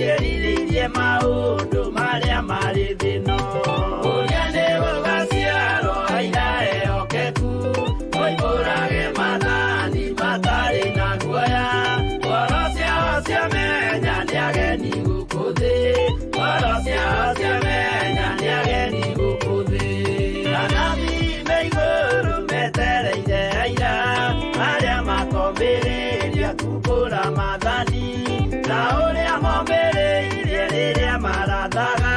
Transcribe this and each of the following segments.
Ciĩrirĩirie maũndũ marĩa marĩ thĩno. Ũrĩa nĩ gũgaciarwo aira ehokeku, moimbũrage maathani matarĩ na guoya. Ngoro ciao ciamenya nĩ ageni gũkũ thĩ, ngoro ciao ciamenya nĩ ageni gũkũ thĩ. Anabii me igũrũ metereire aira arĩa makombĩrĩria kumbũra maathani ta ũrĩa mombĩrĩirie rĩrĩa marathaga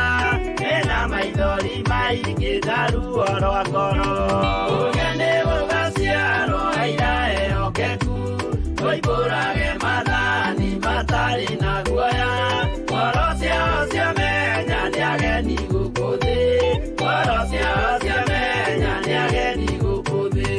mena maithori maingĩ na ruo rwa ngoro. Ũrĩa nĩ gũgaciarwo aira ehokeku, moimbũrage maathani matarĩ na guoya. Ngoro ciao ciamenya nĩ ageni gũkũ thĩ, ngoro ciao ciamenya nĩ ageni gũkũ thĩ.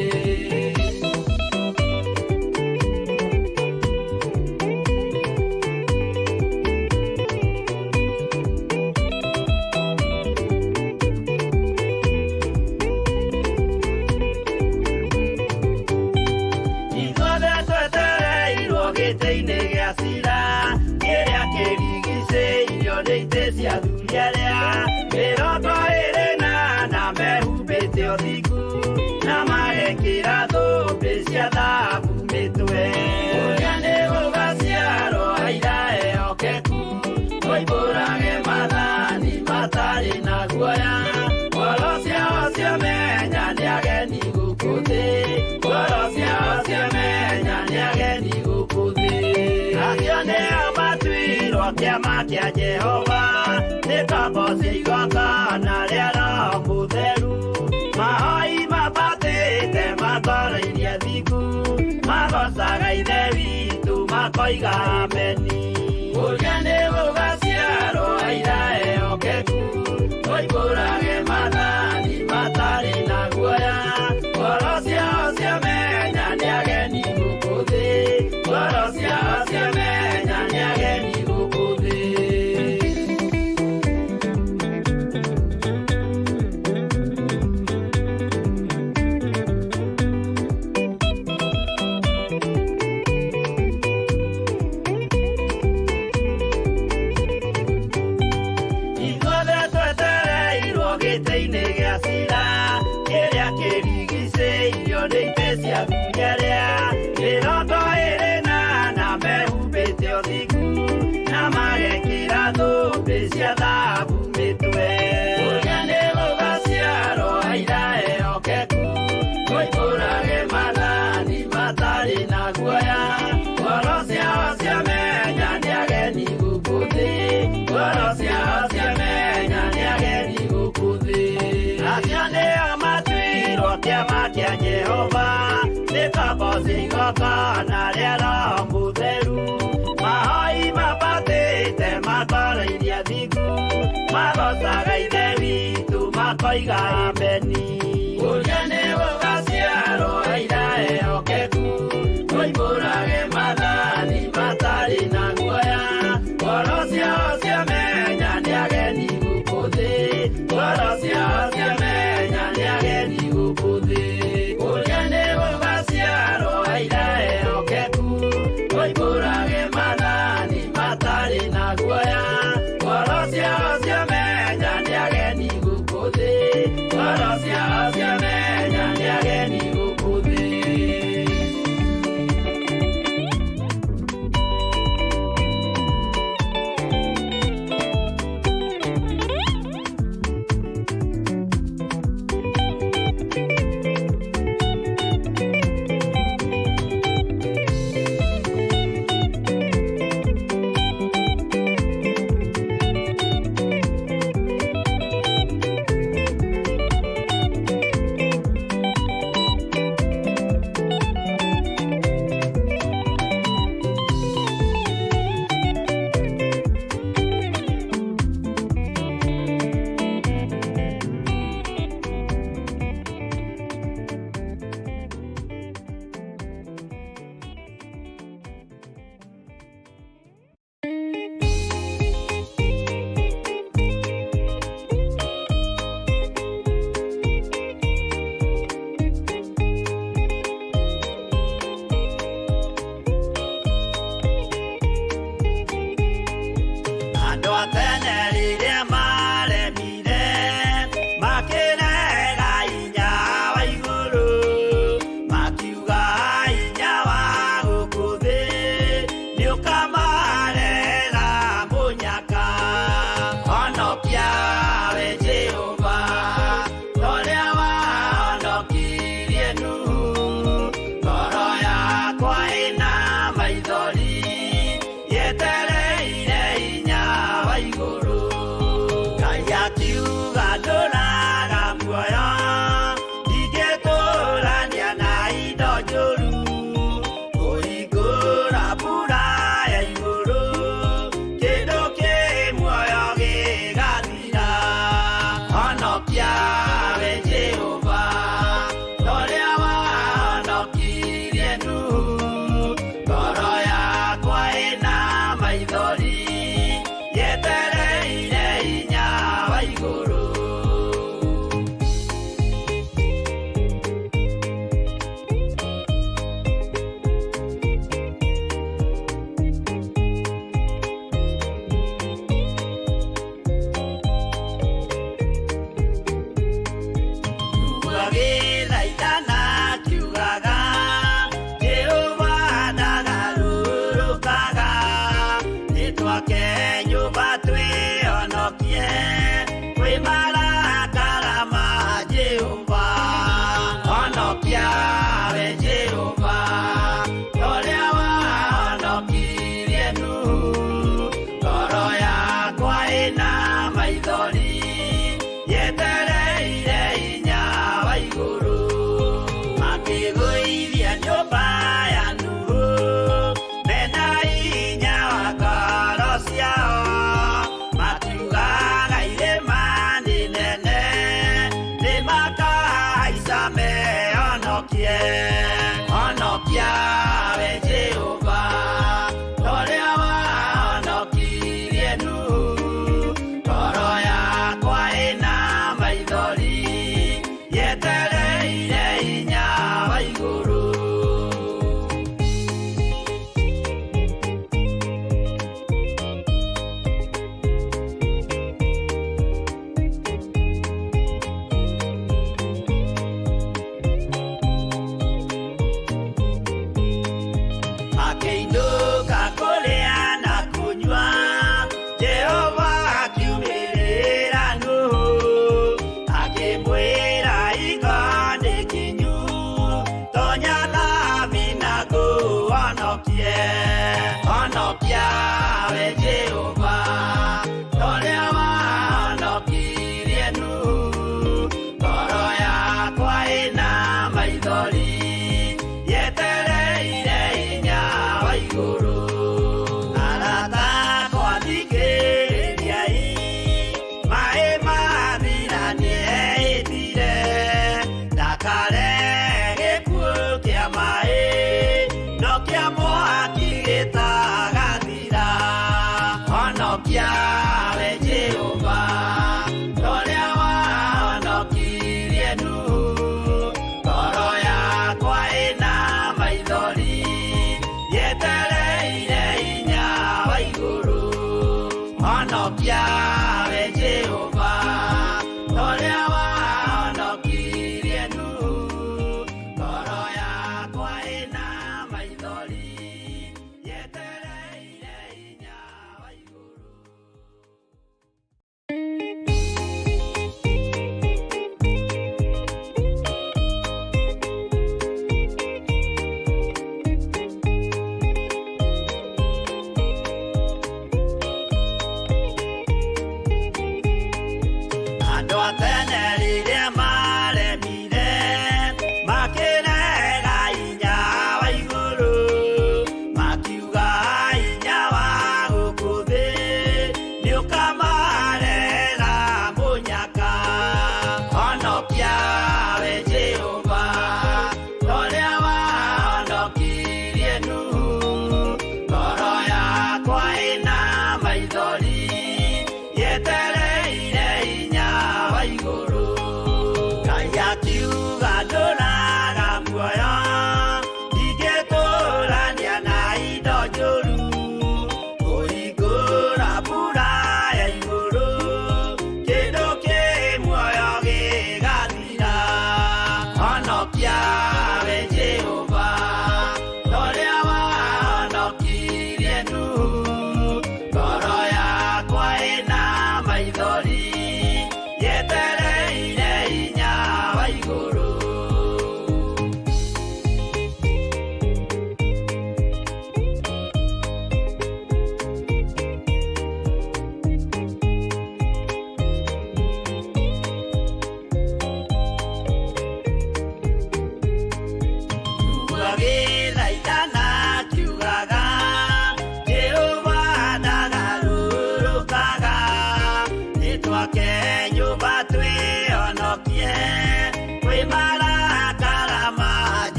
Ithuothe twetereirwo gĩtĩ-inĩ gĩa cira kĩrĩa kĩrigicĩirio nĩ itĩ cia athuri arĩa 24 na mehumbĩte ũthingu na magekĩra thũmbĩ cia thahabu mĩtwe. Ũrĩa nĩ gũgaciarwo aira ehokeku, moimbũrage maathani matarĩ na guoya. Ngoro ciao ciamenya nĩ ageni gũkũ thĩ, ngoro ciao ciamenya nĩ ageni gũkũ thĩ. Acio nĩo matuirwo kĩama kĩa Jehova, nĩ ngombo cia igongona rĩa Roho Mũtheru. Mahoi mabatĩte matoroirie thingu, magocaga Ithe witũ makoiga ameni. Ũrĩa nĩ gũgaciarwo aira ehokeku, moimbũrage maathani matarĩ na guoya. Ngoro ciao ciamenya nĩ ageni gũkũ thĩ, ngoro ciao ciamenya nĩ ageni gũkũ thĩ. Ithuothe twetereirwo gĩtĩ-inĩ gĩa cira kĩrĩa kĩrigicĩirio nĩ itĩ cia athuri arĩa 24 mehumbĩte ũthingu na magekĩra thũmbĩ cia thahabu mĩtwe. Ũrĩa nĩ gũgaciarwo aira ehokeku, moimbũrage maathani matarĩ na guoya. Ngoro ciao ciamenya nĩ ageni gũkũ thĩ, ngoro ciao ciamenya nĩ ageni gũkũ thĩ. Acio nĩo matuirwo kĩama kĩa Jehova, nĩ ngombo cia igongona rĩa Roho Mũtheru. Mahoi mabatĩte matoroirie athingu, magocaga Ithe witũ makoiga ameni. Ũrĩa nĩ gũgaciarwo aira ehokeku, moimbũrage maathani matarĩ na guoya. Ngoro ciao ciamenya nĩ ageni gũkũ thĩ, ngoro ciao ciamenya nĩ ageni gũkũ thĩ. Ũrĩa nĩ gũgaciarwo aira ehokeku, moimbũrage maathani matarĩ na guoya. Ngoro ciao ciamenya nĩ ageni gũkũ thĩ, ngoro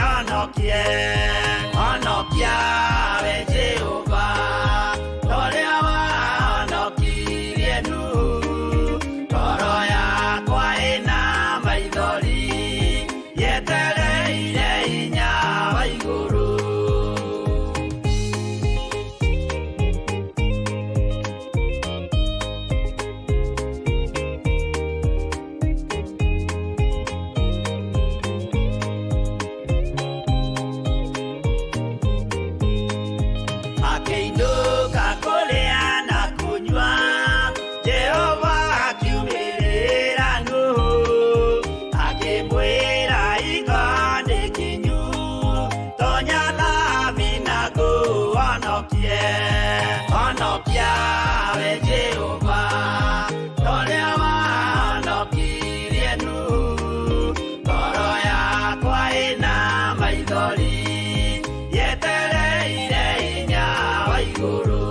Honokie, honokia we Jehova, torĩa wahonokirie Nuhu. Ngoro yakwa ĩna maithori, yetereire hinya wa igũrũ. Akĩinũka kũrĩa na kũnyua, Jehova akiumĩrĩra Nuhu, akĩmwĩra hingo nĩ kinyu, tonya thabina ngũhonokie. Honokia we Jehova, torĩa wahonokirie Nuhu. Ngoro yakwa ĩna maithori, yetereire hinya wa igũrũ.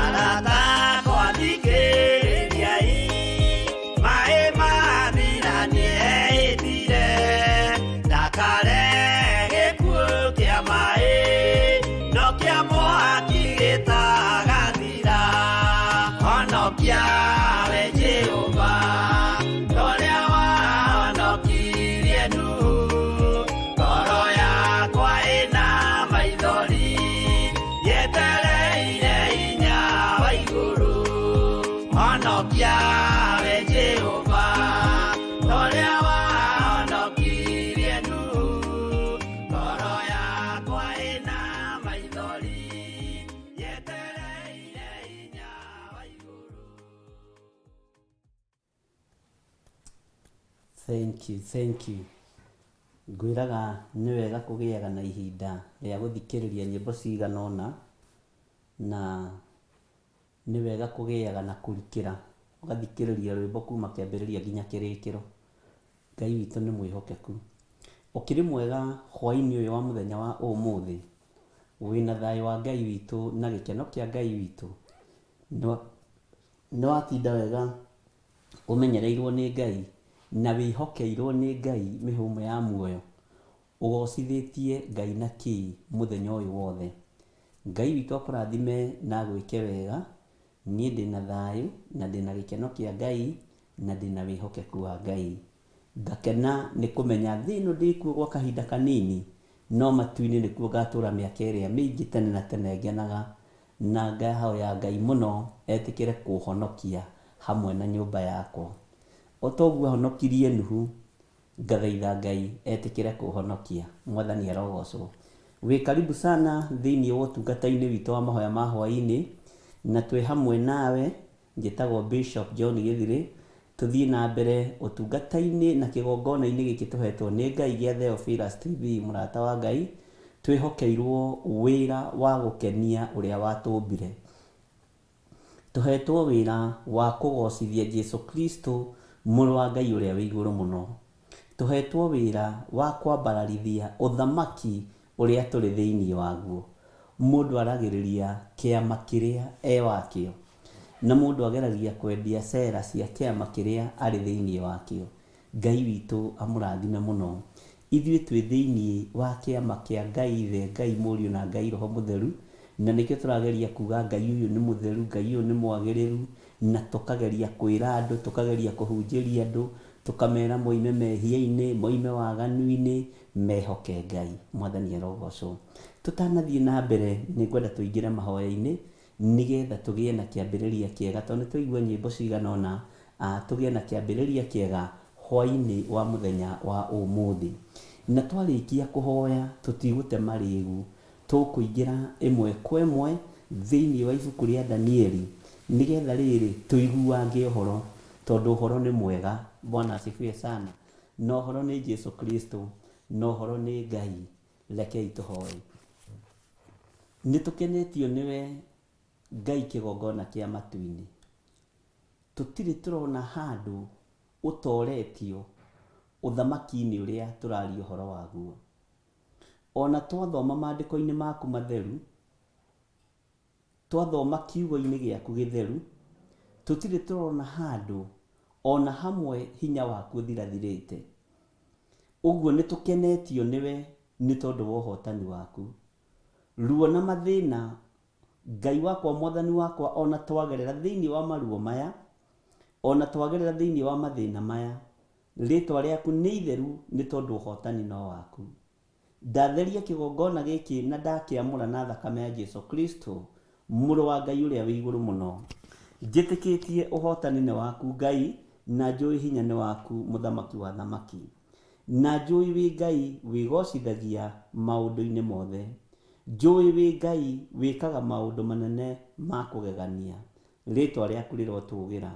Arata akwa thikĩrĩriai, maĩ mathira nĩehĩtire, ndakarehe gĩkuũ kĩa maĩ, no kĩa mwaki gĩtagathira. Honokia we Jehova, torĩa wahonokirie Nuhu. Ngoro yakwa ĩna maithori, yetereire hinya wa igũrũ. Honokia we Jehova, torĩa wahonokirie Nuhu. Ngoro yakwa ĩna maithori, yetereire hinya wa igũrũ. Thank you, thank you. Ngwĩraga nĩ wega kũgĩaga na ihinda rĩa gũthikĩrĩria nyĩmbo cigana ũna, na nĩ wega kũgĩaga na kũrikĩra, ũgathikĩrĩria rwĩmbo kuma kĩambĩrĩria nginya kĩrĩkĩro. Ngai witũ nĩ mwĩhokeku. Ũkĩrĩ mwega hwaĩ-inĩ ũyũ wa mũthenya wa ũmũthĩ, wĩna thayũ wa Ngai witũ na gĩkeno kĩa Ngai witũ. Nĩ watinda wega ũmenyereirwo nĩ Ngai na wĩhokeirwo nĩ Ngai mĩhũmũ ya muoyo. Ũgocithĩtie Ngai na kĩ mũthenya ũyũ wothe. Ngai witũ akũrathime na agwĩke wega. Niĩ ndĩna thayũ na ndĩna gĩkeno kĩa Ngai na ndĩna wĩhokeku wa Ngai. Ngakena nĩ kũmenya thĩ ĩno ndĩkuo gwa kahinda kanini, no matu-inĩ nĩkuo ngatũra mĩaka ĩrĩa mĩingĩ tene na tene ngenaga, na ngahoya Ngai mũno etĩkĩre kũhonokia hamwe na nyũmba yakwa. O ta ũguo ahonokirie Nuhu, ngathaitha Ngai etĩkĩre kũhonokia. Mwathani arogocwo. Wĩ karibu sana thĩinĩ wa ũtungata-inĩ witũ wa mahoya ma hwaĩ-inĩ, na twĩ hamwe nawe. Njĩtagwo Bishop John Gĩthirĩ. Tũthiĩ na mbere ũtungata-inĩ na kĩgongona-inĩ gĩkĩ tũhetwo nĩ Ngai gĩa Theophilus TV, mũrata wa Ngai. Twĩhokeirwo wĩra wa gũkenia ũrĩa watũmbire. Tũhetwo wĩra wa kũgocithia Jesu Kristo, mũrũ wa Ngai ũrĩa wĩ igũrũ mũno. Tũhetwo wĩra wa kwambararithia ũthamaki ũrĩa tũrĩ thĩinĩ waguo. Mũndũ aragĩrĩria kĩama kĩrĩa e wakĩo, na mũndũ ageragia kwendia cera cia kĩama kĩrĩa arĩ thĩinĩ wakĩo. Ngai witũ amũrathime mũno. Ithuĩ twĩ thĩinĩ wa kĩama kĩa Ngai Ithe, Ngai Mũriũ na Ngai Roho Mũtheru, na nĩkĩo tũrageria kuga Ngai ũyũ nĩ mũtheru, Ngai ũyũ nĩ mwagĩrĩru, na tũkageria kwĩra andũ, tũkageria kũhunjĩria andũ, tũkamera moime mehia-inĩ, moime waganu-inĩ, mehoke Ngai. Mwathani arogocwo. Tũtanathiĩ na mbere nĩ ngwenda tũingĩre mahoya-inĩ nĩgetha tũgĩe na kĩambĩrĩria kĩega, tondũ nĩ twaigua nyĩmbo cigana ũna, tũgĩe na kĩambĩrĩria kĩega hwaĩ-inĩ wa mũthenya wa ũmũthĩ. Na twarĩkia kũhoya tũtigũte marĩgu, tũkũingĩra ĩmwe kwa ĩmwe thĩinĩ wa ibuku rĩa Danieli nĩgetha rĩrĩ tũiguange ũhoro, tondũ ũhoro nĩ mwega. Bwana asifiwe sana. Na ũhoro nĩ Jesu Kristo, na ũhoro nĩ Ngai. Rekei tũhoe. Nĩ tũkenetio nĩwe Ngai kĩgongona kĩa matu-inĩ. Tũtirĩ tũrona handũ ũtoretio ũthamaki-inĩ ũrĩa tũraria ũhoro waguo. Ona twathoma maandĩko-inĩ maku matheru, twathoma kiugo-inĩ gĩaku gĩtheru, tũtirĩ tũrona handũ ona hamwe hinya waku ũthirathirĩte. Ũguo nĩ tũkenetio nĩwe nĩ tondũ wa ũhotani waku. Ruo na mathĩna, Ngai wakwa mwathani wakwa, ona twagerera thĩinĩ wa maruo maya, ona twagerera thĩinĩ wa mathĩna maya, rĩtwa rĩaku nĩ itheru nĩ tondũ ũhotani no waku. Ndatheria kĩgongona gĩkĩ na ndakĩamũra na thakame ya Jesu Kristo, mũrũ wa Ngai ũrĩa wĩ igũrũ mũno. Njĩtĩkĩtie ũhotani nĩ waku Ngai, na njũĩ hinya nĩ waku mũthamaki wa thamaki. Na njũĩ wĩ Ngai wĩgocithagia maũndũ-inĩ mothe. Njũĩ wĩ Ngai wĩkaga maũndũ manene ma kũgegania. Rĩtwa rĩaku rĩrotũgĩra.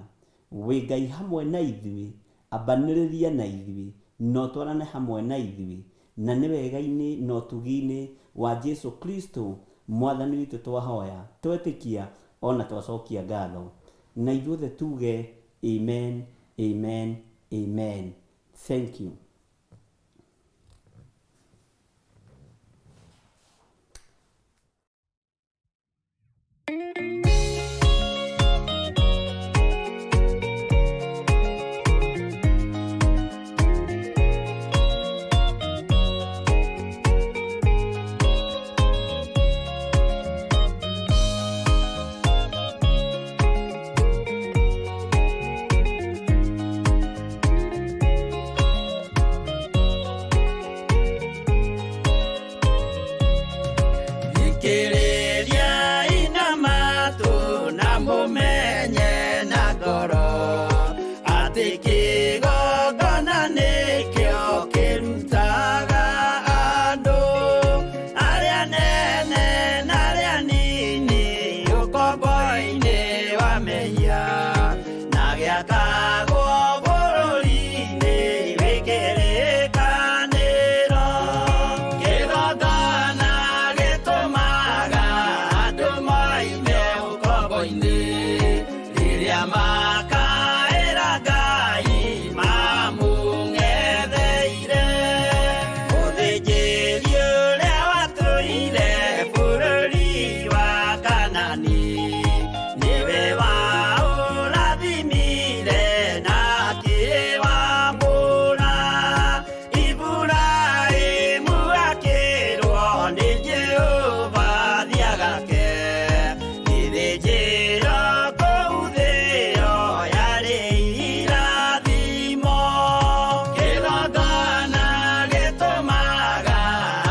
Wĩ Ngai hamwe na ithuĩ, ambanĩrĩria na ithuĩ, na ũtwarane hamwe na ithuĩ, na nĩ wega-inĩ na ũtugi-inĩ wa Jesu Kristo mwathani witũ twahoya, twetĩkia, ona twacokia ngatho. Na ithuothe tuge amen, amen, amen. Thank you. Thikĩrĩriai na matũ na mũmenye na ngoro atĩ kĩgongona nĩkĩo kĩrutaga andũ arĩa nene na arĩa nini ũkombo-inĩ wa mehia na gĩakagwo bũrũri-inĩ wĩ kĩrĩkanĩro. Kĩgongona gĩtũmaga andũ moime ũkombo-inĩ rĩrĩa makaĩra Ngai mamũng'etheire. Mũthĩnjĩri ũrĩa watũire bũrũri wa Kanani nĩwe waũrathimire na akĩwambũra. Iburahĩmu akĩrwo nĩ Jehova thiagake gĩthĩnjĩro kũu thĩo yarĩ irathimo. Kĩgongona gĩtũmaga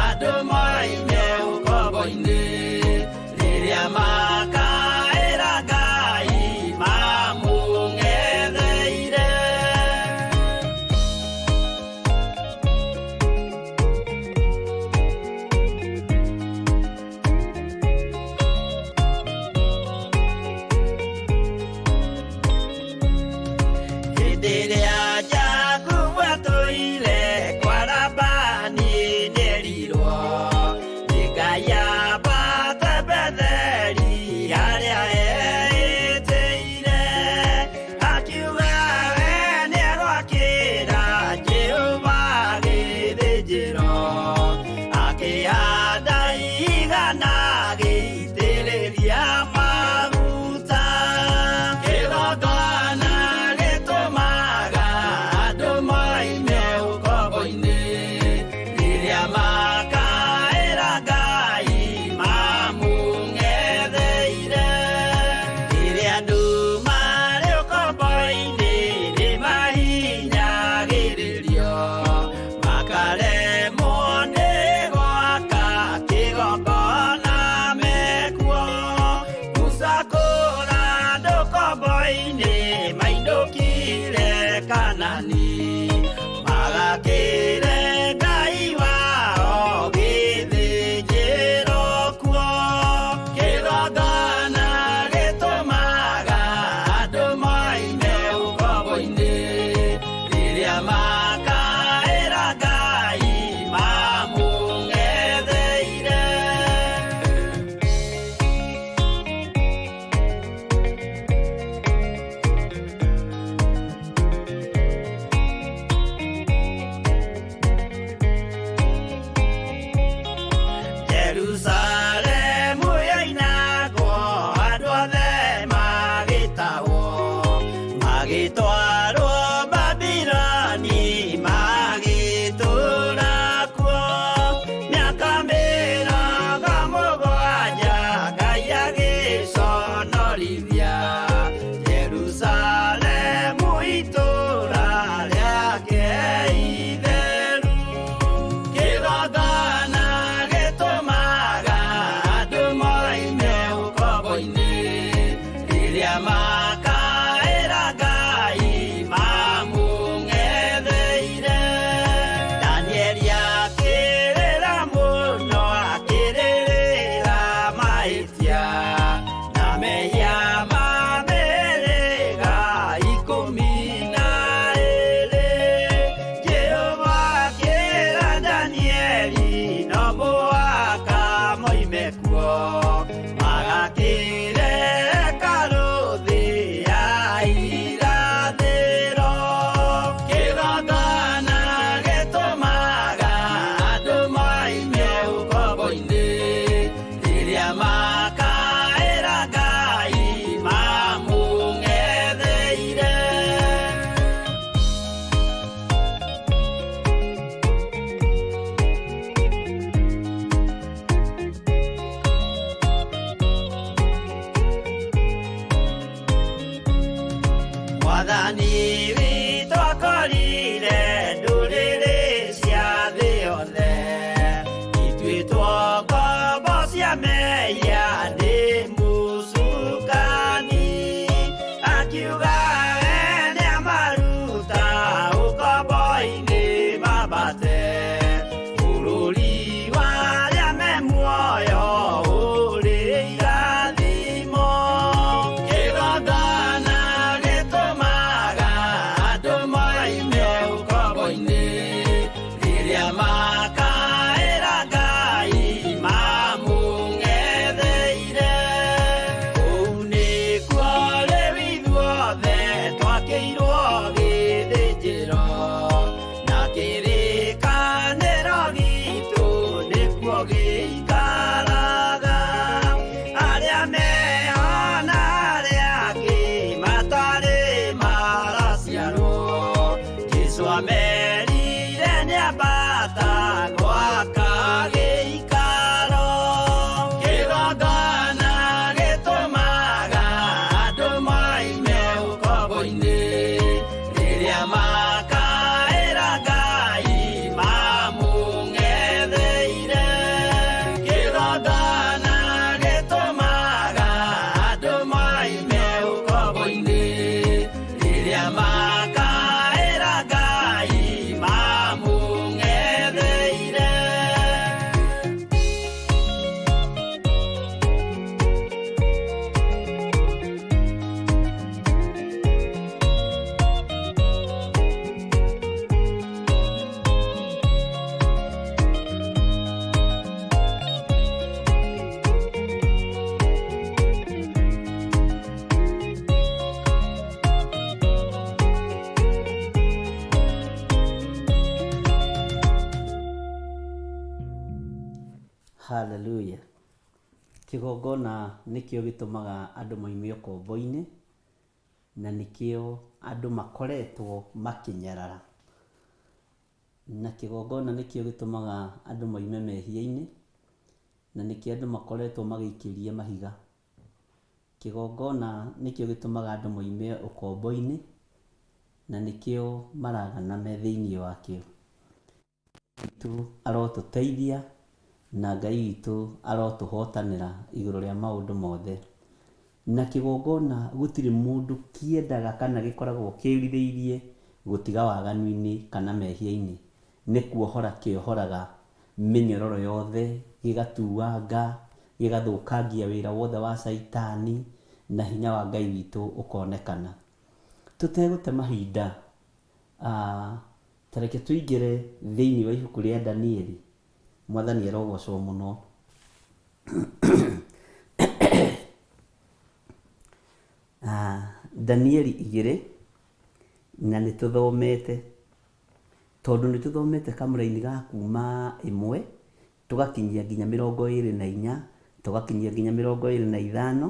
andũ moime ũkombo-inĩ rĩrĩa makaĩra Ngai mamũng'etheire. Hĩndĩ ĩrĩa Jakubu atũire kwa Labani nĩerirwo nĩ Ngai ambate Betheli harĩa eĩtĩire. Akiuga we nĩegwakĩra Jehova gĩthĩnjĩro, akĩhanda igana agĩitĩrĩria maguta. Kĩgongona gĩtũmaga andũ moime ũkombo-inĩ rĩrĩa makaĩra Ngai mamũng'etheire. Rĩrĩa andũ marĩ ũkombo-inĩ nĩmahinyagĩrĩrio makaremwo nĩ gwaka Hallelujah. Kĩgongona nĩkĩo gĩtũmaga andũ moime ũkombo-inĩ, na nĩkĩo andũ makoretwo makĩnyarara. Na kĩgongona nĩkĩo gĩtũmaga andũ moime mehia-inĩ, na nĩkĩo andũ makoretwo magĩikĩria mahiga. Kĩgongona nĩkĩo gĩtũmaga andũ moime ũkombo-inĩ, na nĩkĩo maragana me thĩinĩ wakĩo. Witũ arotũteithia na Ngai witũ arotũhotanĩra igũrũ rĩa maũndũ mothe. Na kĩgongona gũtirĩ mũndũ kĩendaga kana gĩkoragwo kĩrirĩirie gũtiga waganu-inĩ kana mehia-inĩ. Nĩ kuohora kĩohoraga mĩnyororo yothe, gĩgatuanga, gĩgathũkangia wĩra wothe wa caitani, na hinya wa Ngai witũ ũkonekana. Tũtegũte mahinda, Ta reke tũingĩre thĩinĩ wa ibuku rĩa Danieli. Mwathani arogocwo mũno. Danieli igĩrĩ, na nĩ tũthomete, tondũ nĩ tũthomete kamũraini ga kuma ĩmwe, tũgakinyia nginya 24, tũgakinyia nginya 25,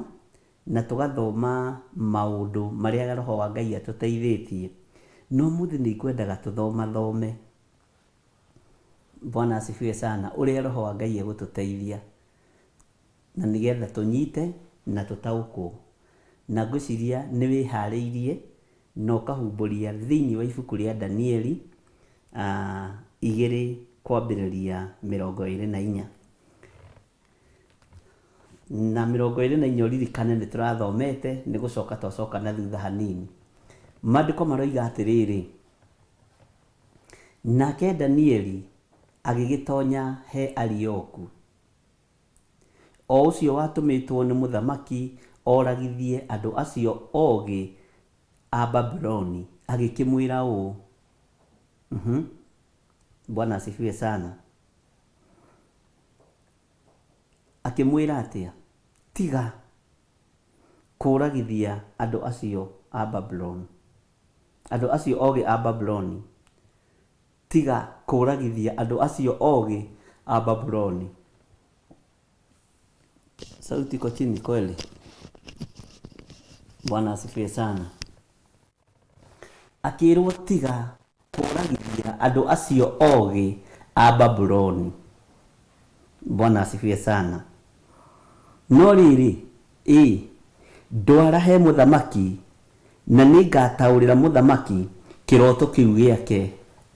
na tũgathoma maũndũ marĩa Roho wa Ngai atũteithĩtie. Na ũmũthĩ nĩ ngwendaga tũthomathome, Bwana asifiwe sana, ũrĩa Roho wa Ngai egũtũteithia na nĩgetha tũnyite na tũtaũkwo. Na ngwĩciria nĩ wĩharĩirie na ũkahumbũria thĩinĩ wa ibuku rĩa Danieli igĩrĩ kwambĩrĩria 24. Na 24 ũririkane nĩ tũrathomete, nĩ gũcoka twacoka na thutha hanini. Maandĩko maroiga atĩrĩrĩ, nake Danieli agĩgĩtonya he Arioku, o ũcio watũmĩtwo nĩ mũthamaki oragithie andũ acio ogĩ a Babuloni, agĩkĩmwĩra ũũ, Bwana asifiwe sana. Akĩmwĩra atĩa? Tiga kũũragithia andũ acio a Babuloni, andũ acio ogĩ a Babuloni. Tiga kũũragithia andũ acio ogĩ a Babuloni. Sauti iko chini kweli? Bwana asifiwe sana. Akĩĩrwo tiga kũũragithia andũ acio ogĩ a Babuloni. Bwana asifiwe sana. No rĩrĩ, ĩ, ndwara he mũthamaki, na nĩngataũrĩra mũthamaki kĩroto kĩu gĩake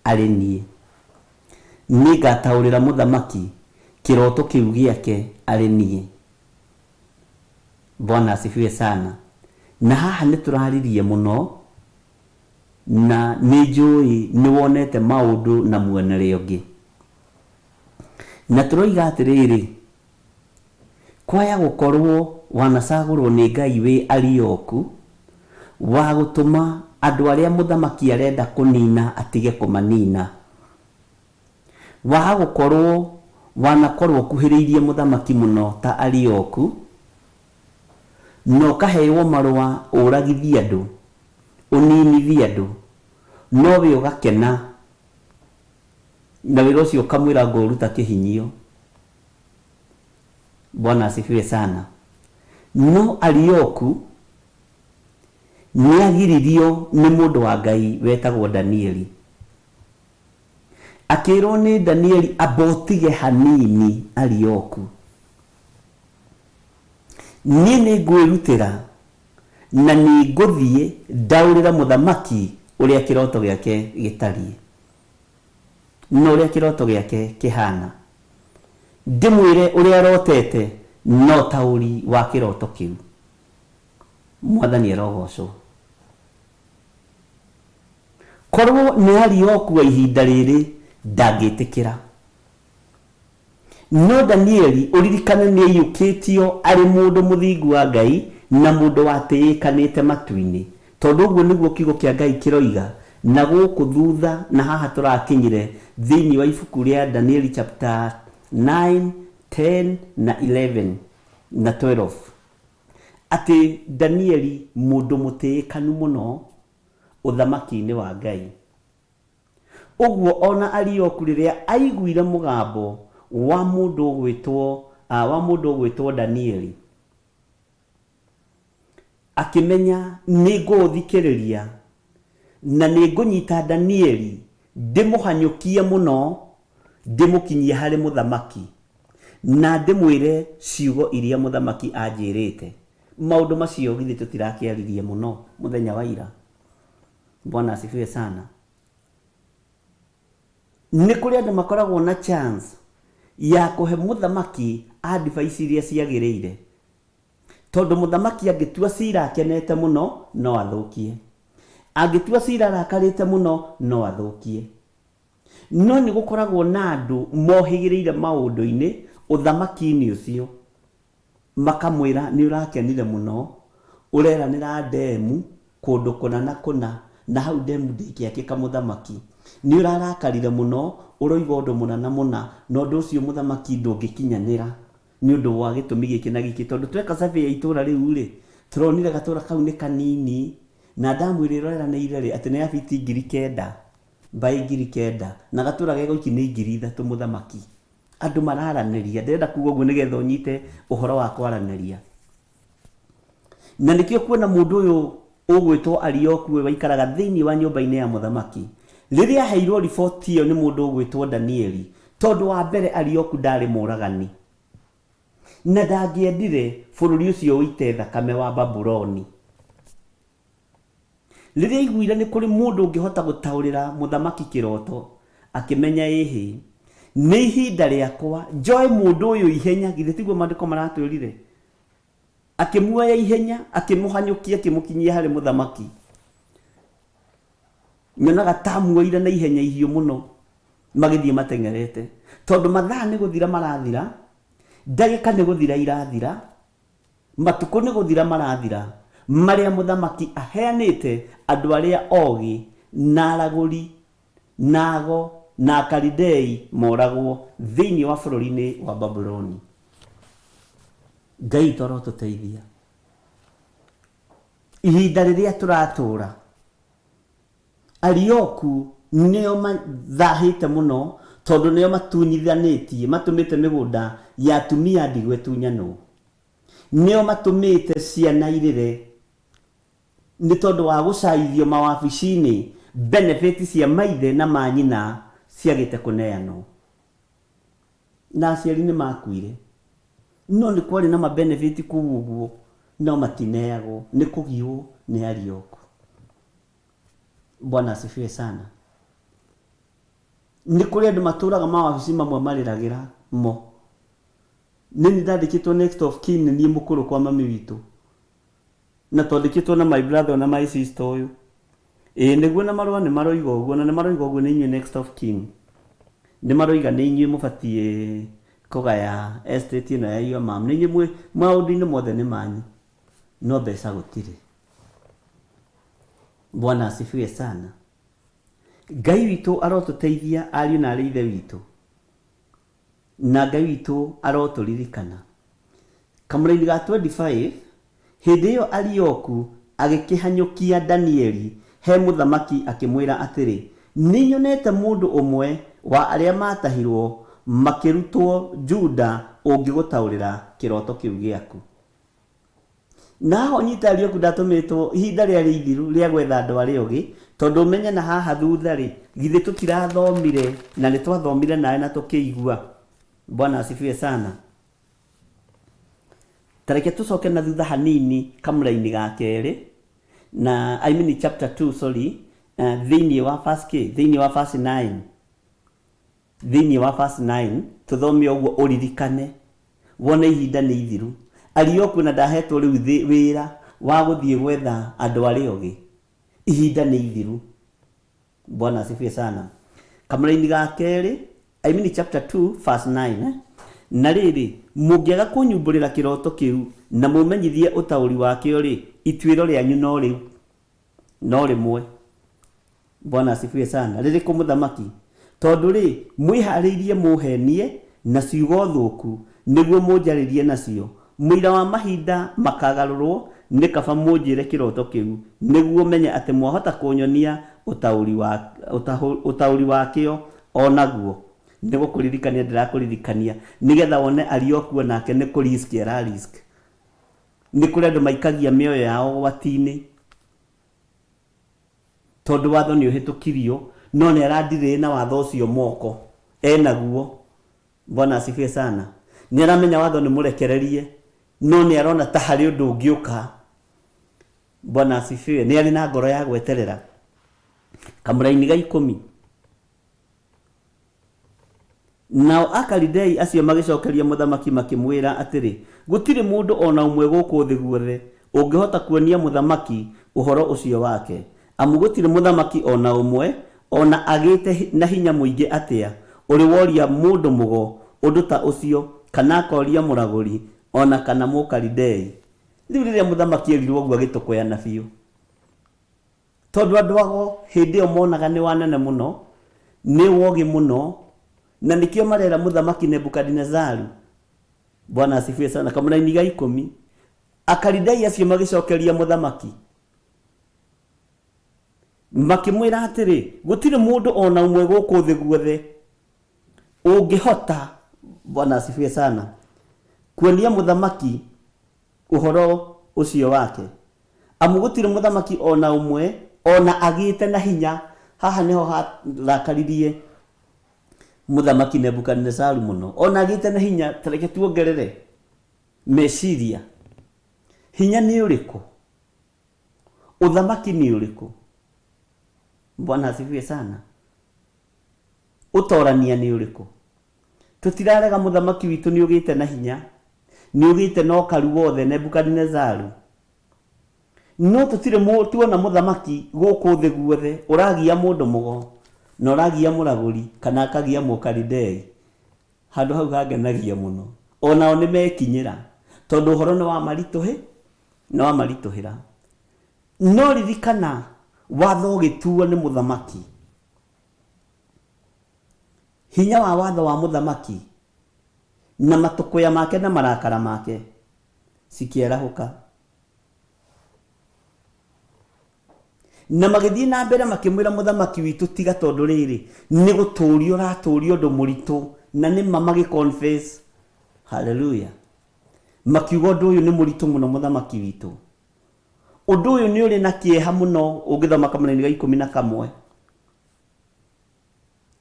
arĩ niĩ. Nĩngataũrĩra mũthamaki kĩroto kĩu gĩake arĩ niĩ. Bwana asifiwe sana. Na haha nĩ tũraririe mũno, na nĩ njũĩ nĩ wonete maũndũ na muonere ũngĩ. Na tũroiga atĩrĩrĩ, kwaya gũkorwo wanacagũrwo nĩ Ngai wĩ Arioku, wa gũtũma andũ arĩa mũthamaki arenda kũnina atige kũmanina. Waga gũkorwo wanakorwo ũkuhĩrĩirie mũthamaki mũno ta Arioku, na ũkaheywo marũa ũragithie andũ, ũninithie andũ, no we ũgakena na wĩra ũcio ũkamwĩra ngũũruta kĩhinyio. Bwana asifiwe sana. No Arioku nĩagiririo nĩ mũndũ wa Ngai wetagwo Danieli. Akĩĩrwo nĩ Danieli amba ũtige hanini Arioku. Niĩ nĩngwĩrutĩra na nĩngũthiĩ ndaũrĩre mũthamaki ũrĩa kĩroto gĩake gĩtariĩ, na ũrĩa kĩroto gĩake kĩhaana, ndĩmwĩre ũrĩa arotete na ũtaũri wa kĩroto kĩu. Mwathani arogoocwo. Korwo nĩ Arioku wa ihinda rĩrĩ, ndangĩtĩkĩra. No Danieli, ũririkane nĩ aiyũkĩtio arĩ mũndũ mũthingu wa Ngai na mũndũ watĩĩkanĩte matu-inĩ, tondũ ũguo nĩguo Kiugo kĩa Ngai kĩroiga, na gũkũ thutha na haha tũrakinyire thĩinĩ wa ibuku rĩa Danieli chapter 9, 10 na 11 na 12, atĩ Danieli mũndũ mũtĩĩkanu mũno ũthamaki-inĩ wa Ngai. Ũguo o na Arioku rĩrĩa aiguire mũgambo wa mũndũ ũgwĩtwo wa mũndũ ũgwĩtwo Danieli. Akĩmenya nĩ ngũũthikĩrĩria na nĩ ngũnyita Danieli ndĩmũhanyũkie mũno ndĩmũkinyie harĩ mũthamaki na ndĩmwĩre ciugo iria mũthamaki anjĩrĩte. Maũndũ macio githĩ tũtirakĩaririe mũno mũthenya wa ira? Bwana asifiwe sana. Nĩ kũrĩ andũ makoragwo na chance ya kũhe mũthamaki advice iria ciagĩrĩire. Tondũ mũthamaki angĩtua cira akenete mũno, no athũkie. Angĩtua cira arakarĩte mũno, no athũkie. No nĩ gũkoragwo na andũ mohĩgĩrĩire maũndũ-inĩ ũthamaki-inĩ ũcio, makamwĩra nĩ ũrakenire mũno, ũreranĩra ndemu kũndũ kũna na kũna, na hau ndemu ndĩngĩakĩka mũthamaki. Nĩ ũrarakarire mũno, ũroiga ũndũ mũna na mũna, na ũndũ ũcio mũthamaki ndũngĩkinyanĩra. Nĩ ũndũ wa gĩtũmi gĩkĩ na gĩkĩ, tondũ tweka survey ya itũra rĩu rĩ, tũronire gatũra kau nĩ kanini, na ndamu ĩrĩa ĩroranĩire rĩ, atĩ nĩ ya biti 9,000 by 9,000, na gatũra ge goiki nĩ 3,000 mũthamaki. Andũ mararanĩria, ndĩrenda kuga ũguo nĩgetha ũnyite ũhoro wa kwaranĩria. Na nĩkĩo kuona mũndũ ũyũ ũgwĩtwo Arioku ũyũ waikaraga thĩinĩ wa nyũmba-inĩ ya mũthamaki, rĩrĩa aheirwo riboti ĩyo nĩ mũndũ ũgwĩtwo Danieli, tondũ wa mbere Arioku ndaarĩ mũũragani, na ndangĩendire bũrũri ũcio ũite thakame wa Babuloni. Rĩrĩa aiguire nĩ kũrĩ mũndũ ũngĩhota gũtaũrĩra mũthamaki kĩroto, akĩmenya ĩhĩ, nĩ ihinda rĩakwa njoe mũndũ ũyũ ihenya, githĩ tiguo maandĩko maratwĩrire? Akĩmuoya ihenya, akĩmũhanyũkia, akĩmũkinyia harĩ mũthamaki. Nyonaga ta amuoire na ihenya ihiũ mũno, magĩthiĩ mateng'erete. Tondũ mathaa nĩ gũthira marathira, ndagĩka nĩ gũthira irathira, Matukũ nĩ gũthira marathira, marĩa mũthamaki aheanĩte andũ arĩa ogĩ, na aragũri, na ago, na Akalidei moragwo thĩinĩ wa bũrũri-inĩ wa Babuloni. Ngai witũ arotũteithia. Ihinda rĩrĩa tũratũũra, Arioku nĩo mathahĩte mũno tondũ nĩo matunyithanĩtie, matũmĩte mĩgũnda ya atumia a ndigwa ĩtunyanwo. Nĩo matũmĩte ciana irĩre nĩ tondũ wa gũcaithio mawabici-inĩ, benefit cia maithe na manyina ciagĩte kũneanwo. Na aciari nĩ makuire, no nĩ kwarĩ na ma benefit kũu ũguo, no matineagwo, nĩ kũgiũo nĩ Arioku. Bwana asifiwe sana. Nĩ kũrĩ andũ matũraga mawabici mamwe marĩragĩra mo. Nĩ niĩ ndandĩkĩtwo next of kin nĩ niĩ mũkũrũ kwa mami witũ. Na twandĩkĩtwo na my brother na my sister ũyũ. Ĩĩ nĩguo na marũa nĩ maroiga ũguo na nĩ maroiga ũguo nĩ inyuĩ next of kin. Nĩ maroiga nĩ inyuĩ mũbatiĩ kũgaya estate ĩno ya your mom. Nĩ inyuĩ mwĩ maũndũ-inĩ mothe nĩ manyu. No mbeca gũtirĩ. Bwana asifiwe sana. Ngai witũ arotũteithia ariũ na arĩ ithe witũ. Na Ngai witũ arotũririkana. Kamũraini ga 25, Hĩndĩ ĩyo Arioku agĩkĩhanyũkia Danieli he mũthamaki akĩmwĩra atĩrĩ, Nĩnyonete mũndũ ũmwe wa arĩa maatahirũo makĩrutwo Juda ũngĩgũtaũrĩra kĩroto kĩu gĩaku. Na haha ũnyite Arioku ndatũmĩtwo ihinda rĩarĩ ithiru rĩa gwetha andũ arĩa ogĩ, tondũ ũmenye na haha thutha-rĩ, githĩ tũtirathomire na nĩ twathomire nawe na tũkĩigua. Bwana asifiwe sana. Ta reke tũcoke na thutha hanini kamũraini ga kerĩ, na I mean chapter 2 sorry, thĩinĩ wa verse kĩ? Thĩinĩ wa verse 9. Thĩinĩ wa verse 9, tũthome ũguo ũririkane, wone ihinda nĩ ithiru. Arioku na ndahetwo rĩu wĩra wa gũthiĩ gwetha andũ arĩa ogĩ. Ihinda nĩ ithiru. Bwana asifiwe sana. Kamũraini ga kerĩ, I mean chapter 2 verse 9, eh? Na rĩrĩ, mũngĩaga kũnyumbũrĩra kĩroto kĩu na mũmenyithie ũtaũri wakĩo-rĩ, ituĩro rĩanyu no rĩu. No rĩmwe. Bwana asifiwe sana. Rĩrĩkũ mũthamaki? Tondũ rĩ, mwĩhaarĩirie mũũheenie na ciugo thũku, nĩguo mũnjarĩrie nacio. Mũira wa mahinda makagarũrwo, nĩ kaba mũnjĩre kĩroto kĩu, nĩguo menye atĩ mwahota kũnyonia ũtaũri wa, ũtaũri wakĩo o naguo. Nĩ gũkũririkania ndĩrakũririkania nĩgetha wone Arioku onake nĩ kũ risk ara risk. Nĩ kũrĩ andũ maikagia mĩoyo yao ũgwati-inĩ tondũ watho nĩ ũhĩtũkirio, no nĩ aradirĩĩ na watho ũcio moko enaguo. Bwana asifiwe sana. Nĩ aramenya watho nĩ mũrekererie, no nĩ arona ta harĩ ũndũ ũngĩũka. Bwana asifiwe. Nĩ arĩ na ngoro ya gweterera. Kamũraini ga ikũmi. Nao Akalidei acio magĩcokeria mũthamaki makĩmwĩra atĩrĩ, Gũtirĩ mũndũ o na ũmwe gũkũ thĩ guothe ũngĩhota kuonia mũthamaki ũhoro ũcio wake, amu gũtirĩ mũthamaki o na ũmwe, o na agĩĩte na hinya mũingĩ atĩa, ũrĩ woria mũndũ mũgo ũndũ ta ũcio, kana akoria mũragũri, o na kana Mũkalidei. Rĩu rĩrĩa mũthamaki eerirũo ũguo agĩtũkũyana biũ. Tondũ andũ ago hĩndĩ ĩyo monaga nĩ wanene mũno, nĩ wogĩ mũno, na nĩkĩo marera mũthamaki Nebukadinezaru. Bwana asifiwe sana. Kamũraini ga ikũmi. Akalidei acio magĩcokeria mũthamaki makĩmwĩra atĩrĩ, gũtirĩ mũndũ o na ũmwe gũkũ thĩ guothe ũngĩhota, Bwana asifiwe sana, kuonia mũthamaki ũhoro ũcio wake. Amu gũtirĩ mũthamaki o na ũmwe o na agĩĩte na hinya. Haha nĩho harakaririe mũthamaki Nebukadinezaru mũno. O na agĩĩte na hinya, ta reke tuongerere meciria. Hinya nĩ ũrĩkũ? Ũthamaki nĩ ũrĩkũ? Bwana asifiwe sana. Ũtorania nĩ ũrĩkũ? Tũtirarega mũthamaki witũ nĩ ũgĩte na hinya, nĩ ũgĩte na ũkaru wothe, Nebukadinezaru. No tũtirĩ tuona mũthamaki gũkũ thĩ guothe ũragia mũndũ mũgo, na ũragia mũragũri, kana akagia Mũkalidei. Handũ hau hangenagia mũno. O nao nĩ mekinyĩra, tondũ ũhoro nĩ wamaritũhĩ, nĩ wamaritũhĩra. No ririkana, watho ũgĩtuo nĩ mũthamaki, Hinya wa watho wa mũthamaki, na matũkũya make na marakara make, cikĩarahũka. Na magĩthiĩ na mbere makĩmwĩra mũthamaki witũ, tiga tondũ rĩrĩ, nĩ gũtũũria ũratũũria ũndũ mũritũ, na nĩ ma magĩ confess. Hallelujah. Makiuga ũndũ ũyũ nĩ mũritũ mũno mũthamaki witũ. Ũndũ ũyũ nĩ ũrĩ na kĩeha mũno ũngĩthoma kamũraini ga 11.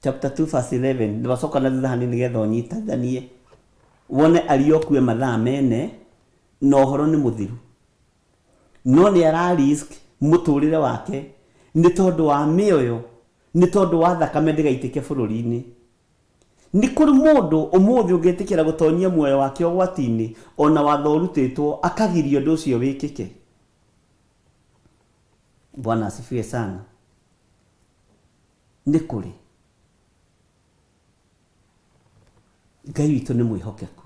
Chapter 2 verse 11 ndwacoka na thutha hanini nĩgetha ũnyitithanie wone Arioku e mathaa mene na ũhoro nĩ mũthiru no nĩ ara risk mũtũrĩre wake nĩ tondũ wa mĩoyo nĩ tondũ wa thakame ndĩgaitĩke bũrũri-inĩ. Nĩ kũrĩ mũndũ ũmũthĩ ũngĩtĩkĩra gũtonyia muoyo wake ũgwati-inĩ ona watho ũrutĩtwo akagiria ũndũ ũcio wĩkĩke? Bwana asifiwe sana. Nĩ kũrĩ. Ngai witũ nĩ mwĩhokeku.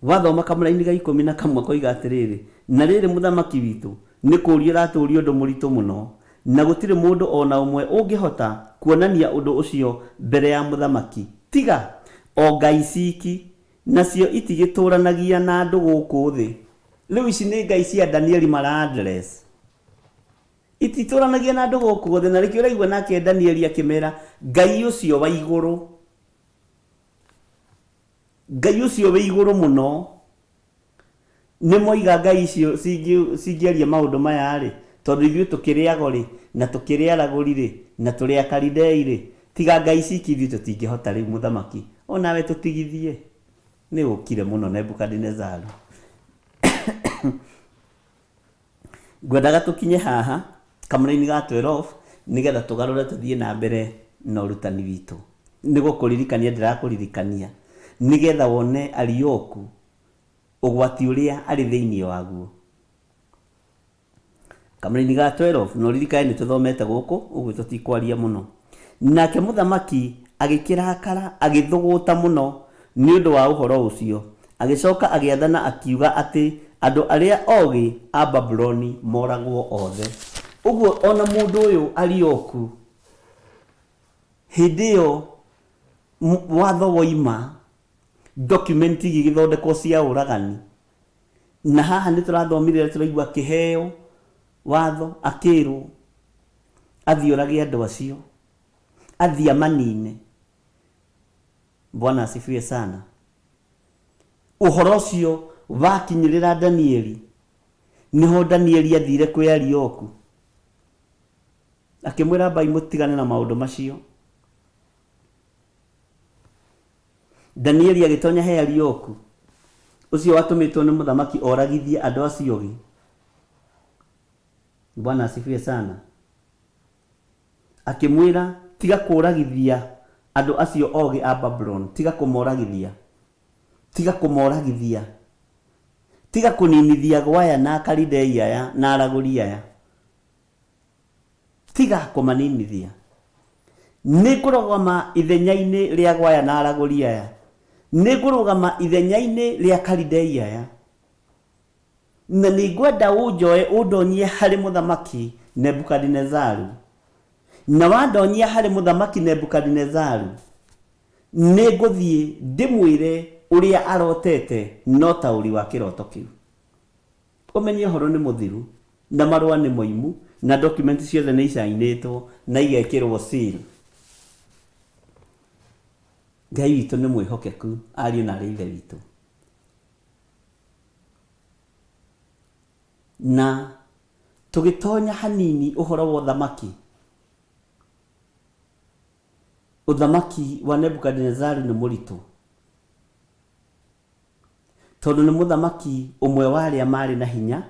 Wathoma kamũraini ga 11 koiga atĩrĩrĩ, na rĩrĩ mũthamaki witũ, nĩ kũũria ũratũũria ũndũ mũritũ mũno, na gũtirĩ mũndũ o na ũmwe ũngĩhota kuonania ũndũ ũcio mbere ya mũthamaki, tiga o ngai ciiki, nacio itigĩtũũranagia na andũ gũkũ thĩ. Rĩu ici nĩ ngai cia Danieli mara address. Ititũranagia na andũ gũkũ thĩ, na nĩkĩo ũraigua nake Danieli akĩmera, Ngai ũcio wa igũrũ, Ngai ũcio wĩ igũrũ mũno. Nĩ moiga ngai icio cingĩaria maũndũ maya-rĩ, tondũ ithuĩ tũkĩrĩ ago-rĩ, na tũkĩrĩ aragũri-rĩ, na tũrĩ Akalidei-rĩ, tiga ngai ciki ithuĩ tũtingĩhota rĩu mũthamaki, o nawe tũtigithie. Nĩ ũkire mũno Nebukadinezaru. Ngwendaga tũkinye haha kamũraini ga 12 nĩgetha tũgarũre tũthiĩ na mbere na ũrutani witũ. Nĩ gũkũririkania ndĩrakũririkania nĩgetha wone Arioku ũgwati ũrĩa arĩ thĩinĩ waguo. Kamũraini ga 12 na ũririkane nĩ tũthomete gũkũ ũguo tũtikwaria mũno. Nake mũthamaki agĩkĩrakara, agĩthũgũta mũno nĩ ũndũ wa ũhoro ũcio, agĩcoka agĩathana akiuga atĩ andũ arĩa ogĩ a Babuloni moragwo othe. Ũguo o na mũndũ ũyũ Arioku, hĩndĩ ĩyo watho woima, document igĩgĩthondekwo cia ũragani, na haha nĩ tũrathomire tũraigua akĩheo watho akĩrwo athiĩ orage andũ acio. Athiĩ amanine. Bwana asifiwe sana. Ũhoro ũcio wakinyĩrĩra Danieli, nĩho Danieli athire kwĩ Arioku. Akĩmwĩra ambai mũtigane na maũndũ macio. Danieli agĩtonya he Arioku, ũcio watũmĩtwo nĩ mũthamaki oragithie andũ acio ogĩ. Bwana asifiwe sana. Akĩmwĩra, tiga kũragithia andũ acio ogĩ a Babuloni, tiga kũmoragithia, tiga kũmoragithia, tiga kũninithia ago aya na Akalidei aya na aragũri aya. Tiga kũmaninithia. Nĩngũrũgama ithenya-inĩ rĩa ago aya na aragũri aya. Nĩngũrũgama ithenya-inĩ rĩa Akalidei aya. Na nĩngwenda ũnjoe ũndonyie harĩ mũthamaki Nebukadinezaru. Na wandonyia harĩ mũthamaki Nebukadinezaru, nĩngũthiĩ ndĩmwĩre ũrĩa arotete na ũtaũri wa kĩroto kĩu. Ũmenye ũhoro nĩ mũthiru, na marũa nĩ moimu, na document ciothe nĩ icainĩtwo na igekĩrwo seal. Ngai witũ nĩ mwĩhokeku, ariũ na aarĩ a Ithe witũ. Na tũgĩtonya hanini ũhoro wa ũthamaki, ũthamaki wa Nebukadinezaru nĩ mũritũ, tondũ nĩ mũthamaki ũmwe wa arĩa maarĩ na hinya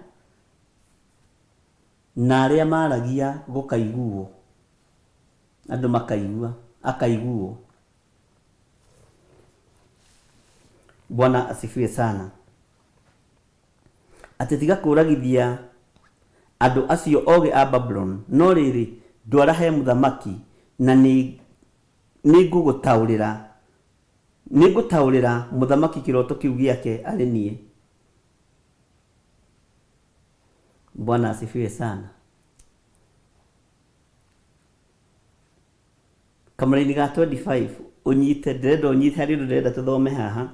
na arĩa maaragia gũkaiguo, andũ makaigua, akaiguo. Bwana asifiwe sana. Atĩ tiga kũũragithia andũ acio ogĩ a Babuloni, no rĩrĩ, ndwara he mũthamaki, na nĩ nĩngũgũtaũrĩra, nĩngũtaũrĩra mũthamaki kĩroto kĩu gĩake arĩ niĩ. Bwana asifiwe sana. Kamũraini ga 25 ũnyite, ndĩrenda ũnyite harĩ ũndũ ndĩrenda tũthome haha.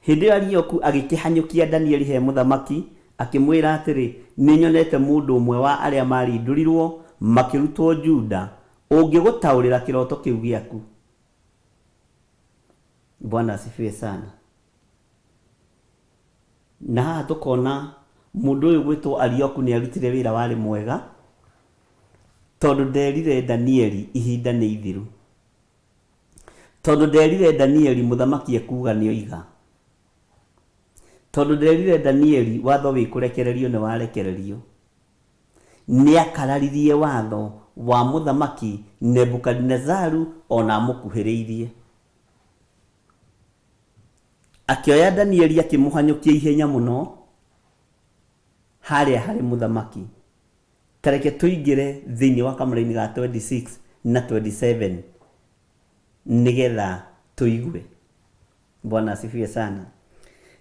Hĩndĩ ĩyo Arioku agĩkĩhanyũkia Danieli he mũthamaki, akĩmwĩra atĩrĩ, Nĩnyonete mũndũ ũmwe wa arĩa maarindũrirũo makĩrutwo Juda, ũngĩgũtaũrĩra kĩroto kĩu gĩaku. Bwana asifiwe sana. Na haha tũkona mũndũ ũyũ gwĩtwo Arioku nĩ arutire wĩra warĩ mwega, tondũ nderire Danieli ihinda nĩ ithiru. Tondũ nderire Danieli mũthamaki ekuga nĩ oiga. Tondũ nderire Danieli watho wĩ kũrekererio nĩ warekererio. Nĩ akararirie watho wa mũthamaki Nebukadinezaru ona amũkuhĩrĩirie. Akĩoya Danieli akĩmũhanyũkia ihenya mũno harĩa harĩ mũthamaki. Ta reke tũingĩre thĩinĩ wa kamũraini ga 26 na 27 nĩgetha tũigue. Bwana asifiwe sana.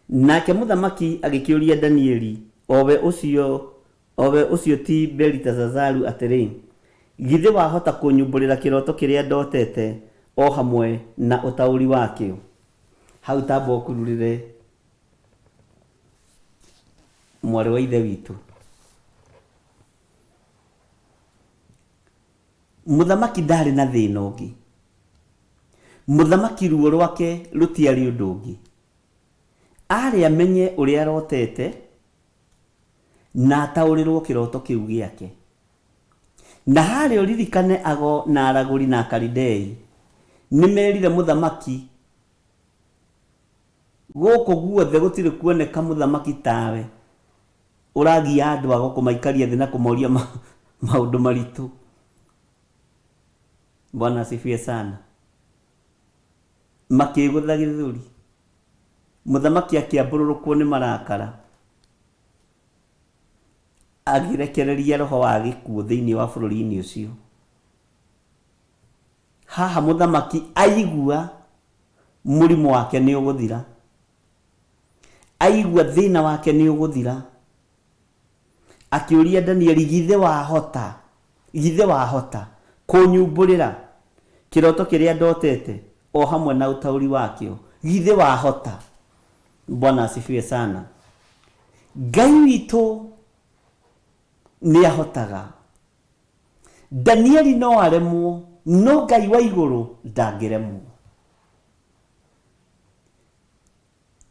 Nake mũthamaki agĩkĩũria Danieli, o we ũcio, o we ũcio ti Beliteshazaru atĩrĩ, Githĩ wahota kũnyumbũrĩra kĩroto kĩrĩa ndotete o hamwe na ũtaũri wakĩo? Hau tamba ũkururĩre mwarĩ wa Ithe witũ. Mũthamaki ndaarĩ na thĩna ũngĩ. Mũthamaki ruo rwake rũtiarĩ ũndũ ũngĩ. Aarĩ amenye ũrĩa arotete na ataũrĩrwo kĩroto kĩu gĩake. Na harĩa ũririkane ago na aragũri na Akalidei nĩmerire mũthamaki, Gũkũ guothe gũtirĩ kuoneka mũthamaki tawe ũragia andũ ago kũmaikaria thĩ na kũmoria maũndũ maritũ. Bwana asifiwe sana. Makĩgũtha gĩthũri. Mũthamaki akĩambũrũrũkwo nĩ marakara. Agĩrekereria roho wa gĩkuũ thĩinĩ wa bũrũri-inĩ ũcio. Haha mũthamaki aigua mũrimũ wake nĩ ũgũthira. Aigua thĩna wake nĩ ũgũthira. Akĩũria Danieli, githĩ wahota, githĩ wahota kũnyumbũrĩra kĩroto kĩrĩa ndotete o hamwe na ũtaũri wakĩo? Githĩ wahota? Bwana asifiwe sana. Ngai witũ nĩ ahotaga. Danieli no aremwo. No Ngai wa igũrũ ndangĩremwo.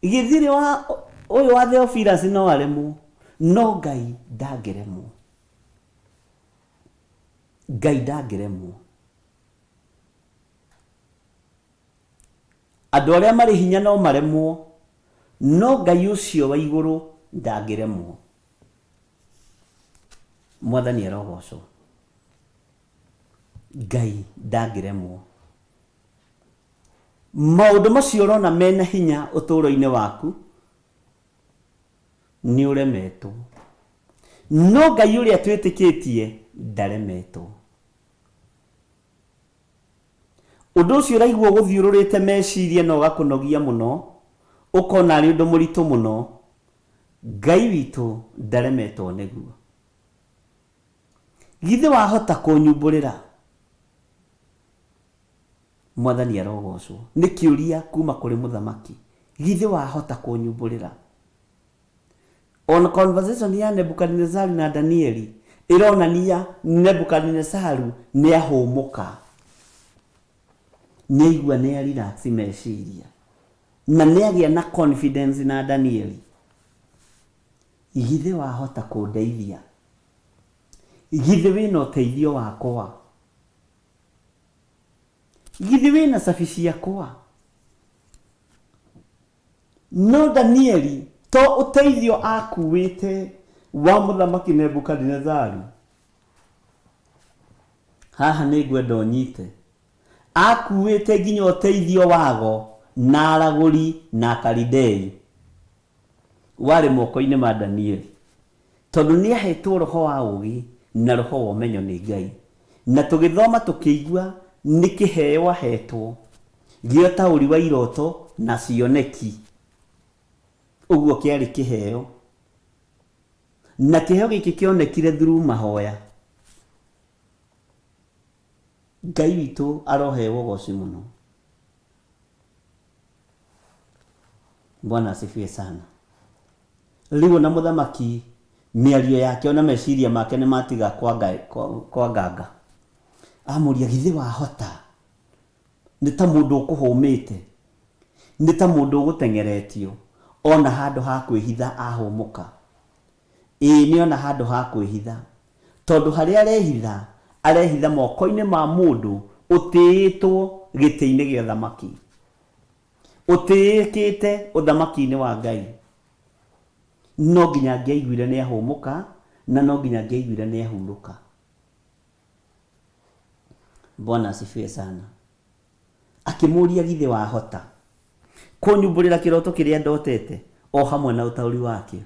Githirĩ wa ũyũ wa Theophilus no aremwo, no Ngai ndangĩremwo. Ngai ndangĩremwo. Andũ arĩa marĩ hinya no maremwo, no Ngai ũcio wa igũrũ ndangĩremwo. Mwathani arogocwo. Ngai ndangĩremwo. Maũndũ macio ũrona mena hinya ũtũũro-inĩ waku, nĩ ũremetwo. No Ngai ũrĩa twĩtĩkĩtie ndaremetwo. Ũndũ ũcio ũraigua ũgũthiũrũrĩte meciria na ũgakũnogia mũno, ũkona arĩ ũndũ mũritũ mũno, Ngai witũ ndaremetwo nĩguo. Githĩ wahota kũnyumbũrĩra? Mwathani arogocwo. Nĩ kĩũria kuma kũrĩ mũthamaki. Githĩ wahota kũnyumbũrĩra? Ona conversation ya Nebukadinezaru na Danieli ĩronania Nebukadinezaru nĩ ahũmũka. Nĩ aigua nĩ a relax meciria. Na nĩ agĩa na confidence na Danieli. Githĩ wahota kũndeithia? Githĩ wĩna ũteithio wakwa? Githĩ wĩna cabi ciakwa? No Danieli to ũteithio aakuuĩte wa Mũthamaki Nebukadinezaru. Haha nĩ ngwenda ũnyite. Aakuuĩte nginya ũteithio wa ago na aragũri na Akalidei. Warĩ moko-inĩ ma Danieli. Tondũ nĩ ahetwo roho wa ũũgĩ na roho wa ũmenyo nĩ Ngai. Na tũgĩthoma tũkĩigua nĩ kĩheo ahetwo gĩa ũtaũri wa iroto na cioneki. Ũguo kĩarĩ kĩheo. Na kĩheo gĩkĩ kĩonekire through mahoya. Ngai witũ aroheo ũgoci mũno. Bwana asifiwe sana. Rĩu ona mũthamaki mĩario yake ona meciria make nĩ matiga kwanganga. Amũria githĩ wahota? Nĩ ta mũndũ ũkũhũmĩte, nĩ ta mũndũ ũgũteng'eretio, ona handũ ha kwĩhitha ahũmũka. Ĩĩ nĩ ona handũ ha kwĩhitha, tondũ harĩa arehitha, arehitha moko-inĩ ma mũndũ ũtĩĩtwo gĩtĩ-inĩ gĩa ũthamaki. Ũtĩĩkĩte ũthamaki-inĩ wa Ngai. No nginya angĩaiguire nĩ ahũmũka, na no nginya angĩaiguire nĩ ahurũka. Bwana asifiwe sana. Akĩmũria githĩ wahota kũnyumbũrĩra kĩroto kĩrĩa ndotete o hamwe na ũtaũri wakĩo.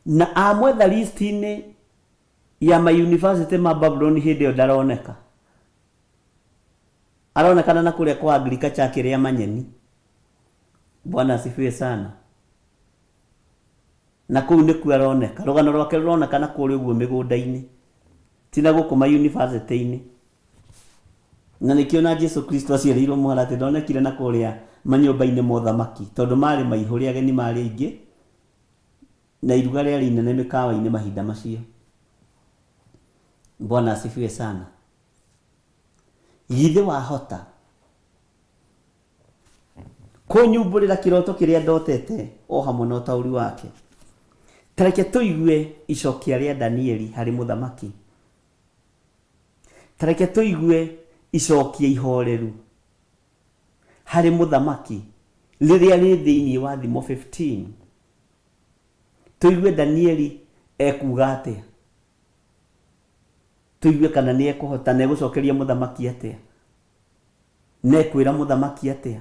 Na amwetha list-inĩ ya ma university ma Babuloni hĩndĩ ĩyo ndaroneka. Aronekana na kũrĩa kwa agriculture akĩrĩa manyeni. Bwana asifiwe sana. Na kũu nĩkuo aroneka. Rũgano rwake rũroneka na kũrĩa ũguo mĩgũnda-inĩ. Ti na gũkũ ma university-inĩ. Na nĩkĩo na Jesu Kristo aciarĩirwo mũharatĩ ndonekire na kũrĩa manyũmba-inĩ ma ũthamaki tondũ marĩ maihũre ageni marĩ aingĩ na iruga rĩarĩ inene mĩkawa-inĩ mahinda macio. Bwana asifiwe sana. Githĩ wahota kũnyumbũrĩra kĩroto kĩrĩa ndotete o hamwe na ũtaũri wakĩo? Ta reke tũigue icokia rĩa Danieli harĩ mũthamaki. Ta reke tũigue icokia ihoreru harĩ mũthamaki rĩrĩa rĩ thĩinĩ wa Thimo 15. Tũigue Danieli ekuuga atĩa. Tũigue kana nĩ ekũhota na egũcokeria mũthamaki atĩa. Na ekwĩra mũthamaki atĩa.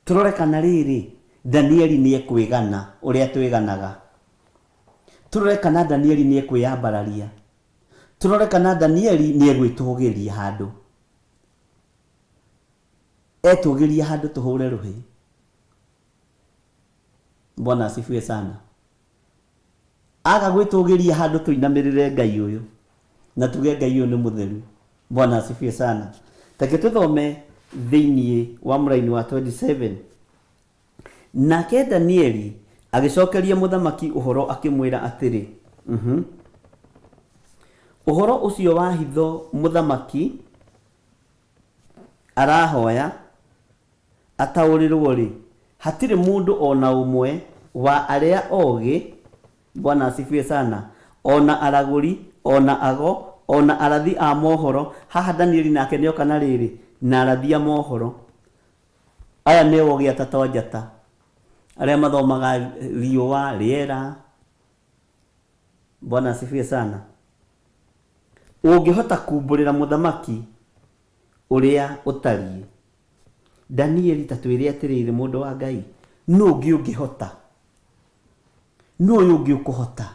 Tũrore kana rĩrĩ, Danieli nĩ ekwĩgana ũrĩa twĩganaga. Tũrore kana Danieli nĩ ekwĩyambararia. Tũrore kana Danieli nĩ egwĩtũgĩria handũ. Etũgĩria handũ tũhũre rũhĩ. Bwana asifiwe sana. Aga gwĩtũgĩria handũ tũinamĩrĩre Ngai ũyũ na tuge Ngai ũyũ nĩ mũtheru. Bwana asifiwe sana. Take tũthome thĩinĩ wa mũraini wa 27. Nake Danieli agĩcokeria mũthamaki ũhoro akĩmwĩra atĩrĩ, mhm. Ũhoro ũcio wa hitho mũthamaki arahoya ataũrĩrwo-rĩ, hatirĩ mũndũ o na ũmwe wa arĩa ogĩ, Bwana asifiwe sana, o na aragũri, o na ago, o na arathi a mohoro, haha Danieli nake nĩoka na rĩrĩ, na arathi a mohoro. Aya nĩ ogĩ atatũ a njata, arĩa mathomaga riũa, rĩera, Bwana asifiwe sana. Ũngĩhota kumbũrĩra mũthamaki ũrĩa ũtariĩ. Danieli ta twĩre atĩrĩrĩ mũndũ wa Ngai, nũ ũngĩ ũngĩhota? Nũ ũyũ ũngĩ ũkũhota?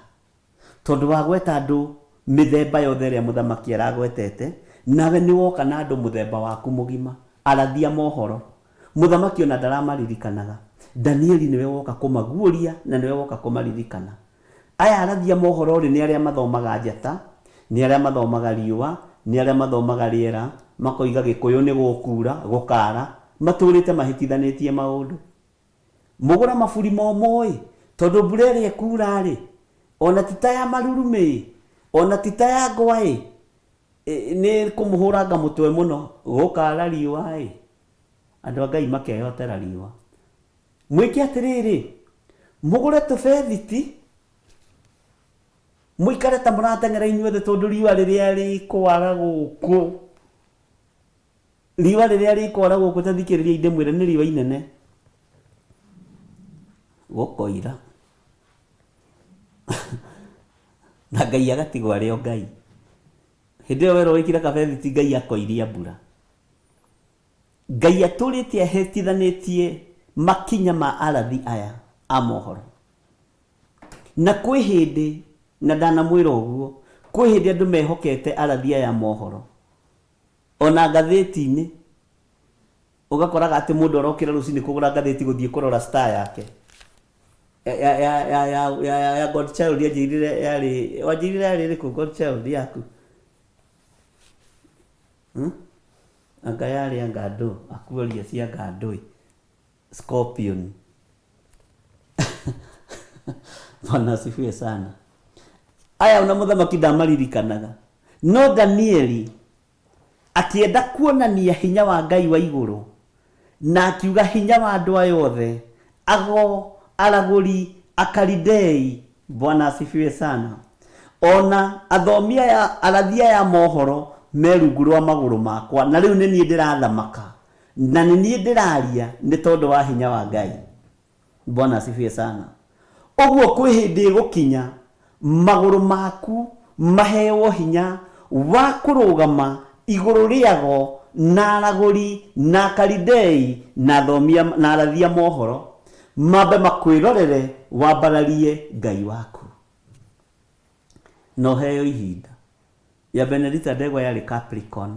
Tondũ wagweta andũ mĩthemba yothe ĩrĩa mũthamaki aragwetete, nawe nĩ woka na andũ mũthemba waku mũgima, arathi a mohoro. Mũthamaki ona ndaramaririkanaga. Danieli nĩwe woka kũmaguũria na nĩwe woka kũmaririkana. Aya arathi a mohoro-rĩ, nĩ arĩa mathomaga njata, nĩ arĩa mathomaga riũa, nĩ arĩa mathomaga rĩera, makoiga Gĩkũyũ nĩ gũkuura, gũkaara, matũrĩte mahĩtithanĩtie maũndũ. Mũgũre maburi momũ-ĩ, tondũ mbura ĩrĩa ĩkuura-rĩ, ona ti ta ya marurumĩ-ĩ, ona ti ta ya ngwa-ĩ, nĩ kũmũhũranga mũtwe mũno, gũkaara riũa-ĩ, andũ a Ngai makeyotera riũa. Mwĩke atĩrĩrĩ, mũgũre tũbethiti, mũikare ta mũrateng'era inyuothe tondũ riũa rĩrĩa rĩkwara gũkũ, riũa rĩrĩa rĩkwara gũkũ ta thikĩrĩriai ndĩmwĩre nĩ riũa inene. Gũkoira. Na Ngai agatigwo arĩ o Ngai. Hĩndĩ ĩyo werwo wĩkĩre kabethiti Ngai akoiria mbura. Ngai atũrĩte ahĩtithanĩtie makinya ma arathi aya a mohoro. Na kwĩ hĩndĩ, na ndanamwĩra ũguo, kwĩ hĩndĩ andũ mehokete arathi aya a mohoro. Ona ngathĩti-inĩ, ũgakoraga atĩ mũndũ arokĩra rũcinĩ kũgũra ngathĩti gũthiĩ kũrora star yake. Ya, ya, ya, ya, ya, ya, ya, ya Godchild yanjĩrire yarĩ, wanjĩrire yarĩ ĩrĩkũ Godchild yaku? Hmm? Anga yarĩ anga ndũ, Aquarius anga ndũĩ. Scorpion. Bwana asifiwe sana. Aya ona mũthamaki ndamaririkanaga. No Danieli akĩenda kuonania hinya wa Ngai wa igũrũ na akiuga hinya wa andũ aya othe, ago, aragũri, Akalidei, Bwana asifiwe sana, o na athomi aya, arathi aya a mohoro me rungu rwa magũrũ makwa, na rĩu nĩ niĩ ndĩrathamaka, na nĩ niĩ ndĩraria nĩ tondũ wa hinya wa Ngai. Bwana asifiwe sana. Ũguo kwĩ hĩndĩ ĩgũkinya magũrũ maku mahewo hinya wa kũrũgama igũrũ rĩago na aragũri na Akalidei na athomi na arathi a mohoro mambe makwĩrorere wambararie Ngai waku. Na ũheo ihinda. Ya Benedita Ndegwa yarĩ Capricorn.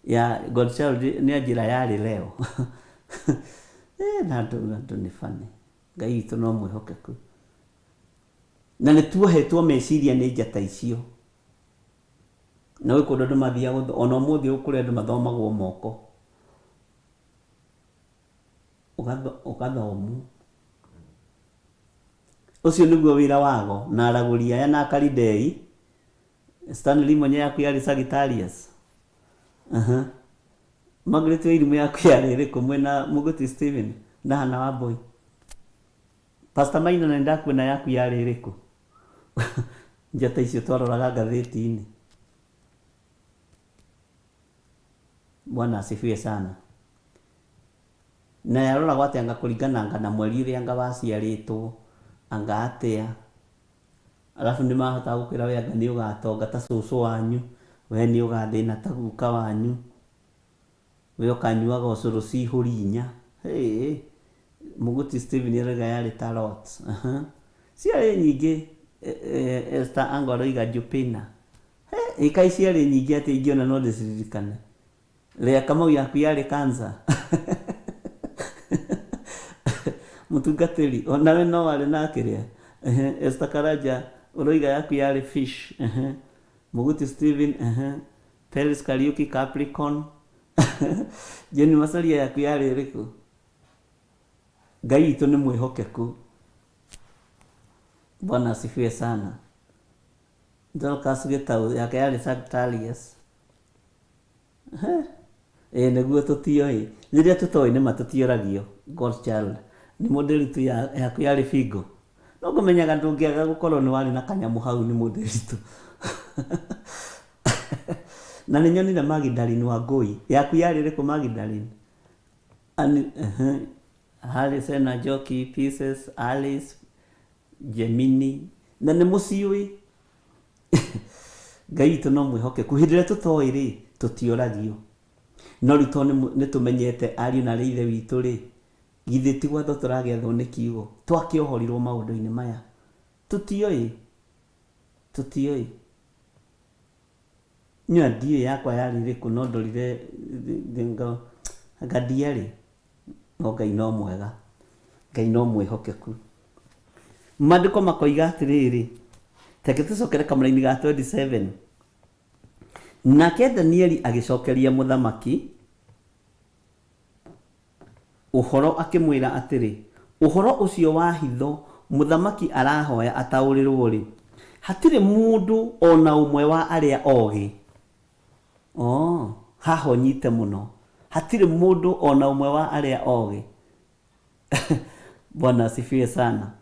Ya Godchild nĩ anjĩra yarĩ Leo. Eh, na andũ andũ nĩ funny. Ngai witũ no mwĩhokeku. Na nĩ tuohetwo meciria nĩ njata icio. Na gwĩ kũndũ andũ mathiaga gũtho ona ũmũthĩ ũyũ kũrĩ andũ mathomagwo moko. Ũgathomwo. Ũcio nĩguo wĩra wago na aragũri aya na Akalidei. Stanley Monye yaku yarĩ Sagittarius. Aha. Margaret Wairimu yaku yarĩ ĩrĩkũ mwĩna Mũgũti Stephen na Hannah Wambui? Pastor Maina na nĩndakuona yaku yarĩ ĩrĩkũ? Njata icio twaroraga ngathĩti-inĩ. Bwana asifiwe sana. Na yaroragwo atĩa anga kũringana anga na mweri ũrĩa anga waciarĩtwo, anga atĩa. Arabu nĩ mahotaga gũkwĩra we anga nĩ ũgatonga ta cũcũ wanyu, we nĩ ũgathĩna ta guka wanyu, we ũkanyuaga ũcũrũ cihũri inya. Hĩĩ, Mũgũti Stephen arauga yarĩ ta Lot. Ciarĩ nyingĩ. Esther Ango aroiga Jupina. Ĩ kaĩ ciarĩ nyingĩ atĩa ingĩona no ndĩciririkane. Leah Kamau yaku yarĩ cancer. Mũtungatĩri, onawe no warĩ na kĩrĩa. Ehe, Esther Karanja, ũroiga yaku yarĩ fish. Ehe. Mũguti Stephen, ehe. Peris Kariuki Capricorn. Jenny Macharia yaku yarĩ ĩrĩkũ? Ngai witũ nĩ mwĩhokeku. Bwana asifiwe sana. Dorcas Gĩtaũ yake yarĩ Sagittarius. Ĩĩ nĩguo tũtioĩ. Rĩrĩa tũtoĩ nĩma tũtioragio. God's child. Nĩ mũndĩritu yaku yarĩ bingo. No ngũmenyaga ndũngĩaga gũkorwo nĩ warĩ na kanyamũ hau nĩ mũndĩritu. Na nĩ nyonire Magdalene Wangũi. Yaku yarĩ ĩrĩkũ Magdalene? Ani, uh-huh. Harrison na Njoki, Pieces, Alice, Gemini. Na nĩ mũciũĩ. Ngai witũ no mwĩhokeku. Hĩndĩ ĩrĩa tũtoĩ rĩ, tũtioragio. No rĩu tondũ nĩ tũmenyete ariũ na arĩ ithe witũ rĩ, githĩ ti gwatho tũragĩathwo nĩ kiugo? Twakĩohorirwo maũndũ-inĩ maya. Tũtioĩ. Tũtioĩ. Niĩ ndiũĩ yakwa yarĩ ĩrĩkũ no ndorire anga ndiarĩ. No Ngai no mwega. Ngai no mwĩhokeku. Maandĩko makoiga atĩrĩrĩ, reke tũcokere kamũraini ga 27. Nake Danieli agĩcokeria mũthamaki ũhoro akĩmwĩra atĩrĩ, Ũhoro ũcio wa hitho mũthamaki arahoya ataũrĩrũo-rĩ, hatirĩ mũndũ o na ũmwe wa arĩa ogĩ, oh, haha ũnyite mũno, hatirĩ mũndũ o na ũmwe wa arĩa ogĩ, Bwana asifiwe sana,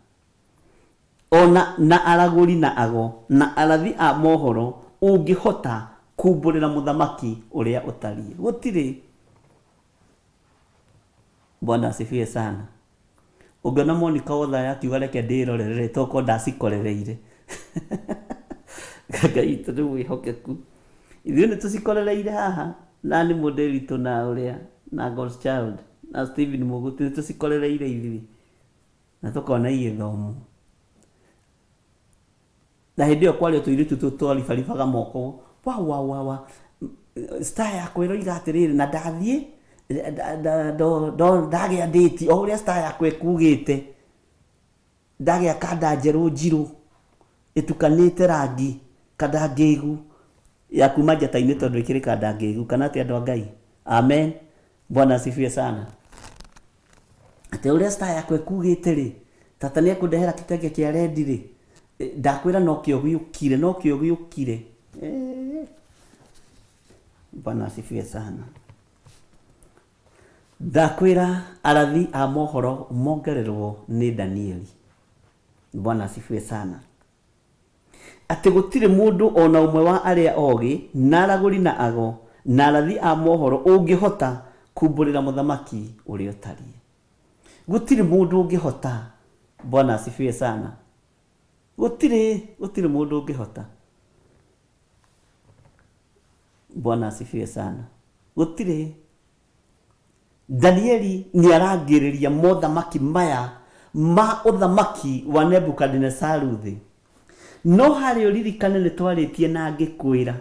o na na aragũri na ago na arathi a mohoro ũngĩhota kumbũrĩra mũthamaki ũrĩa ũtariĩ. Gũtirĩ. Bwana asifiwe sana. Ũngĩona Monica Othaya akiuga reke ndĩrorere toko ndacikorereire. Ngai witũ nĩ mwĩhokeku. Ithuĩ nĩ tũcikorereire haha na nĩ mũndĩritũ na ũrĩa na God's Child na Stephen Mũgũti nĩ tũcikorereire ithuĩ na tũkona igĩthomwo. Na hĩndĩ ĩyo kwarĩ o tũirĩtu tũu twaribaribaga moko wa wa wa wa star yakwa ĩroiga atĩrĩrĩ na ndathiĩ ndagĩa ndĩti o ũrĩa star yakwa ĩkugĩte ndagĩa kanda njerũ njirũ ĩtukanĩte rangi kanda ngĩgu ya kuma njata-inĩ tondũ ĩkĩrĩ kanda ngĩgu kana atĩ andũ a Ngai amen Bwana asifiwe sana atĩ ũrĩa star yakwa ĩkugĩte rĩ tata nĩ ekũndehera kitenge kĩa rendi rĩ ndakwĩra nokĩo gĩũkire nokĩo gĩũkire Eh. Bwana asifiwe sana ndakwĩra arathi a mohoro mongererwo nĩ Danieli Bwana asifiwe sana Atĩ gũtirĩ mũndũ o na ũmwe wa arĩa ogĩ, na aragũri na ago, na arathi a mohoro ũngĩhota kumbũrĩra mũthamaki ũrĩa ũtariĩ. Gũtirĩ mũndũ ũngĩhota. Bwana asifiwe sana. Gũtirĩ, gũtirĩ mũndũ ũngĩhota. Bwana asifiwe sana. Gũtirĩ. Danieli nĩ arangĩrĩria mothamaki maya ma ũthamaki wa Nebukadinesaru thĩ. No harĩa ũririkane nĩ twarĩtie na ngĩkwĩra,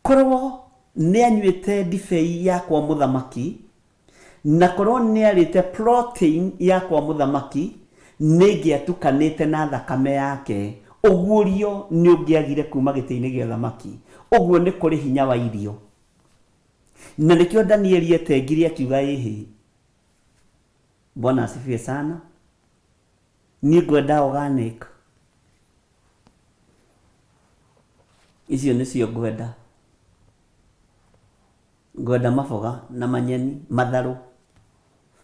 korwo nĩ anyuĩte ndibei ya kwa mũthamaki, na korwo nĩ arĩte protein ya kwa mũthamaki, nĩ ĩngĩatukanĩte na thakame yake, ũguũrio nĩ ũngĩagire kuma gĩtĩ-inĩ gĩa ũthamaki. Ũguo nĩ kũrĩ hinya wa irio. Na nĩkĩo Danieli etengire akiuga ĩhĩ. Bwana asifiwe sana. Niĩ ngwenda organic. Icio nĩcio ngwenda. Ngwenda maboga na manyeni, matharũ,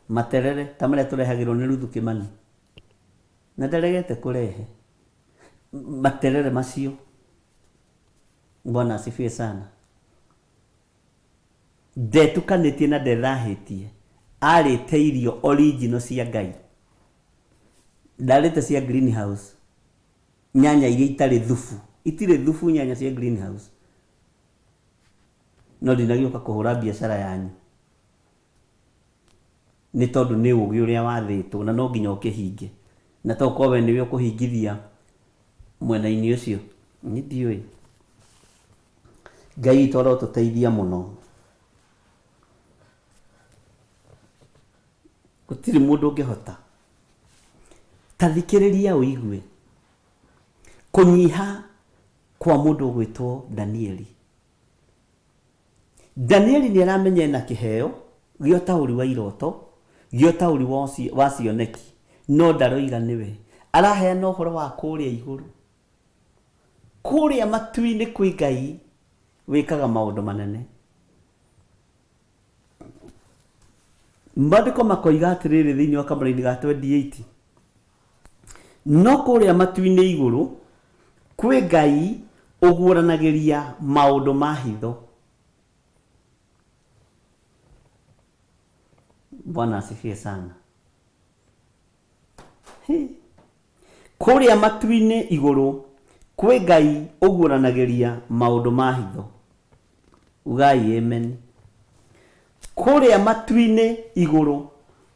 materere ta marĩa tũrehagĩrwo nĩ Ruthu Kĩmani. Na ndaregete kũrehe materere macio. Bwana asifiwe sana. Ndetukanĩtie na ndethahĩtie, arĩte irio original cia Ngai. Ndarĩte cia greenhouse, nyanya iria itarĩ thubu. Itirĩ thubu nyanya cia greenhouse. No ndinagĩũka kũhũra biacara yanyu. Nĩ tondũ nĩ ũgĩ ũrĩa wathĩtwo na no nginya ũkĩhinge. Na to ũkorwo we nĩwe ũkũhingithia mwena-inĩ ũcio. Niĩ ndiũĩ. Ngai witũ arotũteithia mũno. Gũtirĩ mũndũ ũngĩhota. Ta thikĩrĩria ũigue kũnyiha kwa mũndũ ũgwĩtwo Danieli. Danieli nĩ aramenya ena kĩheo gĩa ũtaũri wa iroto, gĩa ũtaũri wa cioneki, no ndaroiga nĩwe. Araheana ũhoro wa kũrĩa igũrũ. Kũrĩa matu-inĩ kwĩ Ngai wĩkaga maũndũ manene. Maandĩko makoiga atĩrĩrĩ thĩinĩ wa kamũraini ga 28, no kũrĩa matu-inĩ igũrũ kwĩ Ngai ũguũranagĩria maũndũ ma hitho. Bwana asifiwe sana. Hi. Kũrĩa matu-inĩ igũrũ kwĩ Ngai ũguũranagĩria maũndũ ma hitho. Ugai amen. Kũrĩa matu-inĩ igũrũ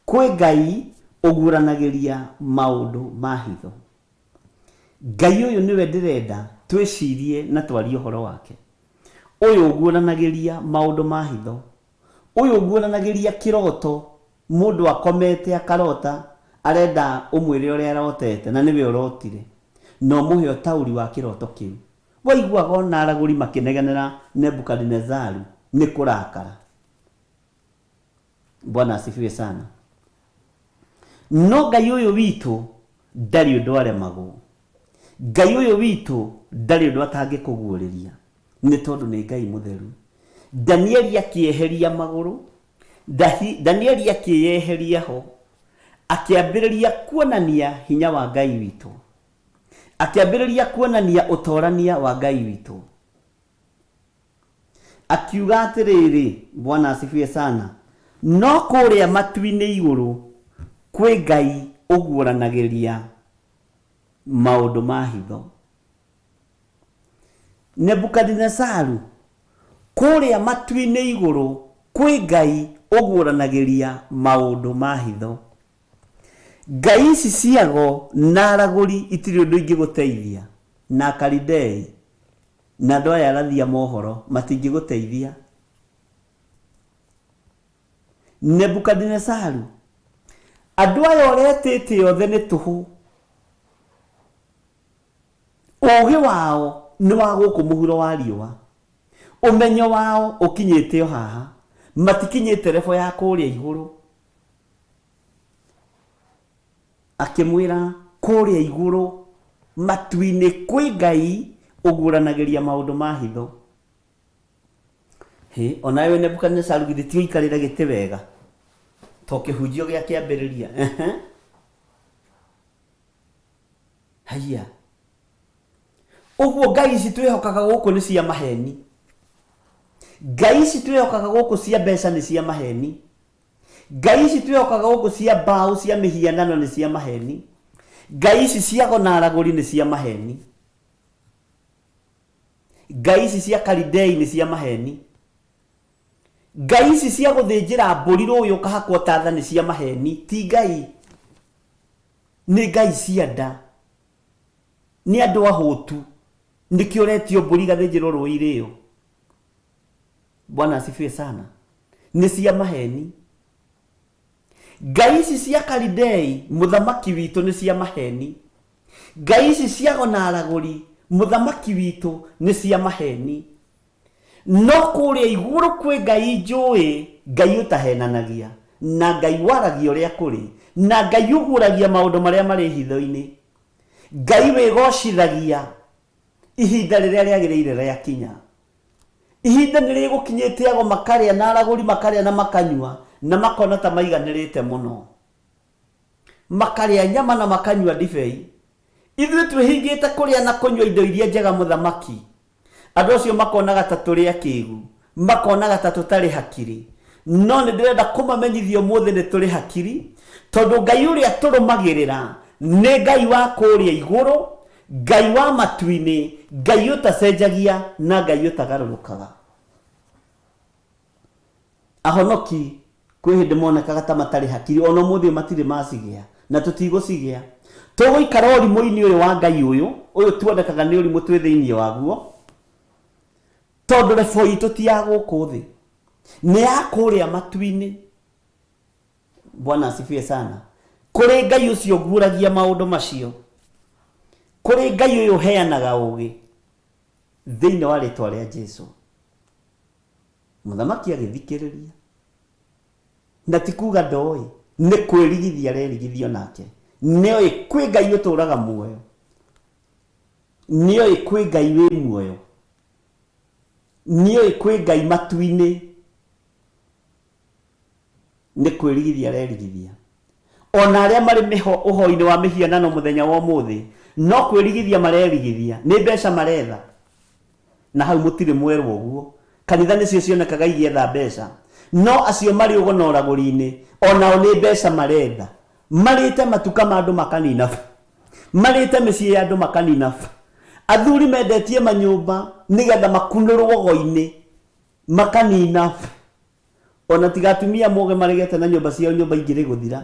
kwĩ Ngai ũguũranagĩria maũndũ ma hitho. Ngai ũyũ nĩwe ndĩrenda twĩcirie na twarie ũhoro wake. Ũyũ ũguũranagĩria maũndũ ma hitho. Ũyũ ũguũranagĩria kĩroto, mũndũ akomete akarota, arenda ũmwĩre ũrĩa arotete na nĩwe ũrotire, na ũmũhe ũtaũri wa kĩroto kĩu. Waiguaga ona aragũri makĩnegenera Nebukadinezaru nĩ kũrakara. Bwana asifiwe sana. No Ngai ũyũ witũ ndarĩ ũndũ aremagwo. Ngai ũyũ witũ ndarĩ ũndũ atangĩkũguũrĩria, nĩ tondũ nĩ Ngai mũtheru. Danieli akĩeheria magũrũ, Danieli akĩyeheria ho, akĩambĩrĩria kuonania hinya wa Ngai witũ, akĩambĩrĩria kuonania ũtorania wa Ngai witũ. Akiuga atĩrĩrĩ, Bwana asifiwe sana, no kũrĩa matu-inĩ igũrũ kwĩ Ngai ũguũranagĩria maũndũ ma hitho. Nebukadinezaru, kũrĩa matu-inĩ igũrũ kwĩ Ngai ũguũranagĩria maũndũ ma hitho. Ngai ici ciago na aragũri itirĩ ũndũ ingĩgũteithia, na Akalidei na andũ aya arathi a mohoro matingĩgũteithia. Nebukadinezaru, andũ aya ũretĩte othe nĩ tũhũ. Ũũgĩ wao nĩ wa gũkũ mũhuro wa riũa. Ũmenyo wao ũkinyĩte o haha. Matikinyĩte level ya kũrĩa igũrũ. Akĩmwĩra, Kũrĩa igũrũ matu-inĩ kwĩ Ngai ũguũranagĩria maũndũ ma hitho. Hĩ, o nawe Nebukadinezaru githĩ ti ũikarĩre gĩtĩ wega? To kĩhunjio gĩa kĩambĩrĩria. Ehe. Haiya. Ũguo ngai ici twĩhokaga gũkũ nĩ cia maheni. Ngai ici twĩhokaga gũkũ cia mbeca nĩ cia maheni. Ngai ici twĩhokaga gũkũ cia mbaũ cia mĩhianano nĩ cia maheni. Ngai ici cia ago na aragũri nĩ cia maheni. Ngai ici cia Kalidei nĩ cia maheni. Ngai ici cia gũthĩnjĩra mbũri rũĩ ũkahakwo tatha nĩ cia maheni, ti Ngai. Nĩ ngai cia nda. Nĩ andũ ahũtu. Nĩkĩo ũretio mbũri igathĩnjĩrwo rũĩ irĩo. Bwana asifiwe sana. Nĩ cia maheni. Ngai ici cia Kalidei, mũthamaki witũ, nĩ cia maheni. Ngai ici cia ago na aragũri, mũthamaki witũ, nĩ cia maheni. No kũrĩa igũrũ kwĩ Ngai njũĩ, Ngai ũtahenanagia, na Ngai waragia ũrĩa kũrĩ, na Ngai ũguũragia maũndũ marĩa marĩ hitho-inĩ, Ngai wĩgocithagia ihinda rĩrĩa rĩagĩrĩire rĩakinya. Ihinda nĩ rĩgũkinyĩte ago makarĩa na aragũri makarĩa na makanyua na makona ta maiganĩrĩte mũno. Makarĩa nyama na makanyua ndibei. Ithuĩ twĩhingĩte kũrĩa na kũnyua indo iria njega mũthamaki. Andũ acio makonaga ta tũrĩ akĩgu, makonaga ta tũtarĩ hakiri. No nĩ ndĩrenda kũmamenyithia ũmũthĩ nĩ tũrĩ hakiri, tondũ Ngai ũrĩa tũrũmagĩrĩra nĩ Ngai wa kũrĩa igũrũ, Ngai wa matu-inĩ, Ngai ũtacenjagia na Ngai ũtagarũrũkaga. Ahonoki kwĩ hĩndĩ monekaga ta matarĩ hakiri, ona ũmũthĩ ũyũ matirĩ macigĩa, na tũtigũcigĩa. Tũgũikara ũrimũ-inĩ ũyũ wa Ngai ũyũ, ũyũ tuonekaga nĩ ũrimũ twĩ thĩinĩ waguo, tondũ rebo itũ ti ya gũkũ thĩ, nĩ ya kũrĩa matu-inĩ. Bwana asifiwe sana. Kũrĩ Ngai ũcio ũguũragia maũndũ macio, kũrĩ Ngai ũyũ ũheanaga ũũgĩ, thĩinĩ wa rĩtwa rĩa Jesu. Mũthamaki agĩthikĩrĩria, na ti kuga ndoĩ, nĩ kwĩrigithia arerigithio nake. Nĩoĩ kwĩ Ngai ũtũraga muoyo. Nĩoĩ kwĩ Ngai wĩ muoyo. Nĩoĩ kwĩ Ngai matu-inĩ. Nĩ kwĩrigithia arerigithia. Ona arĩa marĩ mĩho ũhoi-inĩ wa mĩhianano mũthenya wa ũmũthĩ, no kwĩrigithia marerigithia, nĩ mbeca maretha. Na hau mũtirĩ mwerwo ũguo. Kanitha nĩcio cionekaga igĩetha mbeca. No acio marĩ ũgo na ũragũri-inĩ, o nao nĩ mbeca maretha. Marĩte matuka ma andũ makanina. Marĩte mĩciĩ ya andũ makanina. Athuri mendetie manyũmba nĩgetha makunũrwo ũgo-inĩ makanina. Ona tiga atumia moge maregete na nyũmba ciao nyũmba ingĩrĩ gũthira.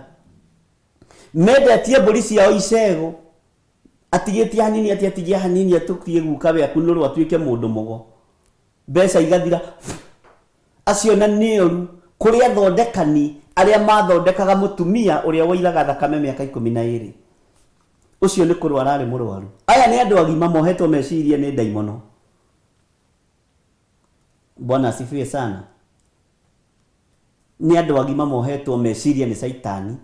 Mendetie mbũri ciao icegũ. Atigĩtie hanini atĩ atigie hanini atũkie guka we akunũrwo atuĩke mũndũ mũgo. Mbeca igathira. Acio na nĩ oru kũrĩ athondekani arĩa mathondekaga mũtumia ũrĩa woiraga thakame mĩaka 12. Ũcio nĩ kũrwara arĩ mũrwaru. Aya nĩ andũ agima mohetwo meciria nĩ ndaimono. Bwana asifiwe sana. Nĩ andũ agima mohetwo meciria nĩ caitani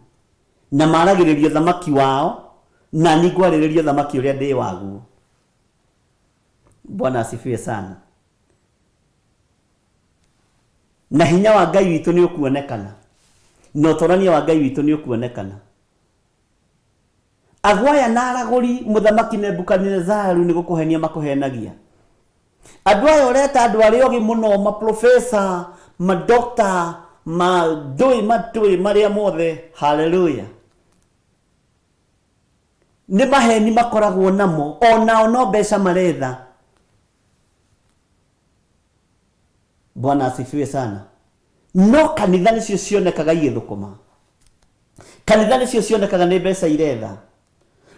na maragĩrĩria ũthamaki wao na niĩ ngwarĩrĩria ũthamaki ũrĩa ndĩ waguo. Bwana asifiwe sana. Na hinya wa Ngai witũ nĩ ũkuonekana na ũtorania wa Ngai witũ nĩ ũkuonekana. Ago aya na aragũri mũthamaki Nebukadinezaru nĩ gũkũhenia makũhenagia. Andũ aya ũreta andũ arĩa ogĩ mũno, maprofesa, madokta, mandũĩ mandũĩ marĩa mothe, haleluya. Nĩ maheni makoragwo namo, onao no mbeca maretha. Bwana asifiwe sana. No kanitha nĩcio cionekaga igĩthũkũma. Kanitha nĩcio cionekaga nĩ mbeca iretha.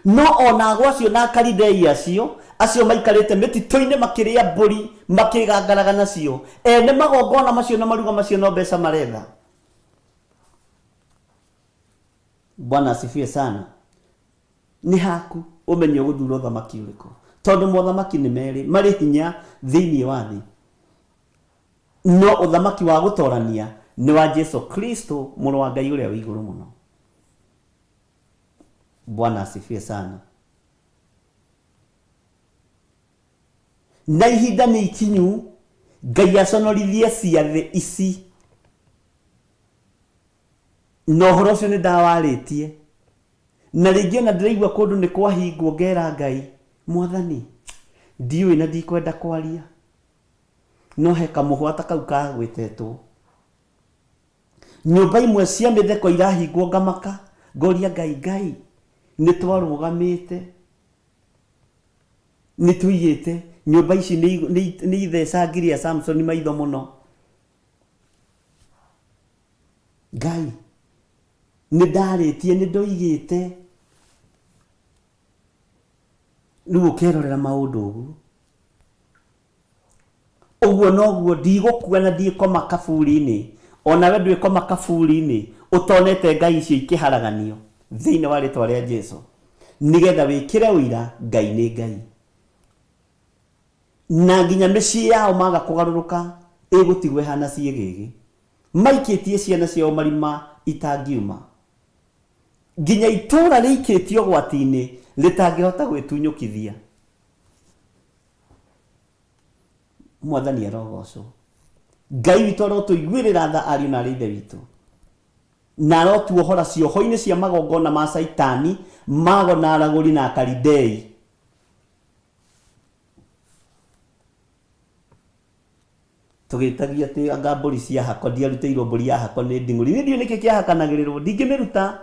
No ona ago acio na Akalidei acio, acio maikarĩte mĩtitũ-inĩ makĩrĩa mbũri makĩgangaraga nacio, ene magongona macio na maruga macio no mbeca maretha. Bwana asifiwe sana. Nĩ haku ũmenye ũgũthura ũthamaki ũrĩkũ, tondũ mothamaki nĩ merĩ marĩ hinya thĩinĩ wa thĩ. No ũthamaki wa gũtorania nĩ wa Jesu Kristo, mũrũ wa Ngai ũrĩa wĩ igũrũ mũno. Bwana asifiwe sana. Na ihinda nĩ ikinyu Ngai aconorithie ciathĩ ici. Na ũhoro ũcio nĩ ndawarĩtie. Na rĩngĩ ona ndĩraigua kũndũ nĩ kwahingwo ngera Ngai, Mwathani, ndiũĩ na ndikwenda kwaria. No he kamũhwa ta kau kagwetetwo. Nyũmba imwe cia mĩtheko irahingwo ngamaka, ngoria Ngai, Ngai, nĩ twarũgamĩte, nĩ tũigĩte nyũmba ici nĩ ithecangire Samsoni maitho mũno. Ngai, nĩ ndarĩtie, nĩ ndoigĩte. Rĩu ũkerorera maũndũ ũguo. Ũguo noguo ndigũkua na ndiĩkoma kaburi-inĩ, o nawe ndwĩkoma kaburi-inĩ ũtonete ngai icio ikĩharaganio thĩinĩ wa rĩtwa rĩa Jesu, nĩgetha wĩkĩre ũira Ngai nĩ Ngai. Na nginya mĩciĩ yao maga kũgarũrũka ĩgũtigwo ĩhana ciĩgĩgĩ. Maikĩtie ciana ciao marima itangiuma. Nginya itũũra rĩikĩtio ũgwati-inĩ rĩtangĩhota gwĩtunyũkithia. Mwathani arogocwo. Ngai witũ arotũiguĩrĩra tha ariũ na arĩ ithe witũ. Na arotuohora cioho-inĩ cia magongona ma Caitani, mago na aragũri na Akalidei. Tũgĩtagia atĩ anga mbũri cia hako, ndiarutĩirwo mbũri ya hako nĩ nding'ũri. Niĩ ndiũĩ nĩkĩ kĩahakanagĩrĩrwo, ndingĩmĩruta,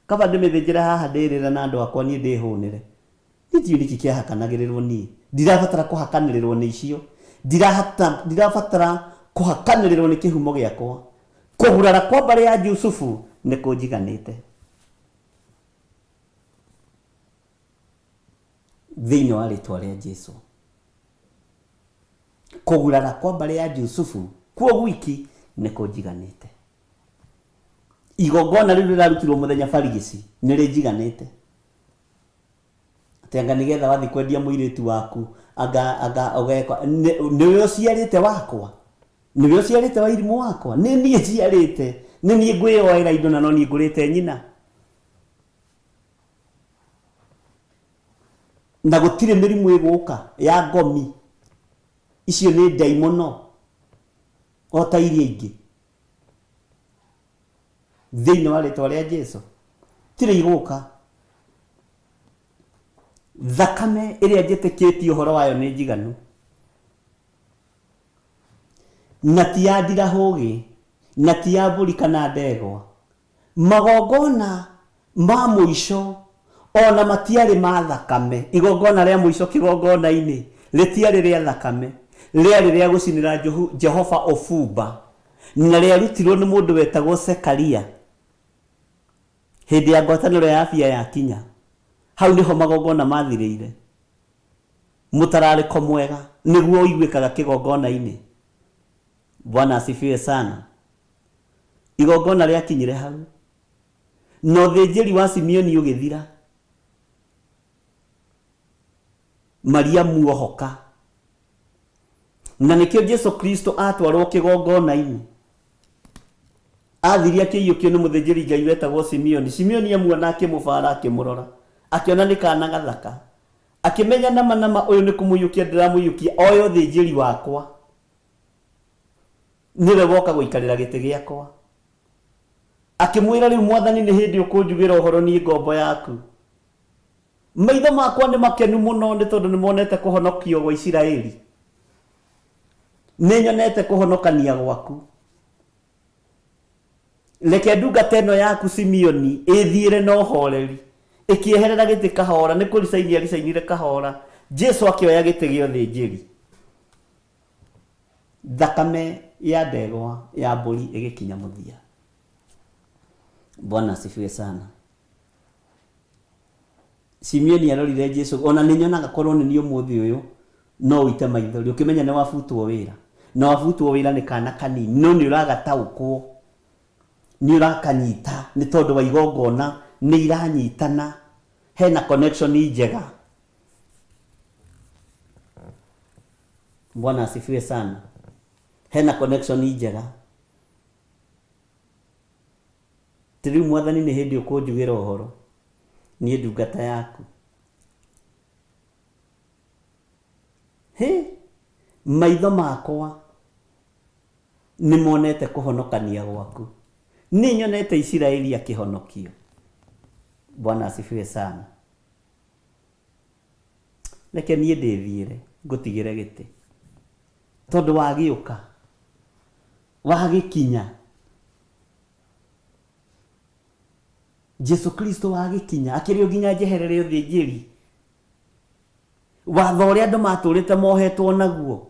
kaba ndĩmĩthĩnjĩre haha ndĩrĩre na andũ akwa niĩ ndĩhũnĩre. Niĩ ndiũĩ nĩkĩ kĩahakanagĩrĩrwo niĩ. Ndirabatara kũhakanĩrĩrwo nĩ icio. Ndirabatara kũhakanĩrĩrwo nĩ kĩhumo gĩakwa. Kũgurara kwa mbarĩ ya Jusufu nĩ kũnjiganĩte. Thĩinĩ wa rĩtwa rĩa Jesu. Kũgurara kwa mbarĩ ya Jusufu kuo gwiki nĩ kũnjiganĩte. Igongona rĩu rĩrarutirwo mũthenya barigici nĩ rĩnjiganĩte. Atĩ anga nĩgetha wathiĩ kwendia mũirĩtu waku anga anga ũgekwa nĩwe ũciarĩte wakwa nĩwe ũciarĩte wa irimũ wakwa nĩ niĩ njiarĩte nĩ niĩ ngwĩyoera indo na no niĩ ngũrĩte nyina. Na gũtirĩ mĩrimũ ĩgũka ya ngomi. Icio nĩ ndaimono o ta iria ingĩ. Thĩinĩ wa rĩtwa rĩa Jesu. Tirĩ igũka. Thakame ĩrĩa njĩtĩkĩtie ũhoro wayo nĩ njiganu. Na ti ya ndirahũgĩ, na ti ya mbũri kana ndegwa. Magongona ma mũico o na matiarĩ ma thakame. Igongona rĩa mũico kĩgongona-inĩ rĩtiarĩ rĩa thakame, rĩarĩ rĩa gũcinĩra Jehova ũbumba, na rĩarutirwo nĩ mũndũ wetagwo Zekaria hĩndĩ ya ngwatanĩro ya Abia yakinya. Hau nĩho magongona mathirĩire. Mũtararĩko mwega nĩguo ũiguĩkaga kĩgongona-inĩ. Bwana asifiwe sana. Igongona rĩakinyire hau, na ũthĩnjĩri wa Simeoni ũgĩthira. Mariamu ohoka. Na nĩkĩo Jesu Kristo atwarwo kĩgongona-inĩ. Athire akĩiyũkio nĩ mũthĩnjĩri Ngai wetagwo Simeoni. Simeoni amuona akĩmũbara akĩmũrora. Akĩona nĩ kana gathaka. Akĩmenya nama nama ũyũ nĩ kũmũiyũkia ndĩramũiyũkia oe ũthĩnjĩri wakwa. Nĩwe woka gũikarĩra gĩtĩ gĩakwa. Akĩmwĩra, Rĩu Mwathani nĩ hĩndĩ ũkũnjugĩra ũhoro niĩ ngombo yaku. Maitho makwa nĩ makenu mũno nĩ tondũ nĩ monete kũhonokio gwa Isiraeli. Nĩ nyonete kũhonokania gwaku. Reke ndungata ĩno yaku Simeoni ĩthiĩre na ũhoreri, ĩkĩeherera gĩtĩ kahora, nĩ kũricaini aricainire kahora, Jesu akĩoya gĩtĩ gĩa ũthĩnjĩri. Thakame ya ndegwa ya mbũri ĩgĩkinya mũthia. Bwana asifiwe sana. Simeoni arorire Jesu, ona nĩ nyonaga korwo nĩ niĩ ũmũthĩ ũyũ no ũite maithori ũkĩmenya nĩ wabutwo wĩra. Na wabutwo wĩra nĩ kana kanini, no nĩ ũragataũkwo, nĩ ũrakanyita nĩ tondũ wa igongona nĩ iranyitana, hena connection njega. Bwana asifiwe sana. Hena connection njega. Ti rĩu Mwathani nĩ hĩndĩ ũkũnjugĩra ũhoro niĩ ndungata yaku. Hĩ, maitho makwa nĩ monete kũhonokania gwaku. Nĩ nyonete Isiraeli akĩhonokio. Bwana asifiwe sana. Reke niĩ ndĩthiĩre ngũtigĩre gĩtĩ. Tondũ wagĩũka, wagĩkinya. Jesu Kristo wagĩkinya, akĩrĩ o nginya njeherere ũthĩnjĩri. Watho ũrĩa andũ matũrĩte mohetwo naguo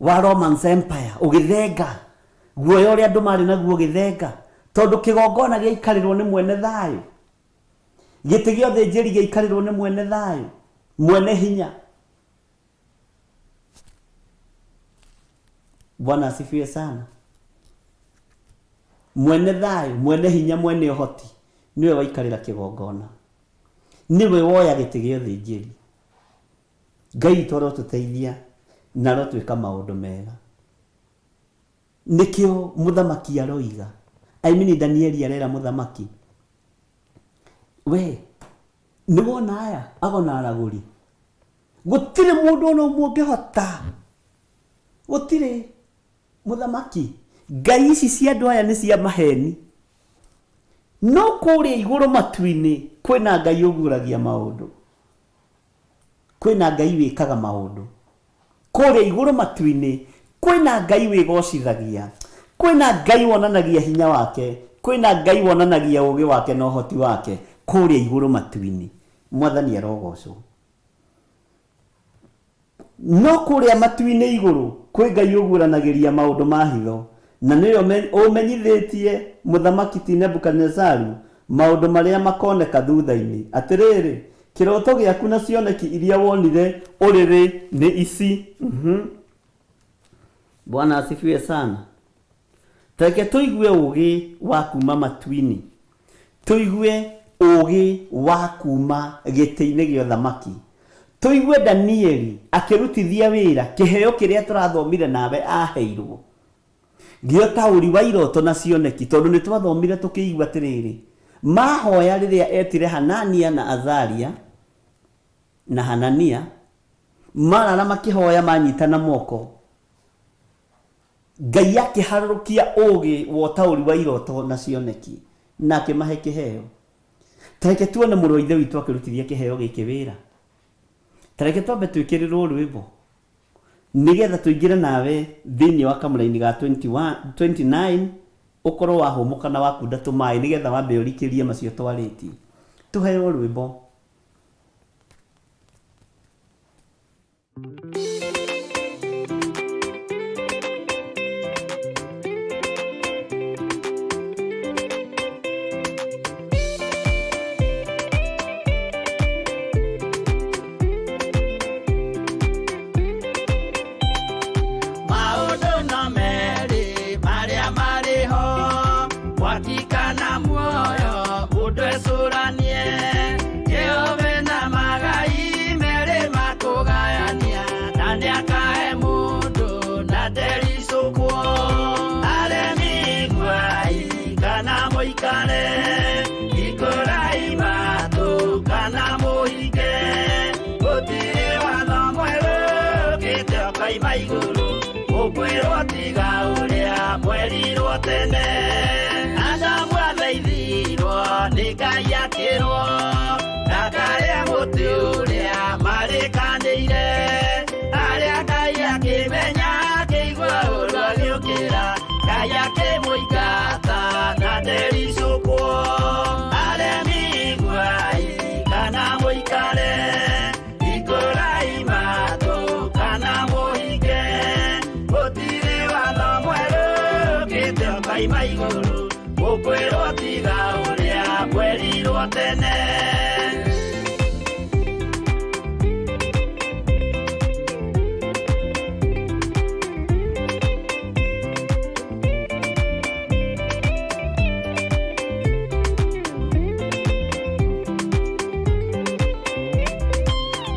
wa Romans Empire ũgĩthenga, guoya ũrĩa andũ marĩ naguo ũgĩthenga, tondũ kĩgongona gĩaikarĩrwo nĩ mwene thayũ. Gĩtĩ gĩa ũthĩnjĩri gĩaikarĩrwo nĩ mwene thayũ, mwene hinya. Bwana asifiwe sana. Mwene thayũ, mwene hinya, mwene ũhoti nĩwe waikarĩra kĩgongona, nĩwe woya gĩtĩ gĩa ũthĩnjĩri. Ngai witũ arotũteithia na arotwĩka maũndũ mega. Nĩkĩo mũthamaki aroiga, I mean Danieli arera mũthamaki, we nĩ wona aya ago na aragũri, gũtirĩ mũndũ ona ũmwe ũngĩhota, gũtirĩ mũthamaki, ngai ici cia andũ aya nĩ cia maheni, no kũrĩa igũrũ matu-inĩ kwĩna Ngai ũguũragia maũndũ. Kwĩna Ngai wĩkaga maũndũ. Kũrĩa igũrũ matu-inĩ, kwĩna Ngai wĩgocithagia. Kwĩna Ngai wonanagia hinya wake. Kwĩna Ngai wonanagia ũũgĩ wake na ũhoti wake kũrĩa igũrũ matu-inĩ. Mwathani arogocwo. No kũrĩa matu-inĩ igũrũ kwĩ Ngai ũguũranagĩria maũndũ ma hitho, na nĩwe ũmenyithĩtie mũthamaki ti Nebukadinezaru maũndũ marĩa makoneka thutha-inĩ. Atĩrĩrĩ, kĩroto gĩaku na cioneki iria wonire ũrĩrĩ nĩ ici. Bwana asifiwe sana. Ta reke tũigue ũũgĩ wa kuuma matu-inĩ, tũigue ũũgĩ wa kuuma gĩtĩ-inĩ gĩa ũthamaki, tũigue Danieli akĩrutithia wĩra kĩheo kĩrĩa tũrathomire nawe aaheirwo, gĩa ũtaũri wa iroto na cioneki, tondũ nĩ twathomire tũkĩigua atĩrĩrĩ, Mahoya rĩrĩa etire Hanania na Azaria na Hanania, marara makĩhoya manyitana moko, Ngai akĩharũrũkia ũũgĩ wa ũtaũri wa iroto na cioneki, na akĩmahe kĩheo. Ta reke tuone mũrũ wa Ithe witũ akĩrutithia kĩheo gĩkĩ wĩra. Ta reke twambe twĩkĩrĩrwo rwĩmbo nĩgetha tũingĩre nawe thĩinĩ wa kamũraini ga 21, 29 ũkorwo wahũmũka na wakunda tũmaĩ nĩgetha wambe ũrikĩrie macio twarĩtie. Tũheo rwĩmbo. Maũndũ no merĩ marĩa marĩ ho, mwaki kana muoyo, mũndũ ecũranie. Jehova na magai merĩ makũgayania, na nĩakahe mũndũ na ndericũkwo. Aremi iguai kana mũikare, hingũrai matũ kana mũhinge. Gũtirĩ watho mwerũ ũkĩte ũkoima igũrũ, mũkwĩrwo tiga ũrĩa mwerirwo tene. Adamu athaithirwo nĩ Ngai akĩrwo, ndakarĩe mũtĩ ũrĩa marĩkanĩire. Harĩa Ngai akĩmenya akĩigua ũru agĩũkĩra, Ngai akĩmũingata na ndericũkwo. Aremi iguai kana mũikare, hingũrai matũ kana mũhinge. Gũtirĩ watho mwerũ ũkĩte ũkoima igũrũ, mũkwĩrwo tiga ũrĩa mwerirwo tene.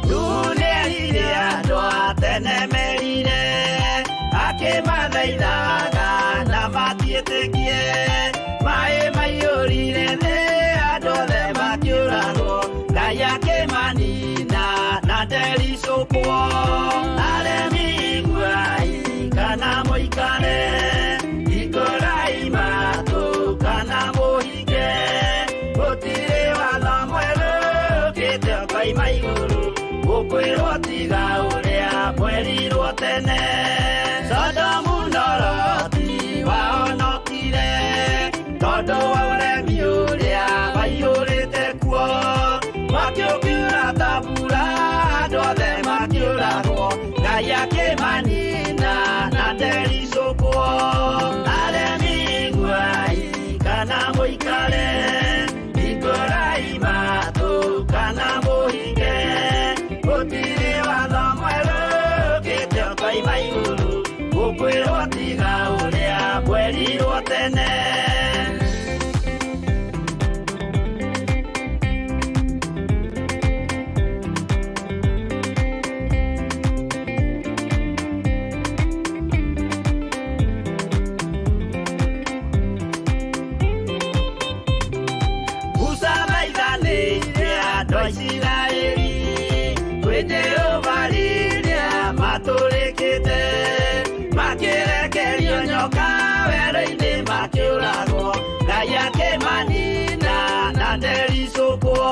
Nuhu nĩerire andũ a tene merire, akĩmathaithaga na matiĩtĩkie. Maĩ maiyũrire thĩ, andũ othe makĩũragwo, Ngai akĩmanina na ndericũkwo. Aremi iguai kana mũikare, hingũrai matũ kana mũhinge. Gũtirĩ watho mwerũ ũkĩte ũkoima igũrũ, mũkwĩrwo tiga ũrĩa mwerirwo tene. Sodomu na Loti wahonokire, tondũ wa ũremi ũrĩa waiyũrĩte kuo. Mwaki ũkiura ta mbura, andũ othe makĩũragwo, Ngai akĩmanina na ndericũkwo. Aremi iguai kana mũikare, hingũrai matũ kana mũhinge. Gũtirĩ watho mwerũ ũkĩte ũkoima igũrũ, mũkwĩrwo tiga ũrĩa mwerirwo tene. Musa thaithanĩire andũ a Isiraeli kwĩ Jehova rĩrĩa matũrĩkĩte, makĩrekerio nyoka werũ-inĩ makĩũragwo, Ngai akĩmanina na ndericũkwo.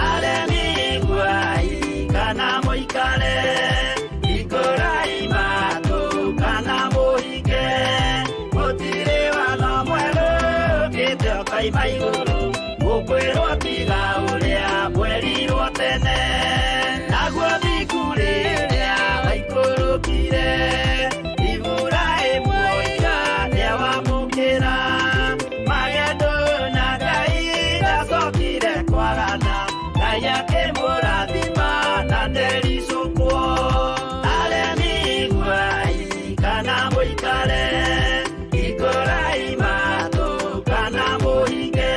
Aremi iguai kana mũikare, hingũrai matũ kana mũhinge. Gũtirĩ watho mwerũ ũkĩte ũkoima igũrũ, mũkwĩrwo tiga ũrĩa mwerirwo tene. Naguo thingu rĩrĩa waikũrũkire, Iburahĩmu oiga nĩawamũkĩra. Magendo na Ngai ndacokire kwagana, Ngai akĩmũrathima na ndericũkwo. Aremi iguai kana mũikare, hingũrai matũ kana mũhinge.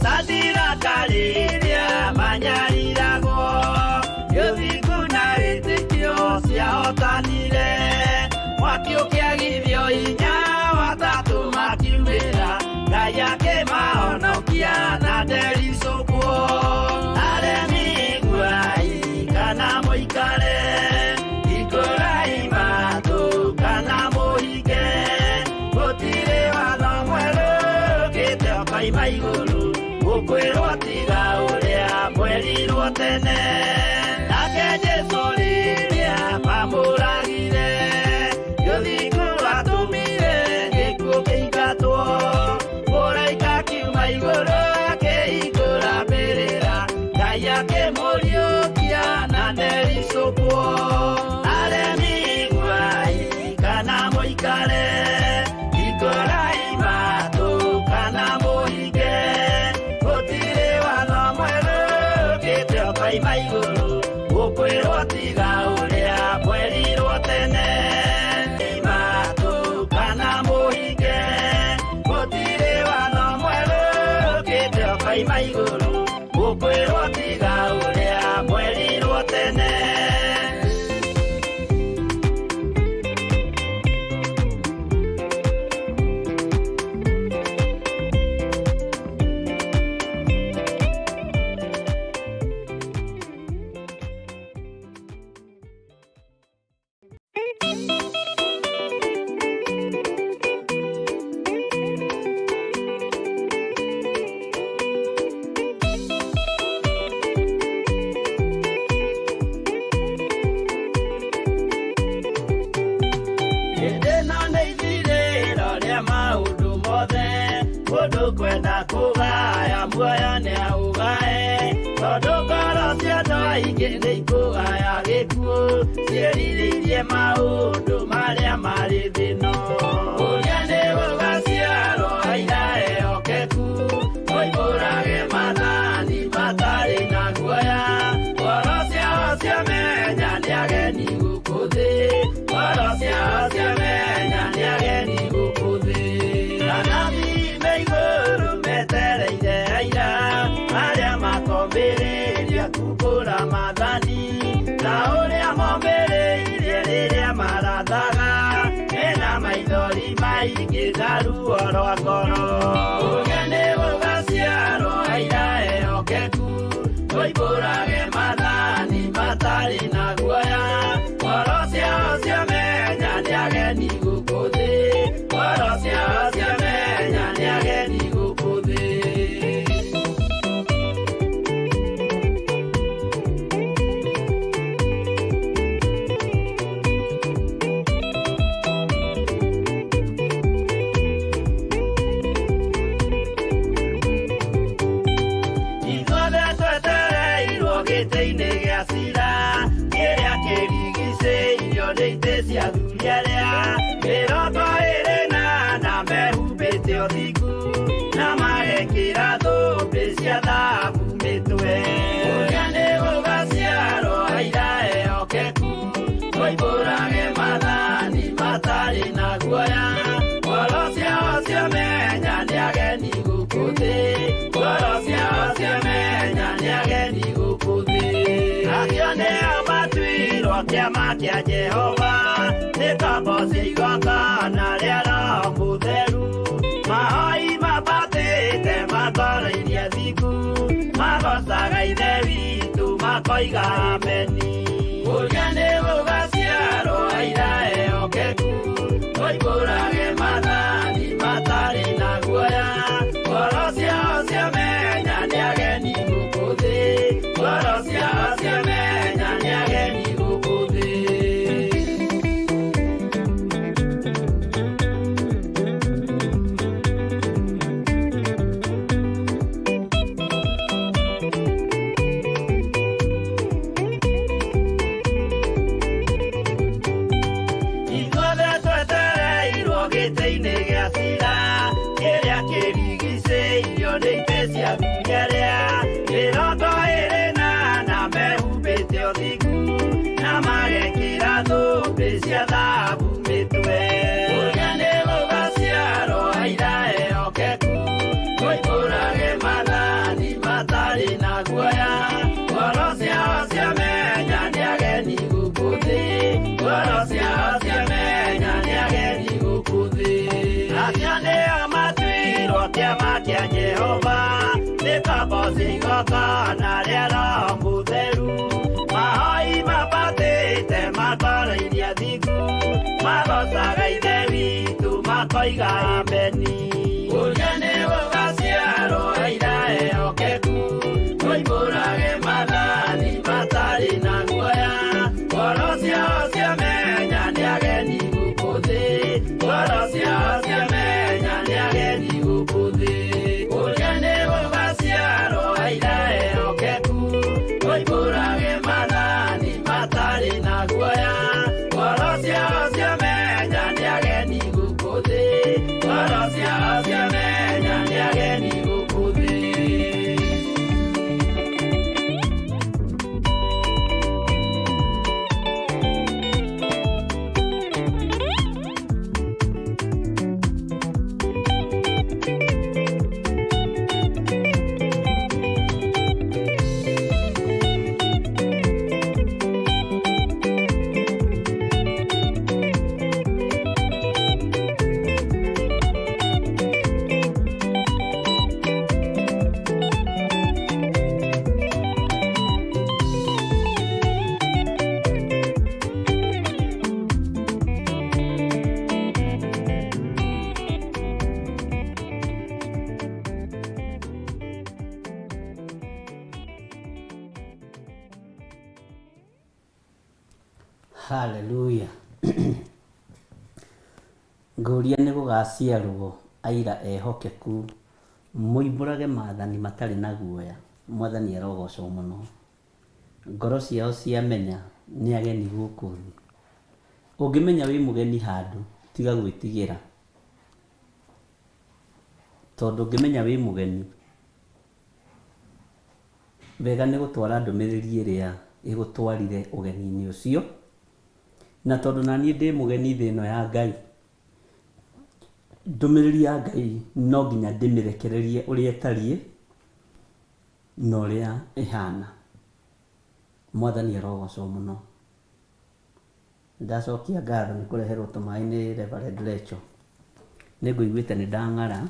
Sadiraka rĩrĩa manyariragwo, gĩthingu na wĩtĩkio ciahotanire. Mwaki ũkĩagithio hinya, watatũ makiumĩra, Ngai akĩmahonokia na ndericũkwo. Aremi iguai kana mũikare, hingũrai matũ kana mũhinge, gũtirĩ watho mwerũ ũkĩte ũkoima igũrũ, gũkwĩrwo tiga ũrĩa mwerirwo tene. Nake Jesũ rĩrĩa mamũragire, gĩthingu atũmire gĩkuũ kĩingatwo, mũraika akiuma igũrũ akĩhingũra mbĩrĩra, Ngai akĩmũriũkia na ndericũkwo. Aremi iguai kana mũikare, hingũrai matũ kana mũhinge, gũtirĩ watho mwerũ ũkĩte ũkoima igũrũ, gũkwĩrwo tiga ũrĩa mwerirwo tene. Matũ kana mũhinge, gũtirĩ watho mwerũ ũkĩte ũkoima igũrũ, gũkwĩrwo tiga ũrĩa mwerirwo tene. Hĩndĩ ĩno nĩ ithirĩro rĩa maũndũ mothe, mũndũ kwenda kũgaya muoyo nĩaũgae, tondũ ngoro cia andũ aingĩ nĩ ikũgaya gĩkuũ, ciĩrirĩirie maũndũ marĩa marĩ thĩ ĩno. Ũrĩa nĩ gũgaciarwo aira ehokeku, moimbũrage maathani matarĩ na guoya, ngoro ciao ciamenya nĩ ageni gũkũ thĩ, ngoro ciao ciamenya nĩ ageni gũkũ thĩ. Anabii me igũrũ metereire aira, arĩa makombĩrĩria kumbũra maathani, ta ũrĩa mombĩrĩirie rĩrĩa marathaga, mena maithori maingĩ na ruo rwa ngoro. Ũrĩa nĩ gũgaciarwo aira ehokeku, moimbũrage maathani matarĩ na guoya, ngoro ciao ciamenya nĩ ageni gũkũ thĩ, ngoro ciao ciamenya nĩ ageni gũkũ thĩ. Ithuothe twetereirwo gĩtĩ-inĩ gĩa cira, kĩrĩa kĩrigicĩirio nĩ itĩ cia athuri arĩa 24 mehumbĩte ũthingu, na magekĩra thũmbĩ cia thahabu mĩtwe. Ũrĩa nĩ gũgaciarwo aira ehokeku, moimbũrage maathani matarĩ na guoya, ngoro ciao ciamenya nĩ ageni gũkũ thĩ, ngoro ciao ciamenya nĩ ageni gũkũ thĩ. Acio nĩo matuirwo kĩama kĩa Jehova, nĩ ngombo cia igongona rĩa Roho Mũtheru, mahoi mabatĩte matoroirie thingu, magocaga Ithe witũ makoiga ameni. Ũrĩa nĩ gũgaciarwo aira ehokeku, moimbũrage maathani matarĩ na guoya, ngoro ciao ciamenya nĩ ageni gũkũ thĩ, ngoro ciao ciamenya nĩ ageni gũkũ thĩ. Jehova nĩ kaboci igongona rĩa Roho Mũtheru mahoi mabatĩte matwarairie thingu magocaga Ithe witũ makoiga ameni ũrĩa nĩ gũgaciarwo aira ehokeku moimbũrage maathani matarĩ na guoya ngoro ciao ciamenya nĩ ageni gũkũ thĩ ngoro ciao ciamenya nĩ ageni gũkũ thĩ ũrĩa nĩ gũgaciarwo aira ehokeku moimbũrage maathani matarĩ na guoya ngoro ciao ciamenya nĩ ageni gũkũ thĩ ngoro ciao ciamenya nĩ ageni gũkũ thĩ. Haleluya. Ngũria nĩ gũgaciarwo aira ehokeku moimbũrage maathani matarĩ na guoya. Mwathani arogocwo mũno. Ngoro ciao ciamenya nĩ ageni gũkũ thĩ. Ũngĩmenya wĩ mũgeni handũ tiga gwĩtigĩra. Tondũ ũngĩmenya wĩ mũgeni wega nĩ gũtwara ndũmĩrĩri ĩrĩa ĩgũtwarire ũgeni-inĩ ũcio. Na tondũ naniĩ ndĩ mũgeni thĩ ĩno ya Ngai, ndũmĩrĩri ya Ngai no nginya ndĩmĩrekererie ũrĩa ĩtariĩ na ũrĩa ĩhana. Mwathani arogocwo mũno. Ndacokia ngatho nĩ kũreherwo tũmaĩ nĩ Reverend Rachel. Nĩ ngũiguĩte nĩ ndang'ara.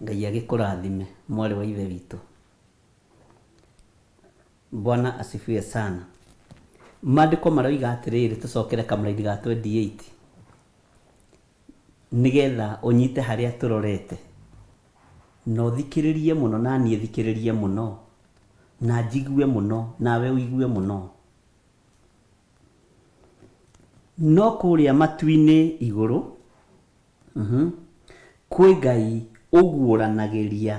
Ngai agĩkũrathime mwarĩ wa ithe witũ. Bwana asifiwe sana. Maandĩko maroiga atĩrĩrĩ, tũcokere kamũraini ga 28 nĩgetha ũnyite harĩa tũrorete na ũthikĩrĩrie mũno na niĩ thikĩrĩrie mũno na njigue mũno nawe ũigue mũno. No kũrĩa matu-inĩ igũrũ kwĩ Ngai ũguũranagĩria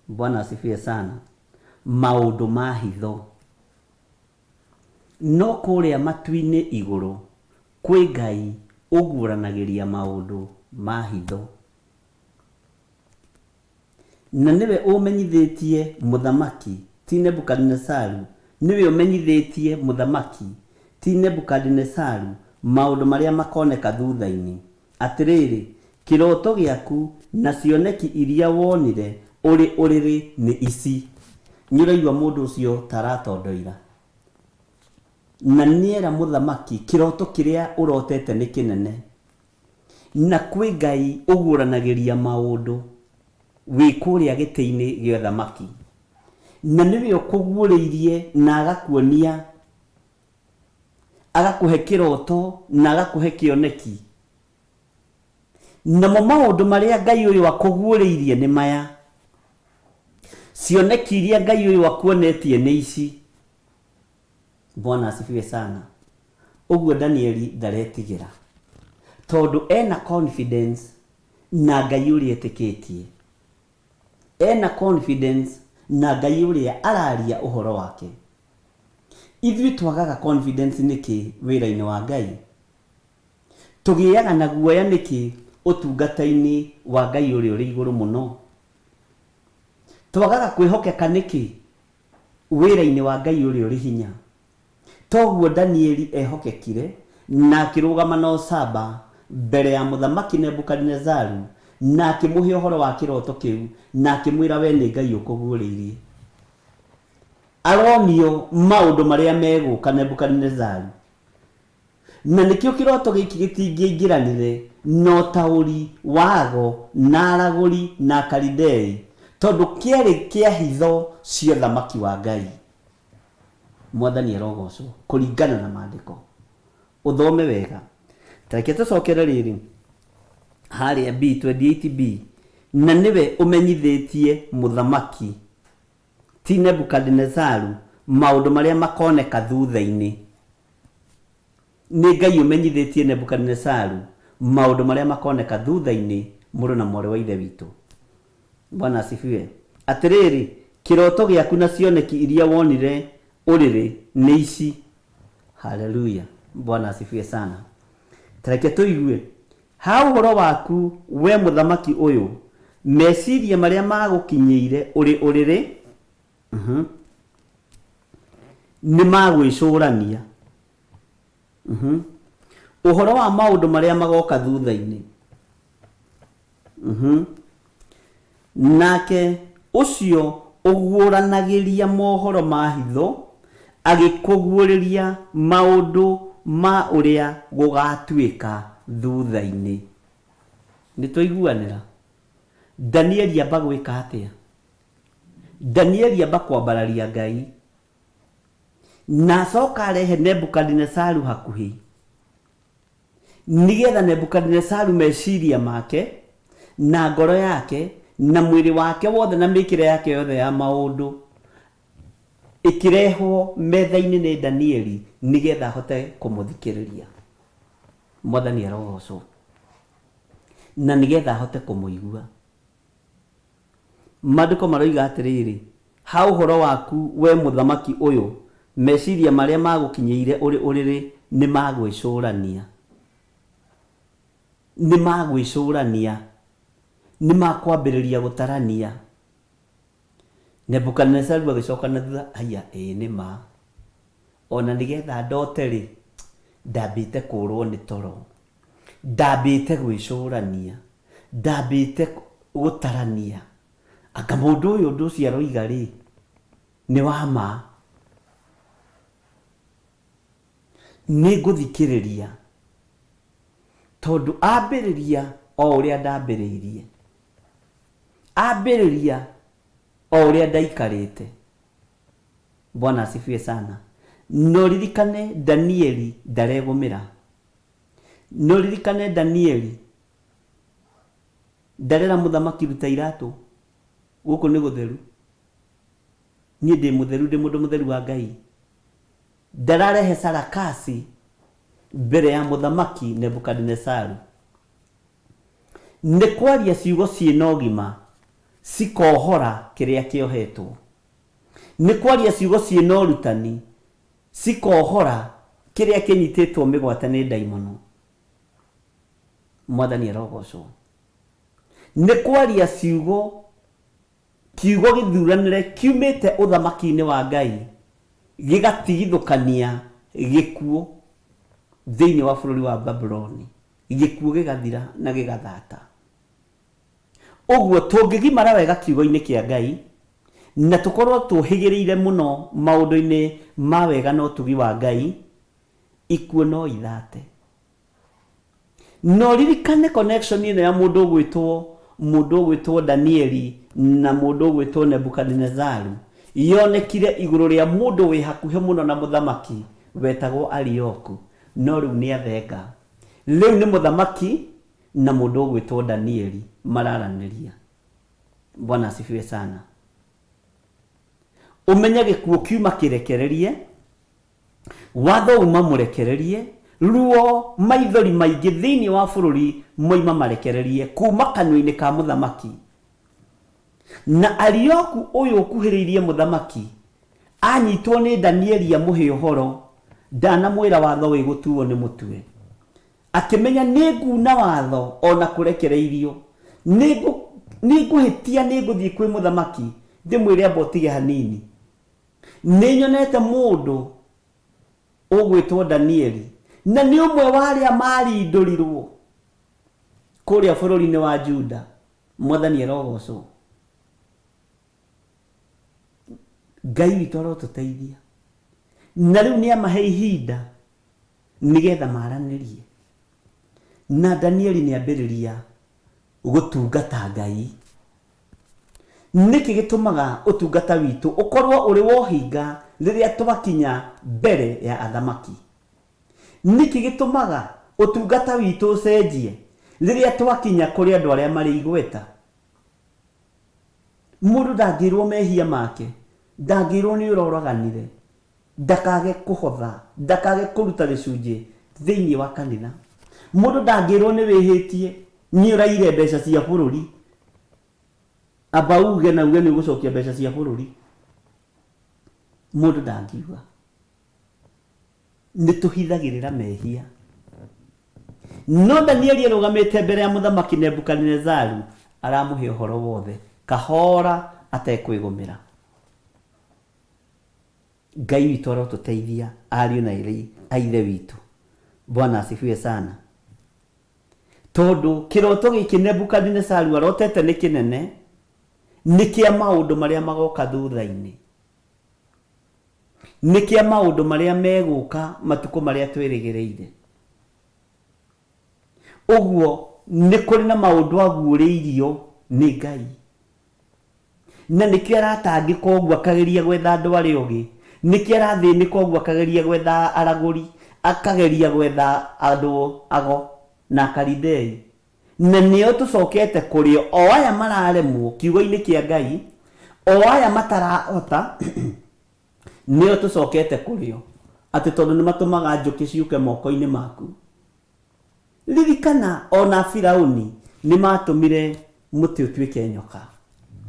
Bwana asifiwe sana maũndũ ma hitho. No kũrĩa matu-inĩ igũrũ kwĩ Ngai ũguũranagĩria maũndũ ma hitho. Na nĩwe ũmenyithĩtie mũthamaki, ti Nebukadinezaru, nĩwe ũmenyithĩtie mũthamaki, ti Nebukadinezaru, maũndũ marĩa makoneka thutha-inĩ. Atĩrĩrĩ, kĩroto gĩaku na cioneki iria wonire ũrĩ ũrĩrĩ nĩ ici. Nĩũraigua mũndũ ũcio ta aratondoira? Na nĩera mũthamaki, kĩroto kĩrĩa ũrotete nĩ kĩnene. Na kwĩ Ngai ũguũranagĩria maũndũ wĩ kũrĩa gĩtĩ-inĩ gĩa ũthamaki. Na nĩwe ũkũguũrĩirie na agakuonia, agakũhe kĩroto na agakũhe kĩoneki. Namo maũndũ marĩa Ngai ũyũ akũguũrĩirie nĩ maya. Cioneki iria Ngai ũyũ akuonetie nĩ ici. Bwana asifiwe sana. Ũguo Danieli ndaretigĩra tondũ ena confidence na Ngai ũrĩa etĩkĩtie. Ena confidence na Ngai ũrĩa araria ũhoro wake. Ithuĩ twagaga confidence nĩkĩ wĩra-inĩ wa Ngai? Tũgĩaga na guoya nĩkĩ ũtungata-inĩ wa Ngai ũrĩa ũrĩ igũrũ mũno? Twagaga kwĩhokeka nĩkĩ wĩra-inĩ wa Ngai ũrĩa ũrĩ hinya? Toguo Danieli ehokekire na akĩrũgama na ũcamba mbere ya Mũthamaki Nebukadinezaru na akĩmũhe ũhoro wa kĩroto kĩu na akĩmwĩra we nĩ Ngai ũkũguũrĩirie. Aronio maũndũ marĩa megũka Nebukadinezaru. Na nĩkĩo kĩroto gĩkĩ gĩtingĩaingĩranire na ũtaũri wa ago na aragũri na Akalidei, tondũ kĩarĩ kĩa hitho cia ũthamaki wa Ngai. Mwathani arogocwo kũringana na maandĩko. Ũthome wega. Ta reke tũcokere rĩrĩ harĩa B 28b na nĩwe ũmenyithĩtie mũthamaki ti Nebukadinezaru maũndũ marĩa makoneka thutha-inĩ. Nĩ Ngai ũmenyithĩtie Nebukadinezaru maũndũ marĩa makoneka thutha-inĩ, mũrũ na mwarĩ wa Ithe witũ. Bwana asifiwe. Atĩrĩrĩ, kĩroto gĩaku na cioneki iria wonire ũrĩrĩ nĩ ici. Haleluya. Bwana asifiwe sana. Ta reke tũigue. Ha ũhoro waku, wee mũthamaki ũyũ, meciria marĩa magũkinyĩire ũrĩ ũrĩrĩ, nĩ ma gwĩcũrania. Ũhoro wa maũndũ marĩa magoka thutha-inĩ. Nake ũcio ũguũranagĩria mohoro ma hitho agĩkũguũrĩria maũndũ ma ũrĩa gũgaatuĩka thutha-inĩ. Nĩ twaiguanĩra? Danieli amba gwĩka atĩa? Danieli amba kwambararia Ngai. Na acoka arehe Nebukadinesaru hakuhĩ. Nĩgetha Nebukadinesaru meciria make, na ngoro yake, na mwĩrĩ wake wothe na mĩkĩre yake yothe ya maũndũ ĩkĩrehwo metha-inĩ nĩ Danieli nĩgetha ahote kũmũthikĩrĩria. Mwathani arogocwo. Na nĩgetha ahote kũmũigua. Maandĩko maroiga atĩrĩrĩ, Ha ũhoro waku, wee mũthamaki ũyũ, meciria marĩa magũkinyĩire ũrĩ ũrĩrĩ nĩ ma gwĩcũrania, nĩ ma gwĩcũrania, nĩ ma kwambĩrĩria gũtarania. Nebukadinezaru agĩcoka na thutha, haiya, ĩĩ nĩ ma, o na nĩgetha ndote-rĩ, ndambĩte kũũrũo nĩ toro, ndambĩte gwĩcũrania. Ndambĩte gũtarania, anga mũndũ ũyũ ũndũ ũcio aroiga-rĩ, nĩ wa ma? Nĩngũthikĩrĩria, tondũ ambĩrĩria o ũrĩa ndambĩrĩirie, ambĩrĩria o ũrĩa ndaikarĩte. Bwana asifiwe sana. Na ũririkane Danieli ndaregũmĩra. Na ũririkane Danieli Ndarera mũthamaki ruta iratũ, gũkũ nĩ gũtheru. Niĩ ndĩ mũtheru, ndĩ mũndũ mũtheru wa Ngai. Ndararehe sarakasi mbere ya mũthamaki Nebukadinesaru. Nĩ kwaria ciugo ciĩna ũgima cikohora kĩrĩa kĩohetwo. Nĩ kwaria ciugo ciĩna ũrutani cikohora kĩrĩa kĩnyitĩtwo mĩgwate nĩ ndaimono. Mwathani arogocwo. Nĩ kwaria ciugo, kiugo gĩthuranĩre kiumĩte ũthamaki-inĩ wa Ngai gĩgatigithũkania gĩkuũ thĩinĩ wa bũrũri wa Babuloni. Gĩkuũ gĩgathira na gĩgathata. Ũguo tũngĩgimara wega kiugo-inĩ kĩa Ngai na tũkorwo tũhĩgĩrĩire mũno maũndũ-inĩ ma wega na ũtugi wa Ngai, ikuũ no ithate. Na ũririkane connection ĩno ya mũndũ ũgwĩtwo mũndũ ũgwĩtwo Danieli na mũndũ ũgwĩtwo Nebukadinezaru yonekire igũrũ rĩa mũndũ wĩ hakuhĩ mũno na mũthamaki wetagwo Arioku, no rĩu nĩ athenga. Rĩu nĩ mũthamaki na mũndũ ũgwĩtwo Danieli mararanĩria. Bwana asifiwe sana. Ũmenye gĩkuũ kiuma kĩrekererie Watho uma mũrekererie, ruo, maithori maingĩ thĩinĩ wa bũrũri moima marekererie kuuma kanua-inĩ ka mũthamaki. Na Arioku ũyũ ũkuhĩrĩirie mũthamaki, anyitwo nĩ Danieli amũhe ũhoro, ndanamwĩra watho wĩgũtuo nĩ mũtue. Akĩmenya nĩnguuna watho o na kũrekereirio, nĩngũhĩtia, nĩngũthiĩ kwĩ mũthamaki ndĩmwĩre amba ũtige hanini. Nĩ nyonete mũndũ ũgwĩtwo Danieli, na nĩ ũmwe wa arĩa maarindũrirwo kũrĩa bũrũri-inĩ wa Juda. Mwathani arogocwo. Ngai witũ arotũteithia. Na rĩu nĩ amahe ihinda nĩgetha maranĩrie. Na Danieli nĩ ambĩrĩria gũtungata Ngai. Nĩkĩ gĩtũmaga ũtungata witũ ũkorwo ũrĩ wa ũhinga rĩrĩa twakinya mbere ya athamaki? Nĩkĩ gĩtũmaga ũtungata witũ ũcenjie rĩrĩa twakinya kũrĩ andũ arĩa marĩ igweta? Mũndũ ndangĩrwo mehia make, ndangĩrwo nĩ ũroraganire, ndakage kũhotha, ndakage kũruta gĩcunjĩ thĩinĩ wa kanitha. Mũndũ ndangĩrwo nĩ wĩhĩtie, nĩ ũraire mbeca cia bũrũri, amba uge na uge nĩ ũgũcokia mbeca cia bũrũri. Mũndũ ndangiuga. Nĩ tũhithagĩrĩra mehia. No Danieli arũgamĩte mbere ya Mũthamaki Nebukadinezaru aramũhe ũhoro wothe kahora atekwĩgũmĩra. Ngai witũ arotũteithia ariũ na aarĩ a Ithe witũ. Bwana asifiwe sana. Tondũ kĩroto gĩkĩ Nebukadinezaru arotete nĩ kĩnene, nĩ kĩa maũndũ marĩa magoka thutha-inĩ. Nĩ kĩa maũndũ marĩa megũka matukũ marĩa twĩrĩgĩrĩire. Ũguo nĩ kũrĩ na maũndũ aguũrĩirio nĩ Ngai. Na nĩkĩo aratangĩka ũguo akageria gwetha andũ arĩa ogĩ. Nĩkĩo arathĩnĩka ũguo akageria gwetha aragũri, akageria gwetha andũ ago na Akalidei. Na nĩo tũcokete kũrĩ o, o aya mararemwo kiugo-inĩ kĩa Ngai, o aya matarahota, nĩo tũcokete kũrĩ o, atĩ tondũ nĩ matũmaga njũkĩ ciũke moko-inĩ maku. Ririkana o na Firauni nĩ maatũmire mũtĩ ũtuĩke nyoka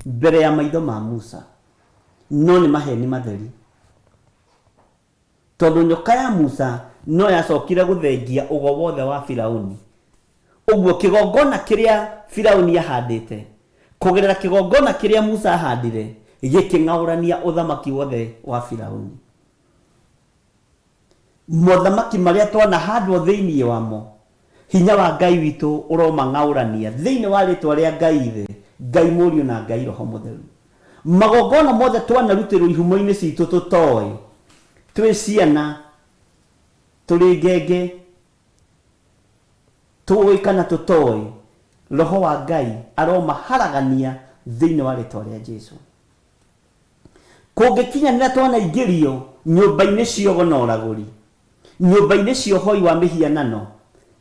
mbere ya maitho ma Musa, no nĩ maheeni matheri. Tondũ nyoka ya Musa no yacokire gũthengia ũgo wothe wa Firauni. Ũguo kĩgongona kĩrĩa Firauni ahandĩte, kũgerera kĩgongona kĩrĩa Musa ahandire, gĩkĩng'aũrania ũthamaki wothe wa Firauni. Mothamaki marĩa twanahandwo thĩinĩ wamo, hinya wa Ngai witũ ũromang'aũrania thĩinĩ wa rĩtwa rĩa Ngai Ithe, Ngai Mũriũ na Ngai Roho Mũtheru. Magongona mothe twanarutĩrwo ihumo-inĩ citũ tũtoĩ, twĩ ciana, tũrĩ ngenge, tũĩ kana tũtoĩ, Roho wa Ngai aromaharagania thĩinĩ wa rĩtwa rĩa Jesu. Kũngĩkinyanĩra twanaingĩrio nyũmba-inĩ cia ũgo na ũragũri, nyũmba-inĩ cia ũhoi wa mĩhianano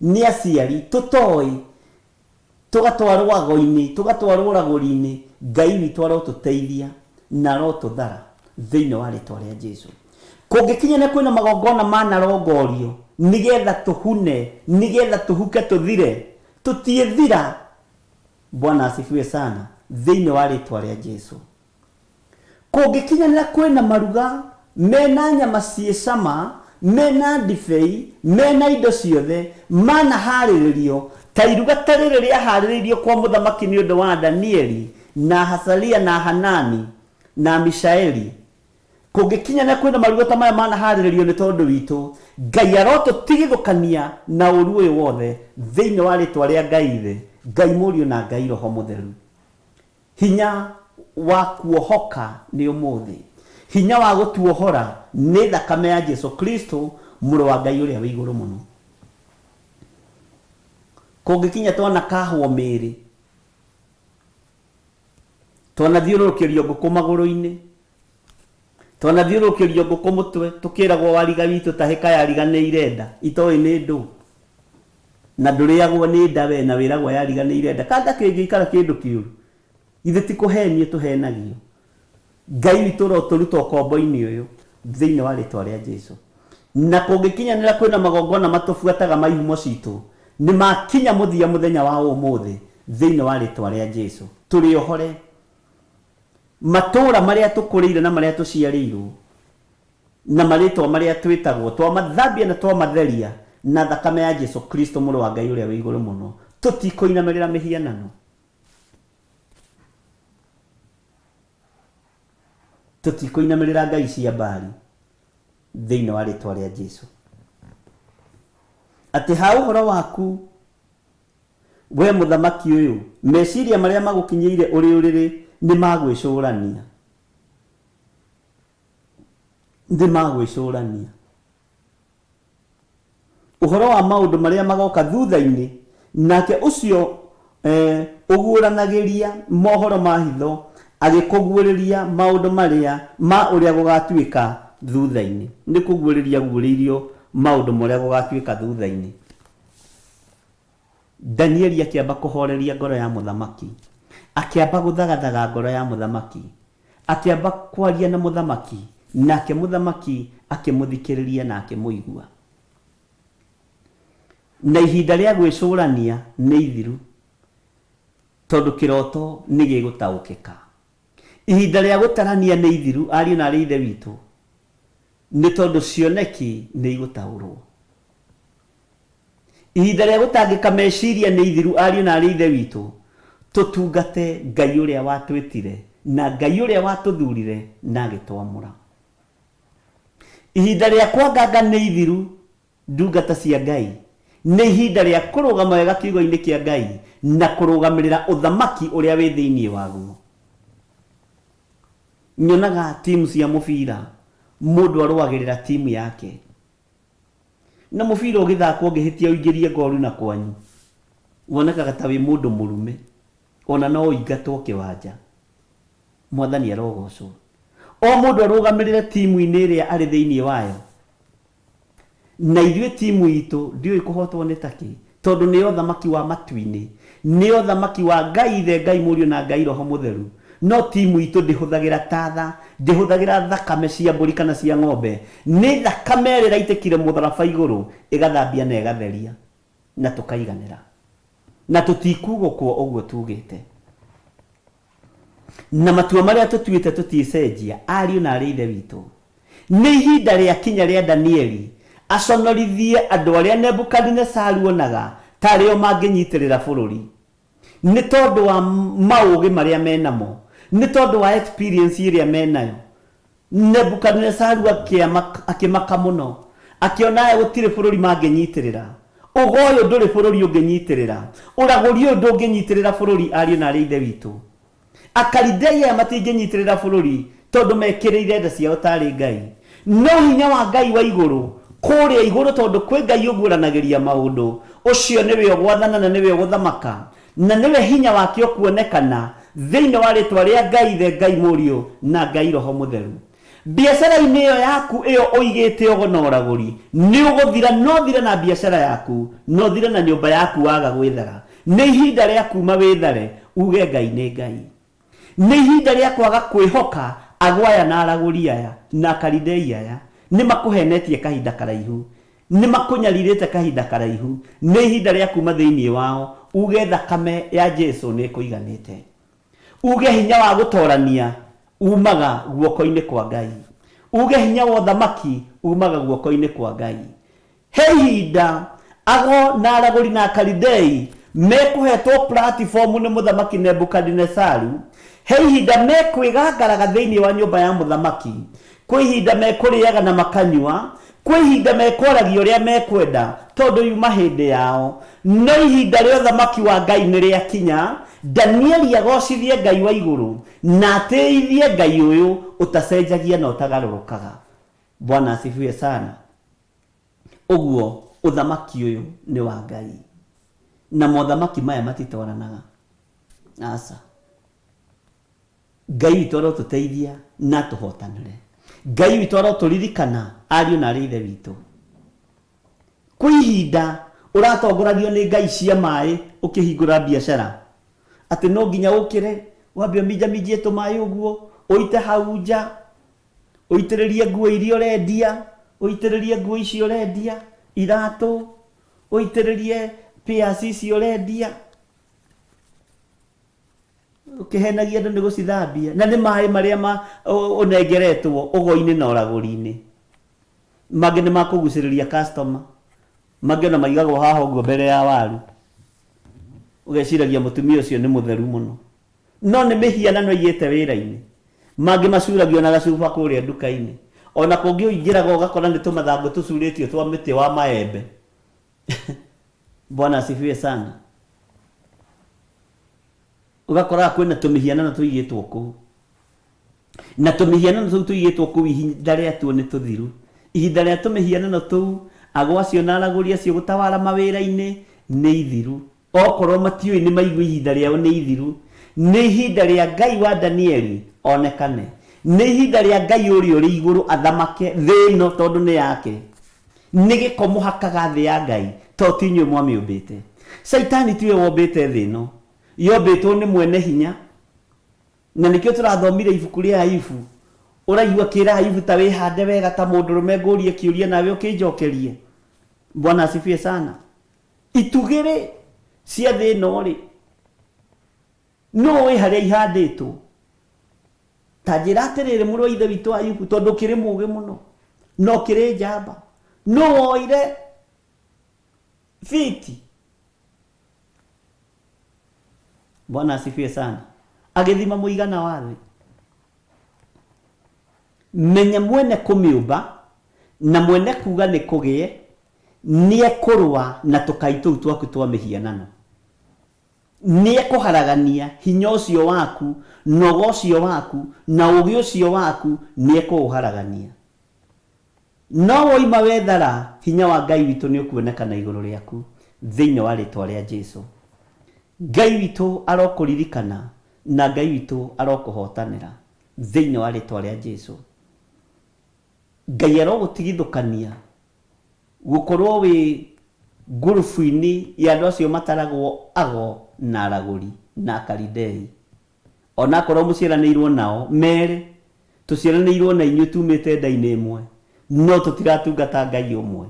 nĩ aciari tũtoĩ, tũgatwarwo ago-inĩ, tũgatwarwo ũragũri-inĩ, Ngai witũ arotũteithia na arotũthara thĩinĩ wa rĩtwa rĩa Jesu. Kũngĩkinyanĩra kwĩna magongona manarongorio nĩgetha tũhune, nĩgetha tũhuke tũthire, tũtiĩthira. Bwana asifiwe sana thĩinĩ wa rĩtwa rĩa Jesu. Kũngĩkinyanĩra kwĩna maruga mena nyama ciĩ cama, mena ndibei, mena indo ciothe, manaharĩrĩrio, ta iruga ta rĩrĩ rĩaharĩrĩirio kwa mũthamaki nĩ ũndũ wa Danieli, na Hazaria, na Hanani, na Mishaeli, Kũngĩkinyanĩra kwĩna maruga ta maya manaharĩrĩrio nĩ tondũ witũ, Ngai arotũtigithũkania na ũru ũyũ wothe thĩinĩ wa rĩtwa rĩa Ngai Ithe, Ngai Mũriũ na Ngai Roho Mũtheru. Hinya wa kuohoka nĩ ũmũthĩ. Hinya wa gũtuohora nĩ thakame ya Jesu Kristo Mũrũ wa Ngai ũrĩa wĩ igũrũ mũno. Kũngĩkinya twanakahwo mĩĩrĩ, Twanathiũrũrũkĩrio ngũkũ magũrũ-inĩ, twanathiũrũrũkĩrio ngũkũ mũtwe, tũkĩragwo wariga witũ tahĩka yariganĩire nda, itoĩ nĩ ndũ. Na ndũrĩagwo nĩ nda we na wĩragwo yariganĩire nda. Kanda kĩngĩikara kĩndũ kĩũru, githĩ ti kũhenio tũhenagio? Ngai witũ ũrotũruta ũkombo-inĩ ũyũ thĩinĩ wa rĩtwa rĩa Jesu. Na kũngĩkinyanĩra kwĩna magongona matũbuataga ma ihumo citũ, nĩ makinya mũthia mũthenya wa ũmũthĩ thĩinĩ wa rĩtwa rĩa Jesu. Tũrĩ ohore. Matũũra marĩa tũkũrĩire na marĩa tũciarĩirwo na marĩtwa marĩa twĩtagwo, twamathambia na twamatheria na thakame ya Jesu Kristo Mũrũ wa Ngai ũrĩa wĩ igũrũ mũno. Tũtikũinamĩrĩra mĩhianano. Tũtikũinamĩrĩra ngai cia Baali thĩinĩ wa rĩtwa rĩa Jesu. Atĩ ha ũhoro waku we mũthamaki ũyũ, meciria marĩa magũkinyĩire ũrĩ ũrĩrĩ nĩ ma gwĩcũrania, nĩ ma gwĩcũrania. Ũhoro wa maũndũ marĩa magoka thutha-inĩ Nake ũcio ũguũranagĩria mohoro ma hitho agĩkũguũrĩria maũndũ marĩa ma ũrĩa gũgatuĩka thutha-inĩ. Nĩ kũguũrĩria aguũrĩirio maũndũ ma ũrĩa gũgatuĩka thutha-inĩ. Danieli akĩamba kũhoreria ngoro ya mũthamaki, akĩamba gũthagathaga ngoro ya mũthamaki, akĩamba kwaria na mũthamaki, nake mũthamaki akĩmũthikĩrĩria na akĩmũigua. Na ihinda rĩa gwĩcũrania nĩ ithiru, tondũ kĩroto nĩ gĩgũtaũkĩka. Ihinda rĩa gũtarania nĩ ithiru, ariũ na aarĩ a Ithe witũ, nĩ tondũ cioneki nĩ igũtaũrwo. Ihinda rĩa gũtangĩka meciria nĩ ithiru, ariũ na aarĩ a Ithe witũ, tũtungate Ngai ũrĩa watwĩtire na Ngai ũrĩa watũthurire na agĩtwamũra. Ihinda rĩa kwanganga nĩ ithiru, Ndungata cia Ngai, nĩ ihinda rĩa kũrũgama wega kiugo-inĩ kĩa Ngai na kũrũgamĩrĩra ũthamaki ũrĩa wĩ thĩinĩ waguo. Nyonaga timu cia mũbira, mũndũ arũagĩrĩra timu yake. Na mũbira ũgĩthakwo ũngĩhĩtia ũingĩrie ngoru na kwanyu, wonekaga ta wĩ mũndũ mũrume, ona no ũingatwo kĩwanja. Mwathani arogocwo. O mũndũ arũgamĩrĩre timu-inĩ ĩrĩa arĩ thĩinĩ wayo. Na ithuĩ timu itũ ndiũĩ kũhotwo nĩ takĩ, tondũ nĩyo ũthamaki wa matu-inĩ, nĩyo ũthamaki wa Ngai Ithe, Ngai Mũriũ na Ngai Roho Mũtheru. No timu itũ ndĩhũthagĩra tatha, ndĩhũthagĩra thakame cia mbũri kana cia ng'ombe, nĩ thakame ĩrĩa ĩraitĩkire mũtharaba igũrũ, ĩgathambia na ĩgatheria, na tũkaiganĩra. Na tũtikugũkwo ũguo tugĩte. Na matua marĩa tũtuĩte tũtiĩcenjia, ariũ na aarĩ a Ithe witũ. Nĩ ihinda rĩakinya rĩa Danieli aconorithie andũ arĩa Nebukadinezaru onaga ta arĩ o mangĩnyitĩrĩra bũrũri, nĩ tondũ wa maũũgĩ marĩa me namo, nĩ tondũ wa experience ĩrĩa me nayo. Nebukadinezaru akĩmaka mũno, akĩona aya gũtirĩ bũrũri mangĩnyitĩrĩra. Ũgo ũyũ ndũrĩ bũrũri ũngĩnyitĩrĩra. Ũragũri ũyũ ndũngĩnyitĩrĩra bũrũri, ariũ na aarĩ a Ithe witũ. Akalidei aya matingĩnyitĩrĩra bũrũri tondũ mekĩrĩire nda ciao tarĩ Ngai. No hinya wa Ngai wa igũrũ, kũrĩa igũrũ tondũ kwĩ Ngai ũguũranagĩria maũndũ, ũcio nĩwe ũgwathana na nĩwe ũgũthamaka, na nĩwe hinya wake ũkuonekana thĩinĩ wa rĩtwa rĩa Ngai Ithe, Ngai Mũriũ, na Ngai Roho Mũtheru. Biacara-inĩ ĩyo yaku ĩyo ũigĩte ũgo na ũragũri, nĩ ũgũthira, no ũthire na biacara yaku, na ũthire na nyũmba yaku waga gwĩthara. Nĩ ihinda rĩa kuuma wĩthare, uge Ngai nĩ Ngai. Nĩ ihinda rĩa kwaga kwĩhoka ago aya na aragũri aya, na Akalidei aya. Nĩ makũhenetie kahinda karaihu. Nĩ makũnyarirĩte kahinda karaihu. Nĩ ihinda rĩa kuuma thĩinĩ wao, uge thakame ya Jesu nĩ ĩkũiganĩte. Uge hinya wa gũtorania umaga guoko-inĩ kwa Ngai. Uge hinya wa ũthamaki umaga guoko-inĩ kwa Ngai. He ihinda ago na aragũri na Akalidei mekũhetwo platform nĩ mũthamaki Nebukadinesaru. He ihinda mekwĩgangaraga thĩinĩ wa nyũmba ya mũthamaki. Kwĩ ihinda mekũrĩaga na makanyua, kwĩ ihinda mekwaragia ũrĩa mekwenda, tondũ yuma hĩndĩ yao. No ihinda rĩa ũthamaki wa Ngai nĩ rĩakinya, Danieli agocithie Ngai wa igũrũ, na atĩithie Ngai ũyũ ũtacenjagia na ũtagarũrũkaga. Bwana asifiwe sana. Ũguo ũthamaki ũyũ nĩ wa Ngai, na mothamaki maya matitwaranaga. Aca. Ngai witũ arotũteithia na atũhotanĩre. Ngai witũ arotũririkana ariũ na arĩ ithe witũ. Kwĩ ihinda ũratongoragio nĩ ngai cia maĩ ũkĩhingũra biacara, atĩ no nginya ũkĩre wambe ũminjaminjie tũmaĩ ũguo, ũite hau nja, ũitĩrĩrie nguo iria ũrendia, ũitĩrĩrie nguo icio ũrendia, iratũ, ũitĩrĩrie pairs icio ũrendia. Ũkĩhenagia andũ nĩ gũcithambia, na nĩ maĩ marĩa ma ũnengeretwo ũgo-inĩ na ũragũri-inĩ. Mangĩ nĩ makũgucĩrĩria customer, mangĩ ona maigagwo haha ũguo mbere ya waru, ũgeciragia mũtumia ũcio nĩ mũtheru mũno, no nĩ mĩhianano aigĩte wĩra-inĩ. Mangĩ macuragio na gacuba kũrĩa nduka-inĩ, ona kũngĩ ũingĩraga ũgakora nĩ tũmathangũ tũcurĩtio twa mĩtĩ wa maembe. Bwana asifiwe sana. Ũgakoraga kwĩna tũmĩhianano tũigĩtwo kũu, na tũmĩhianano tũu tũigĩtwo kũu ihinda rĩatuo nĩ tũthiru. Ihinda rĩa tũmĩhianano tũu, ago acio na aragũri acio gũtawara mawĩra-inĩ nĩ ithiru. Okorwo matiũĩ nĩ maigue ihinda rĩao nĩ ithiru. Nĩ ihinda rĩa Ngai wa Danieli onekane. Nĩ ihinda rĩa Ngai ũrĩa ũrĩ igũrũ athamake thĩ ĩno tondũ nĩ yake. Nĩ gĩko mũhakaga thĩ ya Ngai tondũ ti inyuĩ mwamĩũmbĩte. Caitani tiwe wombĩte thĩ ĩno. Yombĩtwo nĩ mwene hinya. Na nĩkĩo tũrathomire ibuku rĩa Ayubu. Ũraigua kĩra Ayubu ta wĩhande wega ta mũndũrũme ngũrie kĩũria nawe ũkĩnjokerie. Bwana asifiwe sana. Itugĩ-rĩ, cia thĩ ĩno-rĩ, nũ ũĩ harĩa ihandĩtwo? Ta njĩra atĩrĩrĩ, mũrũ wa ithe witũ Ayubu, tondũ ũkĩrĩ mũũgĩ mũno, na ũkĩrĩ njamba, nũ woire fiti? Bwana asifiwe sana. Agĩthima mũigana wa thĩ. Menya mwene kũmĩũmba na mwene kuga nĩ kũgĩe, nĩekũrũa na tũkai tũu twaku twa mĩhianano. Nĩekũharagania hinya ũcio waku, na ũgo ũcio waku, na ũũgĩ ũcio waku, nĩekũũharagania. No woima wethara, hinya wa Ngai witũ nĩũkuonekana igũrũ rĩaku, thĩinĩ wa rĩtwa rĩa Jesu. Ngai witũ arokũririkana, na Ngai witũ arokũhotanĩra, thĩinĩ wa rĩtwa rĩa Jesu. Ngai arogũtigithũkania gũkorwo wĩ ngurubu-inĩ ya andũ acio mataragwo ago na aragũri na Akalidei. Onakorwo mũciaranĩirwo nao merĩ, tũciaranĩirwo na inyuĩ tumĩte nda-inĩ ĩmwe, no tũtiratungata Ngai ũmwe.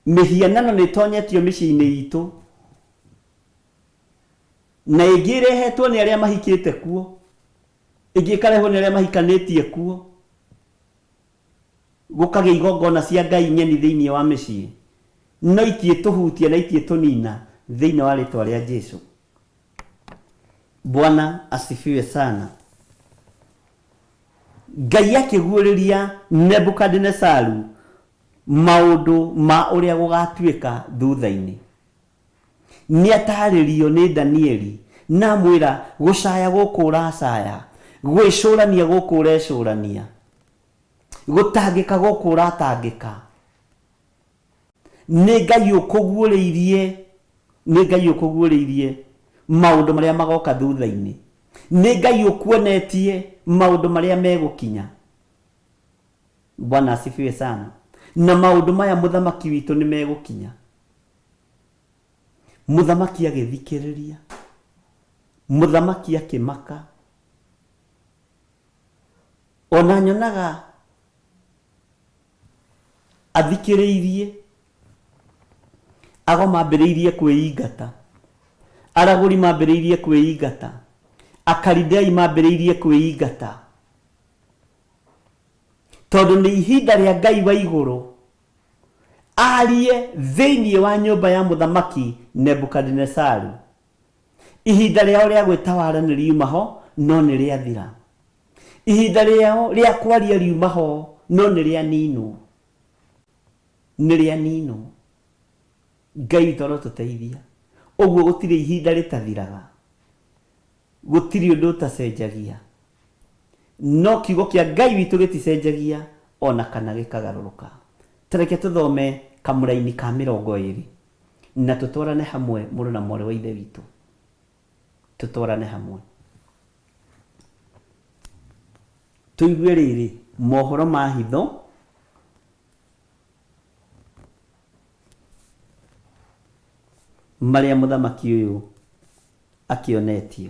Mĩhianano nĩ ĩtonyetio mĩciĩ-inĩ itũ, na ĩngĩ ĩrehetwo nĩ arĩa mahikĩte kuo. Ĩngĩ ĩkarehwo nĩ arĩa mahikanĩtie kuo, gũkagĩa igongona cia ngai ng'eni thĩinĩ wa mĩciĩ, no itiĩtũhutia na itiĩtũnina thĩinĩ wa rĩtwa rĩa Jesu. Bwana asifiwe sana. Ngai akĩguũrĩria Nebukadinesaru maũndũ ma ũrĩa gũgatuĩka thutha-inĩ. Nĩatarĩrio nĩ Danieli, na amwĩra, Gũcaya gũkũ ũracaya, gwĩcũrania gũkũ ũrecũrania, gũtangĩka gũkũ ũratangĩka, nĩ Ngai ũkũguũrĩirie, nĩ Ngai ũkũguũrĩirie maũndũ marĩa magoka thutha-inĩ. Nĩ Ngai ũkuonetie maũndũ marĩa megũkinya. Bwana asifiwe sana. Na maũndũ maya mũthamaki witũ nĩ megũkinya. Mũthamaki agĩthikĩrĩria, mũthamaki akĩmaka. Ona nyonaga athikĩrĩirie, ago mambĩrĩirie kwĩingata, aragũri mambĩrĩirie kwĩingata, Akalidei mambĩrĩirie kwĩingata, tondũ nĩ ihinda rĩa Ngai wa igũrũ Aarie thĩinĩ wa nyũmba ya mũthamaki Nebukadinesaru. Ihinda rĩao rĩa gwĩtawara nĩ riuma ho, no nĩ rĩathira. Ihinda rĩao rĩa kwaria riuma ho, no nĩ rĩaninwo. Nĩ rĩaninwo. Ngai witũ arotũteithia. Ũguo gũtirĩ ihinda rĩtathiraga. Gũtirĩ ũndũ ũtacenjagia. No kiugo kĩa Ngai witũ gĩticenjagia o na kana gĩkagarũrũka. Ta reke tũthome kamũraini ka 20 na tũtwarane hamwe mũrũ na mwarĩ wa Ithe witũ. Tũtwarane hamwe. Tũigue rĩrĩ, mohoro ma hitho marĩa mũthamaki ũyũ akĩonetio.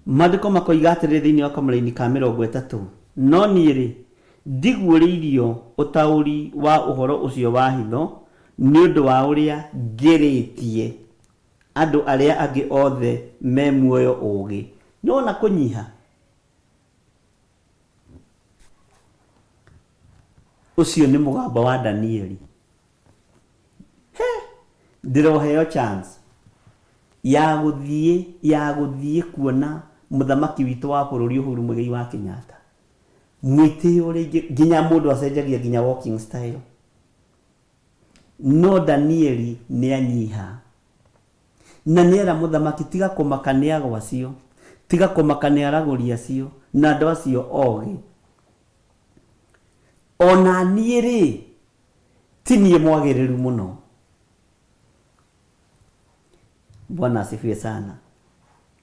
Maandĩko makoiga atĩrĩrĩ thĩinĩ wa kamũraini ka 30, No niĩ-rĩ, ndiguũrĩirio ũtaũri wa ũhoro ũcio wa hitho nĩ ũndũ wa ũrĩa ngĩrĩtie andũ arĩa angĩ othe me muoyo ũũgĩ. Nĩwona kũnyiha? Ũcio nĩ mũgambo wa Danieli. He! Ndĩroheo chance ya gũthiĩ ya gũthiĩ kuona mũthamaki witũ wa bũrũri Uhuru Muigai wa Kenyatta. Mwĩtĩo ũrĩa ingĩ nginya mũndũ acenjagia nginya walking style. No Danieli nĩ anyiha. Na nĩera mũthamaki tiga kũmaka nĩ ago acio, tiga kũmaka nĩ aragũri acio na andũ acio ogĩ. Ona niĩ rĩ, Ti niĩ mwagĩrĩru mũno. Bwana asifiwe sana.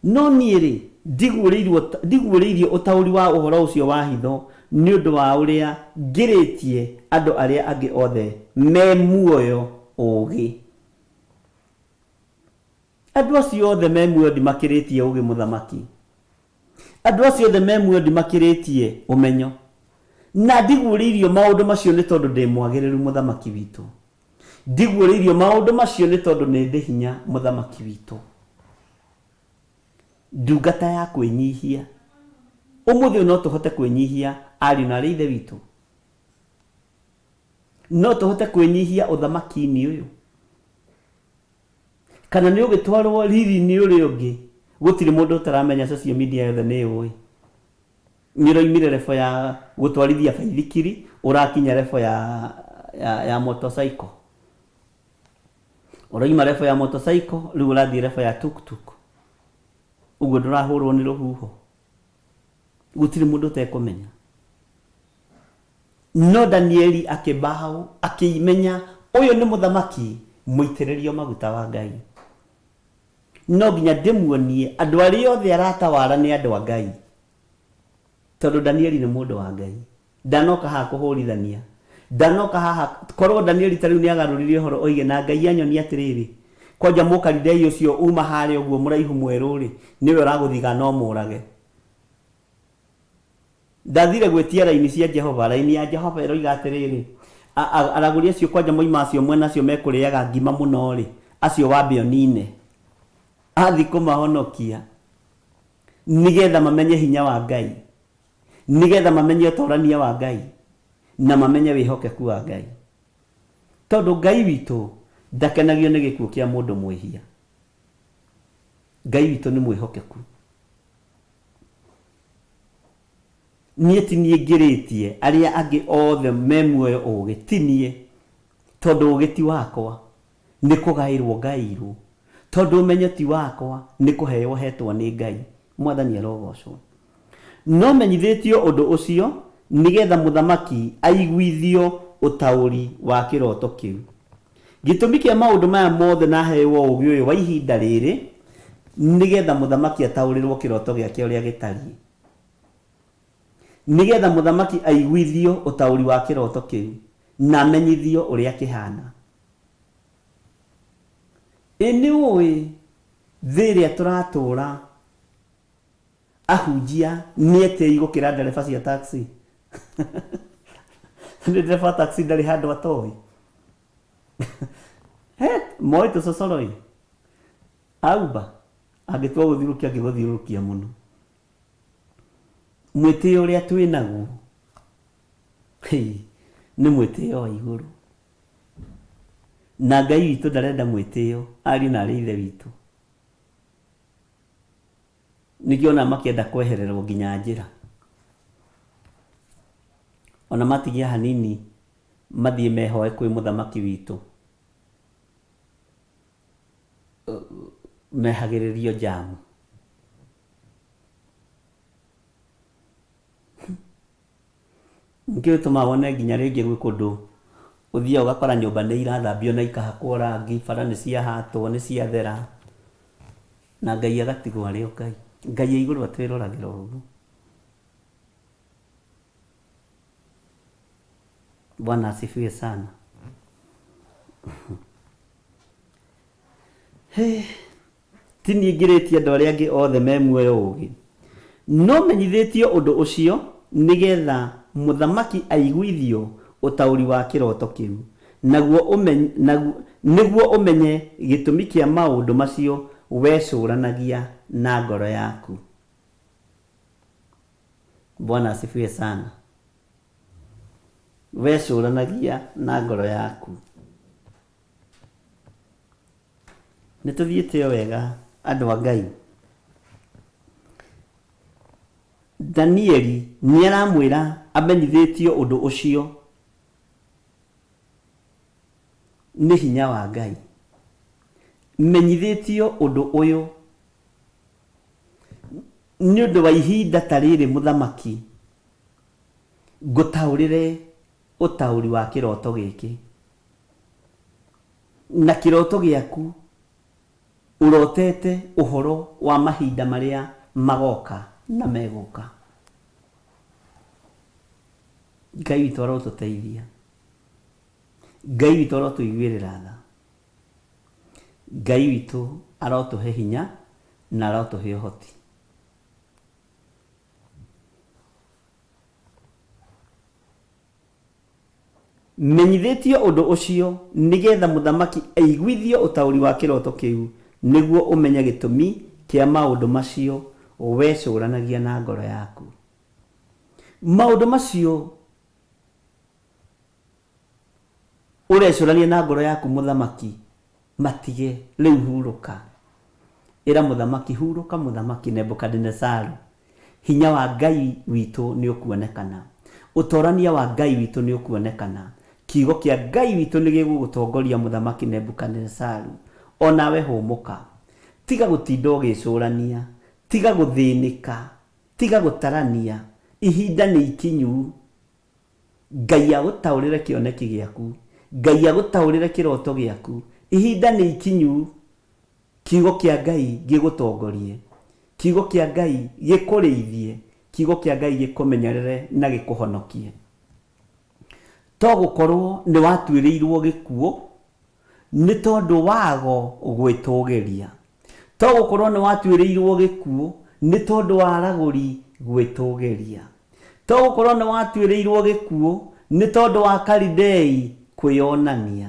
No niĩ-rĩ, ndiguũrĩirwo ndiguũrĩirio ũtaũri wa ũhoro ũcio wa hitho nĩ ũndũ wa ũrĩa ngĩrĩtie andũ arĩa angĩ othe me muoyo ũũgĩ. Andũ acio othe me muoyo ndimakĩrĩtie ũũgĩ mũthamaki. Andũ acio othe me muoyo ndimakĩrĩtie ũmenyo. Na ndiguũrĩirio maũndũ macio nĩ tondũ ndĩ mwagĩrĩru mũthamaki witũ. Ndiguũrĩirio maũndũ macio nĩ tondũ nĩ ndĩ hinya mũthamaki witũ. Ndungata ya kwĩnyihia. Ũmũthĩ ũyũ no tũhote kwĩnyihia ariũ na arĩ ithe witũ? No tũhote kwĩnyihia ũthamaki-inĩ ũyũ? Kana nĩ ũgĩtwarwo riri-inĩ ũrĩa ũngĩ? Gũtirĩ mũndũ ũtaramenya social media yothe nĩ yũĩ. Nĩ ũroimire level ya gũtwarithia baithikiri ũrakinya level ya, ya, ya motorcycle. Ũroima level ya motorcycle rĩu ũrathiĩ level ya tuktuk. Ũguo ndũrahũrwo nĩ rũhuho. Gũtirĩ mũndũ ũtekũmenya. No Danieli akĩmbaũ akĩmenya ũyũ nĩ mũthamaki mũitĩrĩrio maguta wa Ngai. No nginya ndĩmuonie andũ arĩa othe aratawara nĩ andũ a Ngai. Tondũ Danieli nĩ mũndũ wa Ngai. Ndanoka haha kũhũrithania. Ndanoka haha, korwo Danieli ta rĩu nĩ agarũrire ũhoro oige na Ngai anyonia atĩrĩrĩ, kwanja mũkalidei ũcio uma harĩa ũguo mũraihu mwerũ-rĩ, nĩwe ũragũthiga no mũrage. Ndathire gwĩtia raini cia Jehova. Raini ya Jehova ĩroiga atĩrĩrĩ, aragũri acio kwanja moima acio mwena acio mekũrĩaga ngima mũno-rĩ, acio wambe ũnine. Athi kũmahonokia nĩgetha mamenye hinya wa Ngai, nĩgetha mamenye ũtorania wa Ngai, na mamenye wĩhokeku wa Ngai. Tondũ Ngai witũ ndakenagio nĩ gĩkuũ kĩa mũndũ mwĩhia. Ngai witũ nĩ mwĩhokeku. Niĩ ti niĩ ngĩrĩtie arĩa angĩ othe me muoyo ũũgĩ, ti niĩ, tondũ ũũgĩ ti wakwa, nĩ kũgaĩrwo ngaĩirwo, tondũ ũmenyo ti wakwa, nĩ kũheo hetwo nĩ Ngai. Mwathani arogoocwo. No menyithĩtio ũndũ ũcio nĩ getha mũthamaki aiguithio ũtaũri wa kĩroto kĩu. Gĩtũmi kĩa maũndũ maya mothe na hewo ũũgĩ ũyũ wa ihinda rĩrĩ, nĩ getha mũthamaki ataũrĩrwo kĩroto gĩake ũrĩa gĩtariĩ. Nĩ getha mũthamaki aiguithio ũtaũri wa kĩroto kĩu, na amenyithio ũrĩa kĩhaana. Ĩ nĩũĩ thĩ ĩrĩa tũratũũra ahunjia nĩ etĩi gũkĩra ndereba cia taxi? Nĩ ndereba wa taxi ndarĩ handũ atoĩ. He, moĩ tũcocoro ĩ. Auba, angĩtua gũthiũrũrũkia angĩgũthiũrũrũkia mũno. Mwĩtĩo ũrĩa twĩ naguo, hĩ, nĩ mwĩtĩo wa igũrũ. Na Ngai witũ ndarenda mwĩtĩo, ariũ na arĩ ithe witũ. Nĩkĩo ona makĩenda kwehererwo nginya njĩra. Ona matigia hanini mathiĩ mehoe kwĩ mũthamaki witũ, mehagĩrĩrio njamu. Nĩkĩo gĩtũmaga wone nginya rĩngĩ gwĩ kũndũ ũthiaga ũgakora nyũmba nĩ irathambio na ikahakwo rangi, bara nĩ ciahatwo, nĩ ciathera, na Ngai agatigwo arĩ o Ngai. Ngai e igũrũ atwĩroragĩra ũguo. Bwana asifiwe sana. Hey. Ti niĩ ngĩrĩtie andũ arĩa angĩ othe me muoyo ũũgĩ, no menyithĩtio ũndũ ũcio nĩ getha mũthamaki aiguithio ũtaũri wa kĩroto kĩu, naguo nĩguo ũmenye gĩtũmi kĩa maũndũ macio wecũranagia na ngoro yaku. Bwana asifiwe sana. Wecũranagia na ngoro yaku. Nĩ tũthiĩte o wega andũ a Ngai. Danieli nĩ aramwĩra amenyithĩtio ũndũ ũcio nĩ hinya wa Ngai. Menyithĩtio ũndũ ũyũ nĩ ũndũ wa ihinda ta rĩrĩ mũthamaki, ngũtaũrĩre ũtaũri wa kĩroto gĩkĩ. Na kĩroto gĩaku ũrotete ũhoro wa mahinda marĩa magoka na megũka. Ngai witũ arotũteithia. Ngai witũ arotũiguĩrĩra tha. Ngai witũ arotũhe hinya na arotũhe ũhoti. Menyithĩtio ũndũ ũcio nĩgeetha mũthamaki aiguithio ũtaũri wa kĩroto kĩu, nĩguo ũmenye gĩtũmi kĩa maũndũ macio wecũũranagia na ngoro yaku. Maũndũ macio ũrecũrania na ngoro yaku mũthamaki, matige, rĩu hurũka. Ĩra mũthamaki, hurũka mũthamaki Nebukadinezaru, hinya wa Ngai witũ nĩ ũkuonekana, ũtorania wa Ngai witũ nĩ ũkuonekana, kiugo kĩa Ngai witũ nĩ gĩgũgũtongoria mũthamaki Nebukadinezaru, o nawe hũmũka. Tiga gũtinda ũgĩcũrania, tiga gũthĩnĩka, tiga gũtarania, ihinda nĩ ikinyu. Ngai agũtaũrĩre kĩoneki gĩaku, Ngai agũtaũrĩre kĩroto gĩaku. Ihinda nĩ ikinyu kiugo kĩa Ngai gĩgũtongorie, kiugo kĩa Ngai gĩkũrĩithie, kiugo kĩa Ngai gĩkũmenyerere na gĩkũhonokie. To gũkorwo nĩ watuĩrĩirwo gĩkuũ nĩ tondũ wago gwĩtũgĩria. To gũkorwo nĩ watuĩrĩirwo gĩkuũ nĩ tondũ wa aragũri gwĩtũgĩria. To gũkorwo nĩ watuĩrĩirwo gĩkuũ nĩ tondũ wa Kalidei kwĩyonania.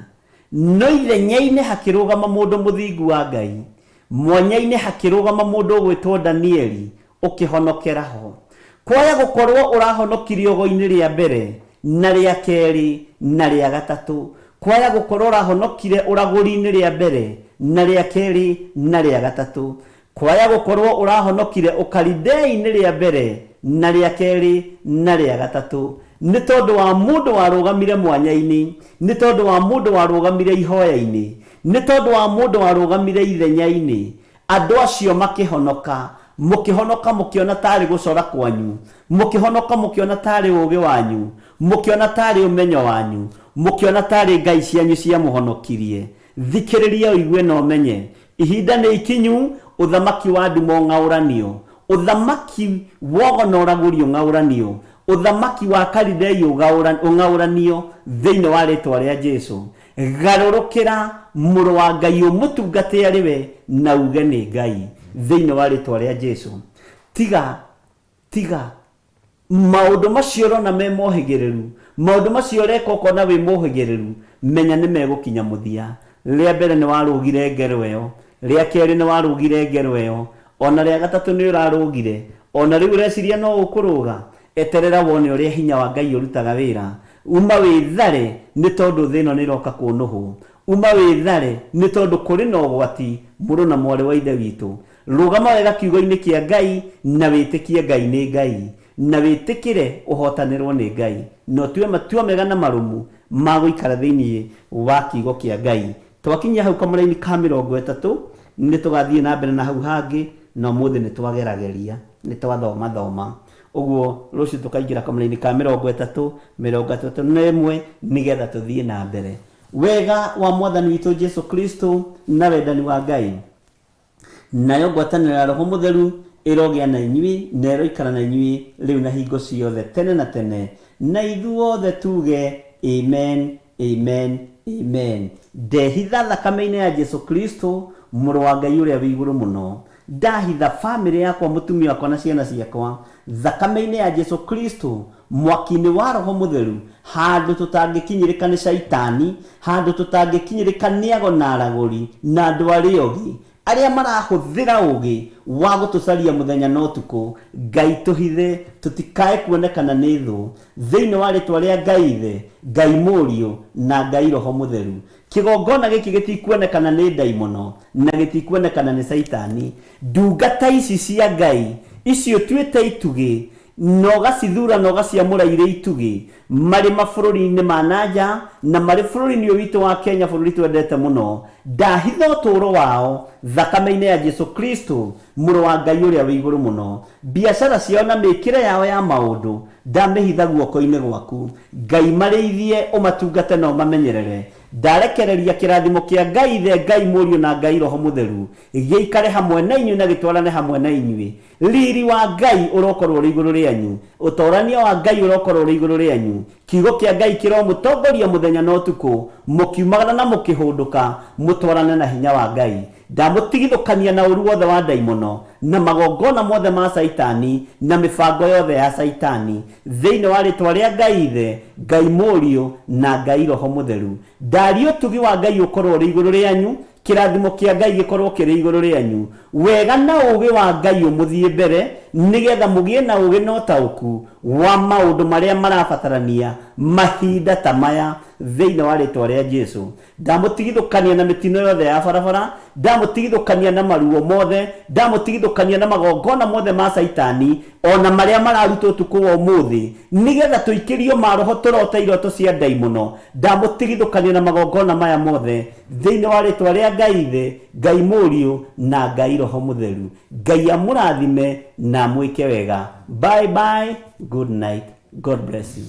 No ithenya-inĩ hakĩrũgama mũndũ mũthingu wa Ngai, mwanya-inĩ hakĩrũgama mũndũ ũgwĩtwo Danieli ũkĩhonokera ho. Kwaya gũkorwo ũrahonokire ogo-inĩ rĩa mbere, na rĩa kerĩ, na rĩa gatatũ. Kwaya gũkorwo ũrahonokire ũragũri-inĩ rĩa mbere, na rĩa kerĩ, na rĩa gatatũ. Kwaya gũkorwo ũrahonokire ũkalidei-inĩ rĩa mbere, na rĩa kerĩ, na rĩa gatatũ. Nĩ tondũ wa mũndũ warũgamire mwanya-inĩ, nĩ tondũ wa mũndũ warũgamire ihoya-inĩ, nĩ tondũ wa mũndũ warũgamire ithenya-inĩ, Andũ acio makĩhonoka, mũkĩhonoka mũkĩona taarĩ gũcora kwanyu, mũkĩhonoka mũkĩona taarĩ ũũgĩ wanyu, mũkĩona taarĩ ũmenyo wanyu, mũkĩona taarĩ ngai cianyu ciamũhonokirie. Thikĩrĩria ũigue na ũmenye, ihinda nĩ ikinyu ũthamaki wa nduma ũng'aũranio, ũthamaki wogo na ũragũri ũng'aũranio, ũthamaki wa Kalidei ũng'aũranio thĩinĩ wa rĩĩtwa rĩa Jesũ. Garũrũkĩra Mũrũ wa Ngai ũmũtungate arĩ we na uge nĩ Ngai thĩinĩ wa rĩtwa rĩa Jesu. Tiga, tiga maũndũ macio ũrona me mohĩgĩrĩru, maũndũ macio ũreka ũkona wĩ mũhĩgĩrĩru, menya nĩ megũkinya mũthia. Rĩa mbere nĩ warũgire ngero ĩyo, rĩa kerĩ nĩ warũgire ngero ĩyo, ona rĩa gatatũ nĩ ũrarũgire, ona rĩu ũreciria no ũkũrũga. Eterera wone ũrĩa hinya wa Ngai ũrutaga wĩra. Uma wĩthare nĩ tondũ thĩ ĩno nĩ ĩroka kũnũhwo. Uma wĩthare nĩ tondũ kũrĩ na ũgwati mũrũ na mwarĩ wa Ithe witũ. Rũgama wega kiugo-inĩ kĩa Ngai na wĩtĩkie Ngai nĩ Ngai. Na wĩtĩkĩre ũhotanĩrwo nĩ Ngai. Na ũtue matua mega na marũmu ma gũikara thĩinĩ wa kiugo kĩa Ngai. Twakinyia hau kamũraini ka 30 nĩ tũgathiĩ na mbere na hau hangĩ na ũmũthĩ nĩ twagerageria, nĩ twathomathoma. Ũguo rũciũ tũkaingĩra kamũraini ka 30, 31 nĩgetha tũthiĩ na mbere. Wega wa Mwathani witũ Jesu Kristo na wendani wa Ngai nayo ngwatanĩro ya Roho Mũtheru ĩrogĩa na inyuĩ na ĩroikara na inyuĩ rĩu na hingo ciothe tene na tene. Na ithuothe tuge amen, amen, amen. Ndehitha thakame-inĩ ya Jesu Kristo mũrũ wa Ngai ũrĩa wĩ igũrũ mũno. Ndahitha famĩlĩ yakwa, mũtumia wakwa na ciana ciakwa thakame-inĩ ya Jesu Kristo, mwaki-inĩ wa Roho Mũtheru, handũ tũtangĩkinyĩrĩka nĩ Shaitani, handũ tũtangĩkinyĩrĩka nĩ ago na aragũri na andũ arĩa ogĩ, arĩa marahũthĩra ũgĩ wa gũtũcaria mũthenya na ũtukũ. Ngai tũhithe tũtikae kuonekana nĩ thũ, thĩinĩ wa rĩtwa rĩa Ngai Ithe, Ngai Mũriũ na Ngai Roho Mũtheru. Kĩgongona gĩkĩ gĩtikuonekana nĩ ndaimono na gĩtikuonekana nĩ Caitani. Ndungata ici cia Ngai, ici ũtuĩte itugĩ, na ũgacithuura na ũgaciamũra irĩ itugĩ, marĩ mabũrũri-inĩ ma na nja na marĩ bũrũri-inĩ ũyũ witũ wa Kenya, bũrũri twendete mũno, ndahitha ũtũũro wao thakame-inĩ ya Jesu Kristo, Mũrũ wa Ngai ũrĩa wĩ igũrũ mũno. Biacara ciao na mĩkĩre yao ya maũndũ, ndamĩhitha guoko-inĩ gwaku. Ngai marĩithie, ũmatungate na ũmamenyerere. Ndarekereria kĩrathimo kĩa Ngai Ithe, Ngai Mũriũ na Ngai Roho Mũtheru gĩikare hamwe na inyuĩ na gĩtwarane hamwe na inyuĩ. Riri wa Ngai ũrokorwo ũrĩ igũrũ rĩanyu, ũtorania wa Ngai ũrokorwo ũrĩ igũrũ rĩanyu. Kiugo kĩa Ngai kĩromũtongoria mũthenya na ũtukũ, mũkiumagara na mũkĩhũndũka, mũtwarane na hinya wa Ngai. Ndamũtigithũkania na ũru wothe wa ndaimono, na magongona mothe ma Caitani, na mĩbango yothe ya Caitani, thĩinĩ wa rĩtwa rĩa Ngai Ithe, Ngai Mũriũ, na Ngai Roho Mũtheru. Ndaria ũtugi wa Ngai ũkorwo ũrĩ igũrũ rĩanyu, kĩrathimo kĩa Ngai gĩkorwo kĩrĩ igũrũ rĩanyu, wega na ũũgĩ wa Ngai ũmũthiĩ mbere, nĩgetha mũgĩe na ũũgĩ na ũtaũku wa maũndũ marĩa marabatarania mahinda ta maya, thĩinĩ wa rĩtwa rĩa Jesu. Ndamũtigithũkania na mĩtino yothe ya barabara, ndamũtigithũkania na maruo mothe, ndamũtigithũkania na magongona mothe ma Caitani, o na marĩa mararutwo ũtukũ wa ũmũthĩ, nĩgetha tũikĩrio maroho tũrote iroto cia ndaimono. Ndamũtigithũkania na magongona maya mothe, thĩinĩ wa rĩtwa rĩa Ngai Ithe, Ngai Mũriũ, na Ngai Roho Mũtheru. Ngai amũrathime na amwĩke wega. Bye bye, good night, God bless you.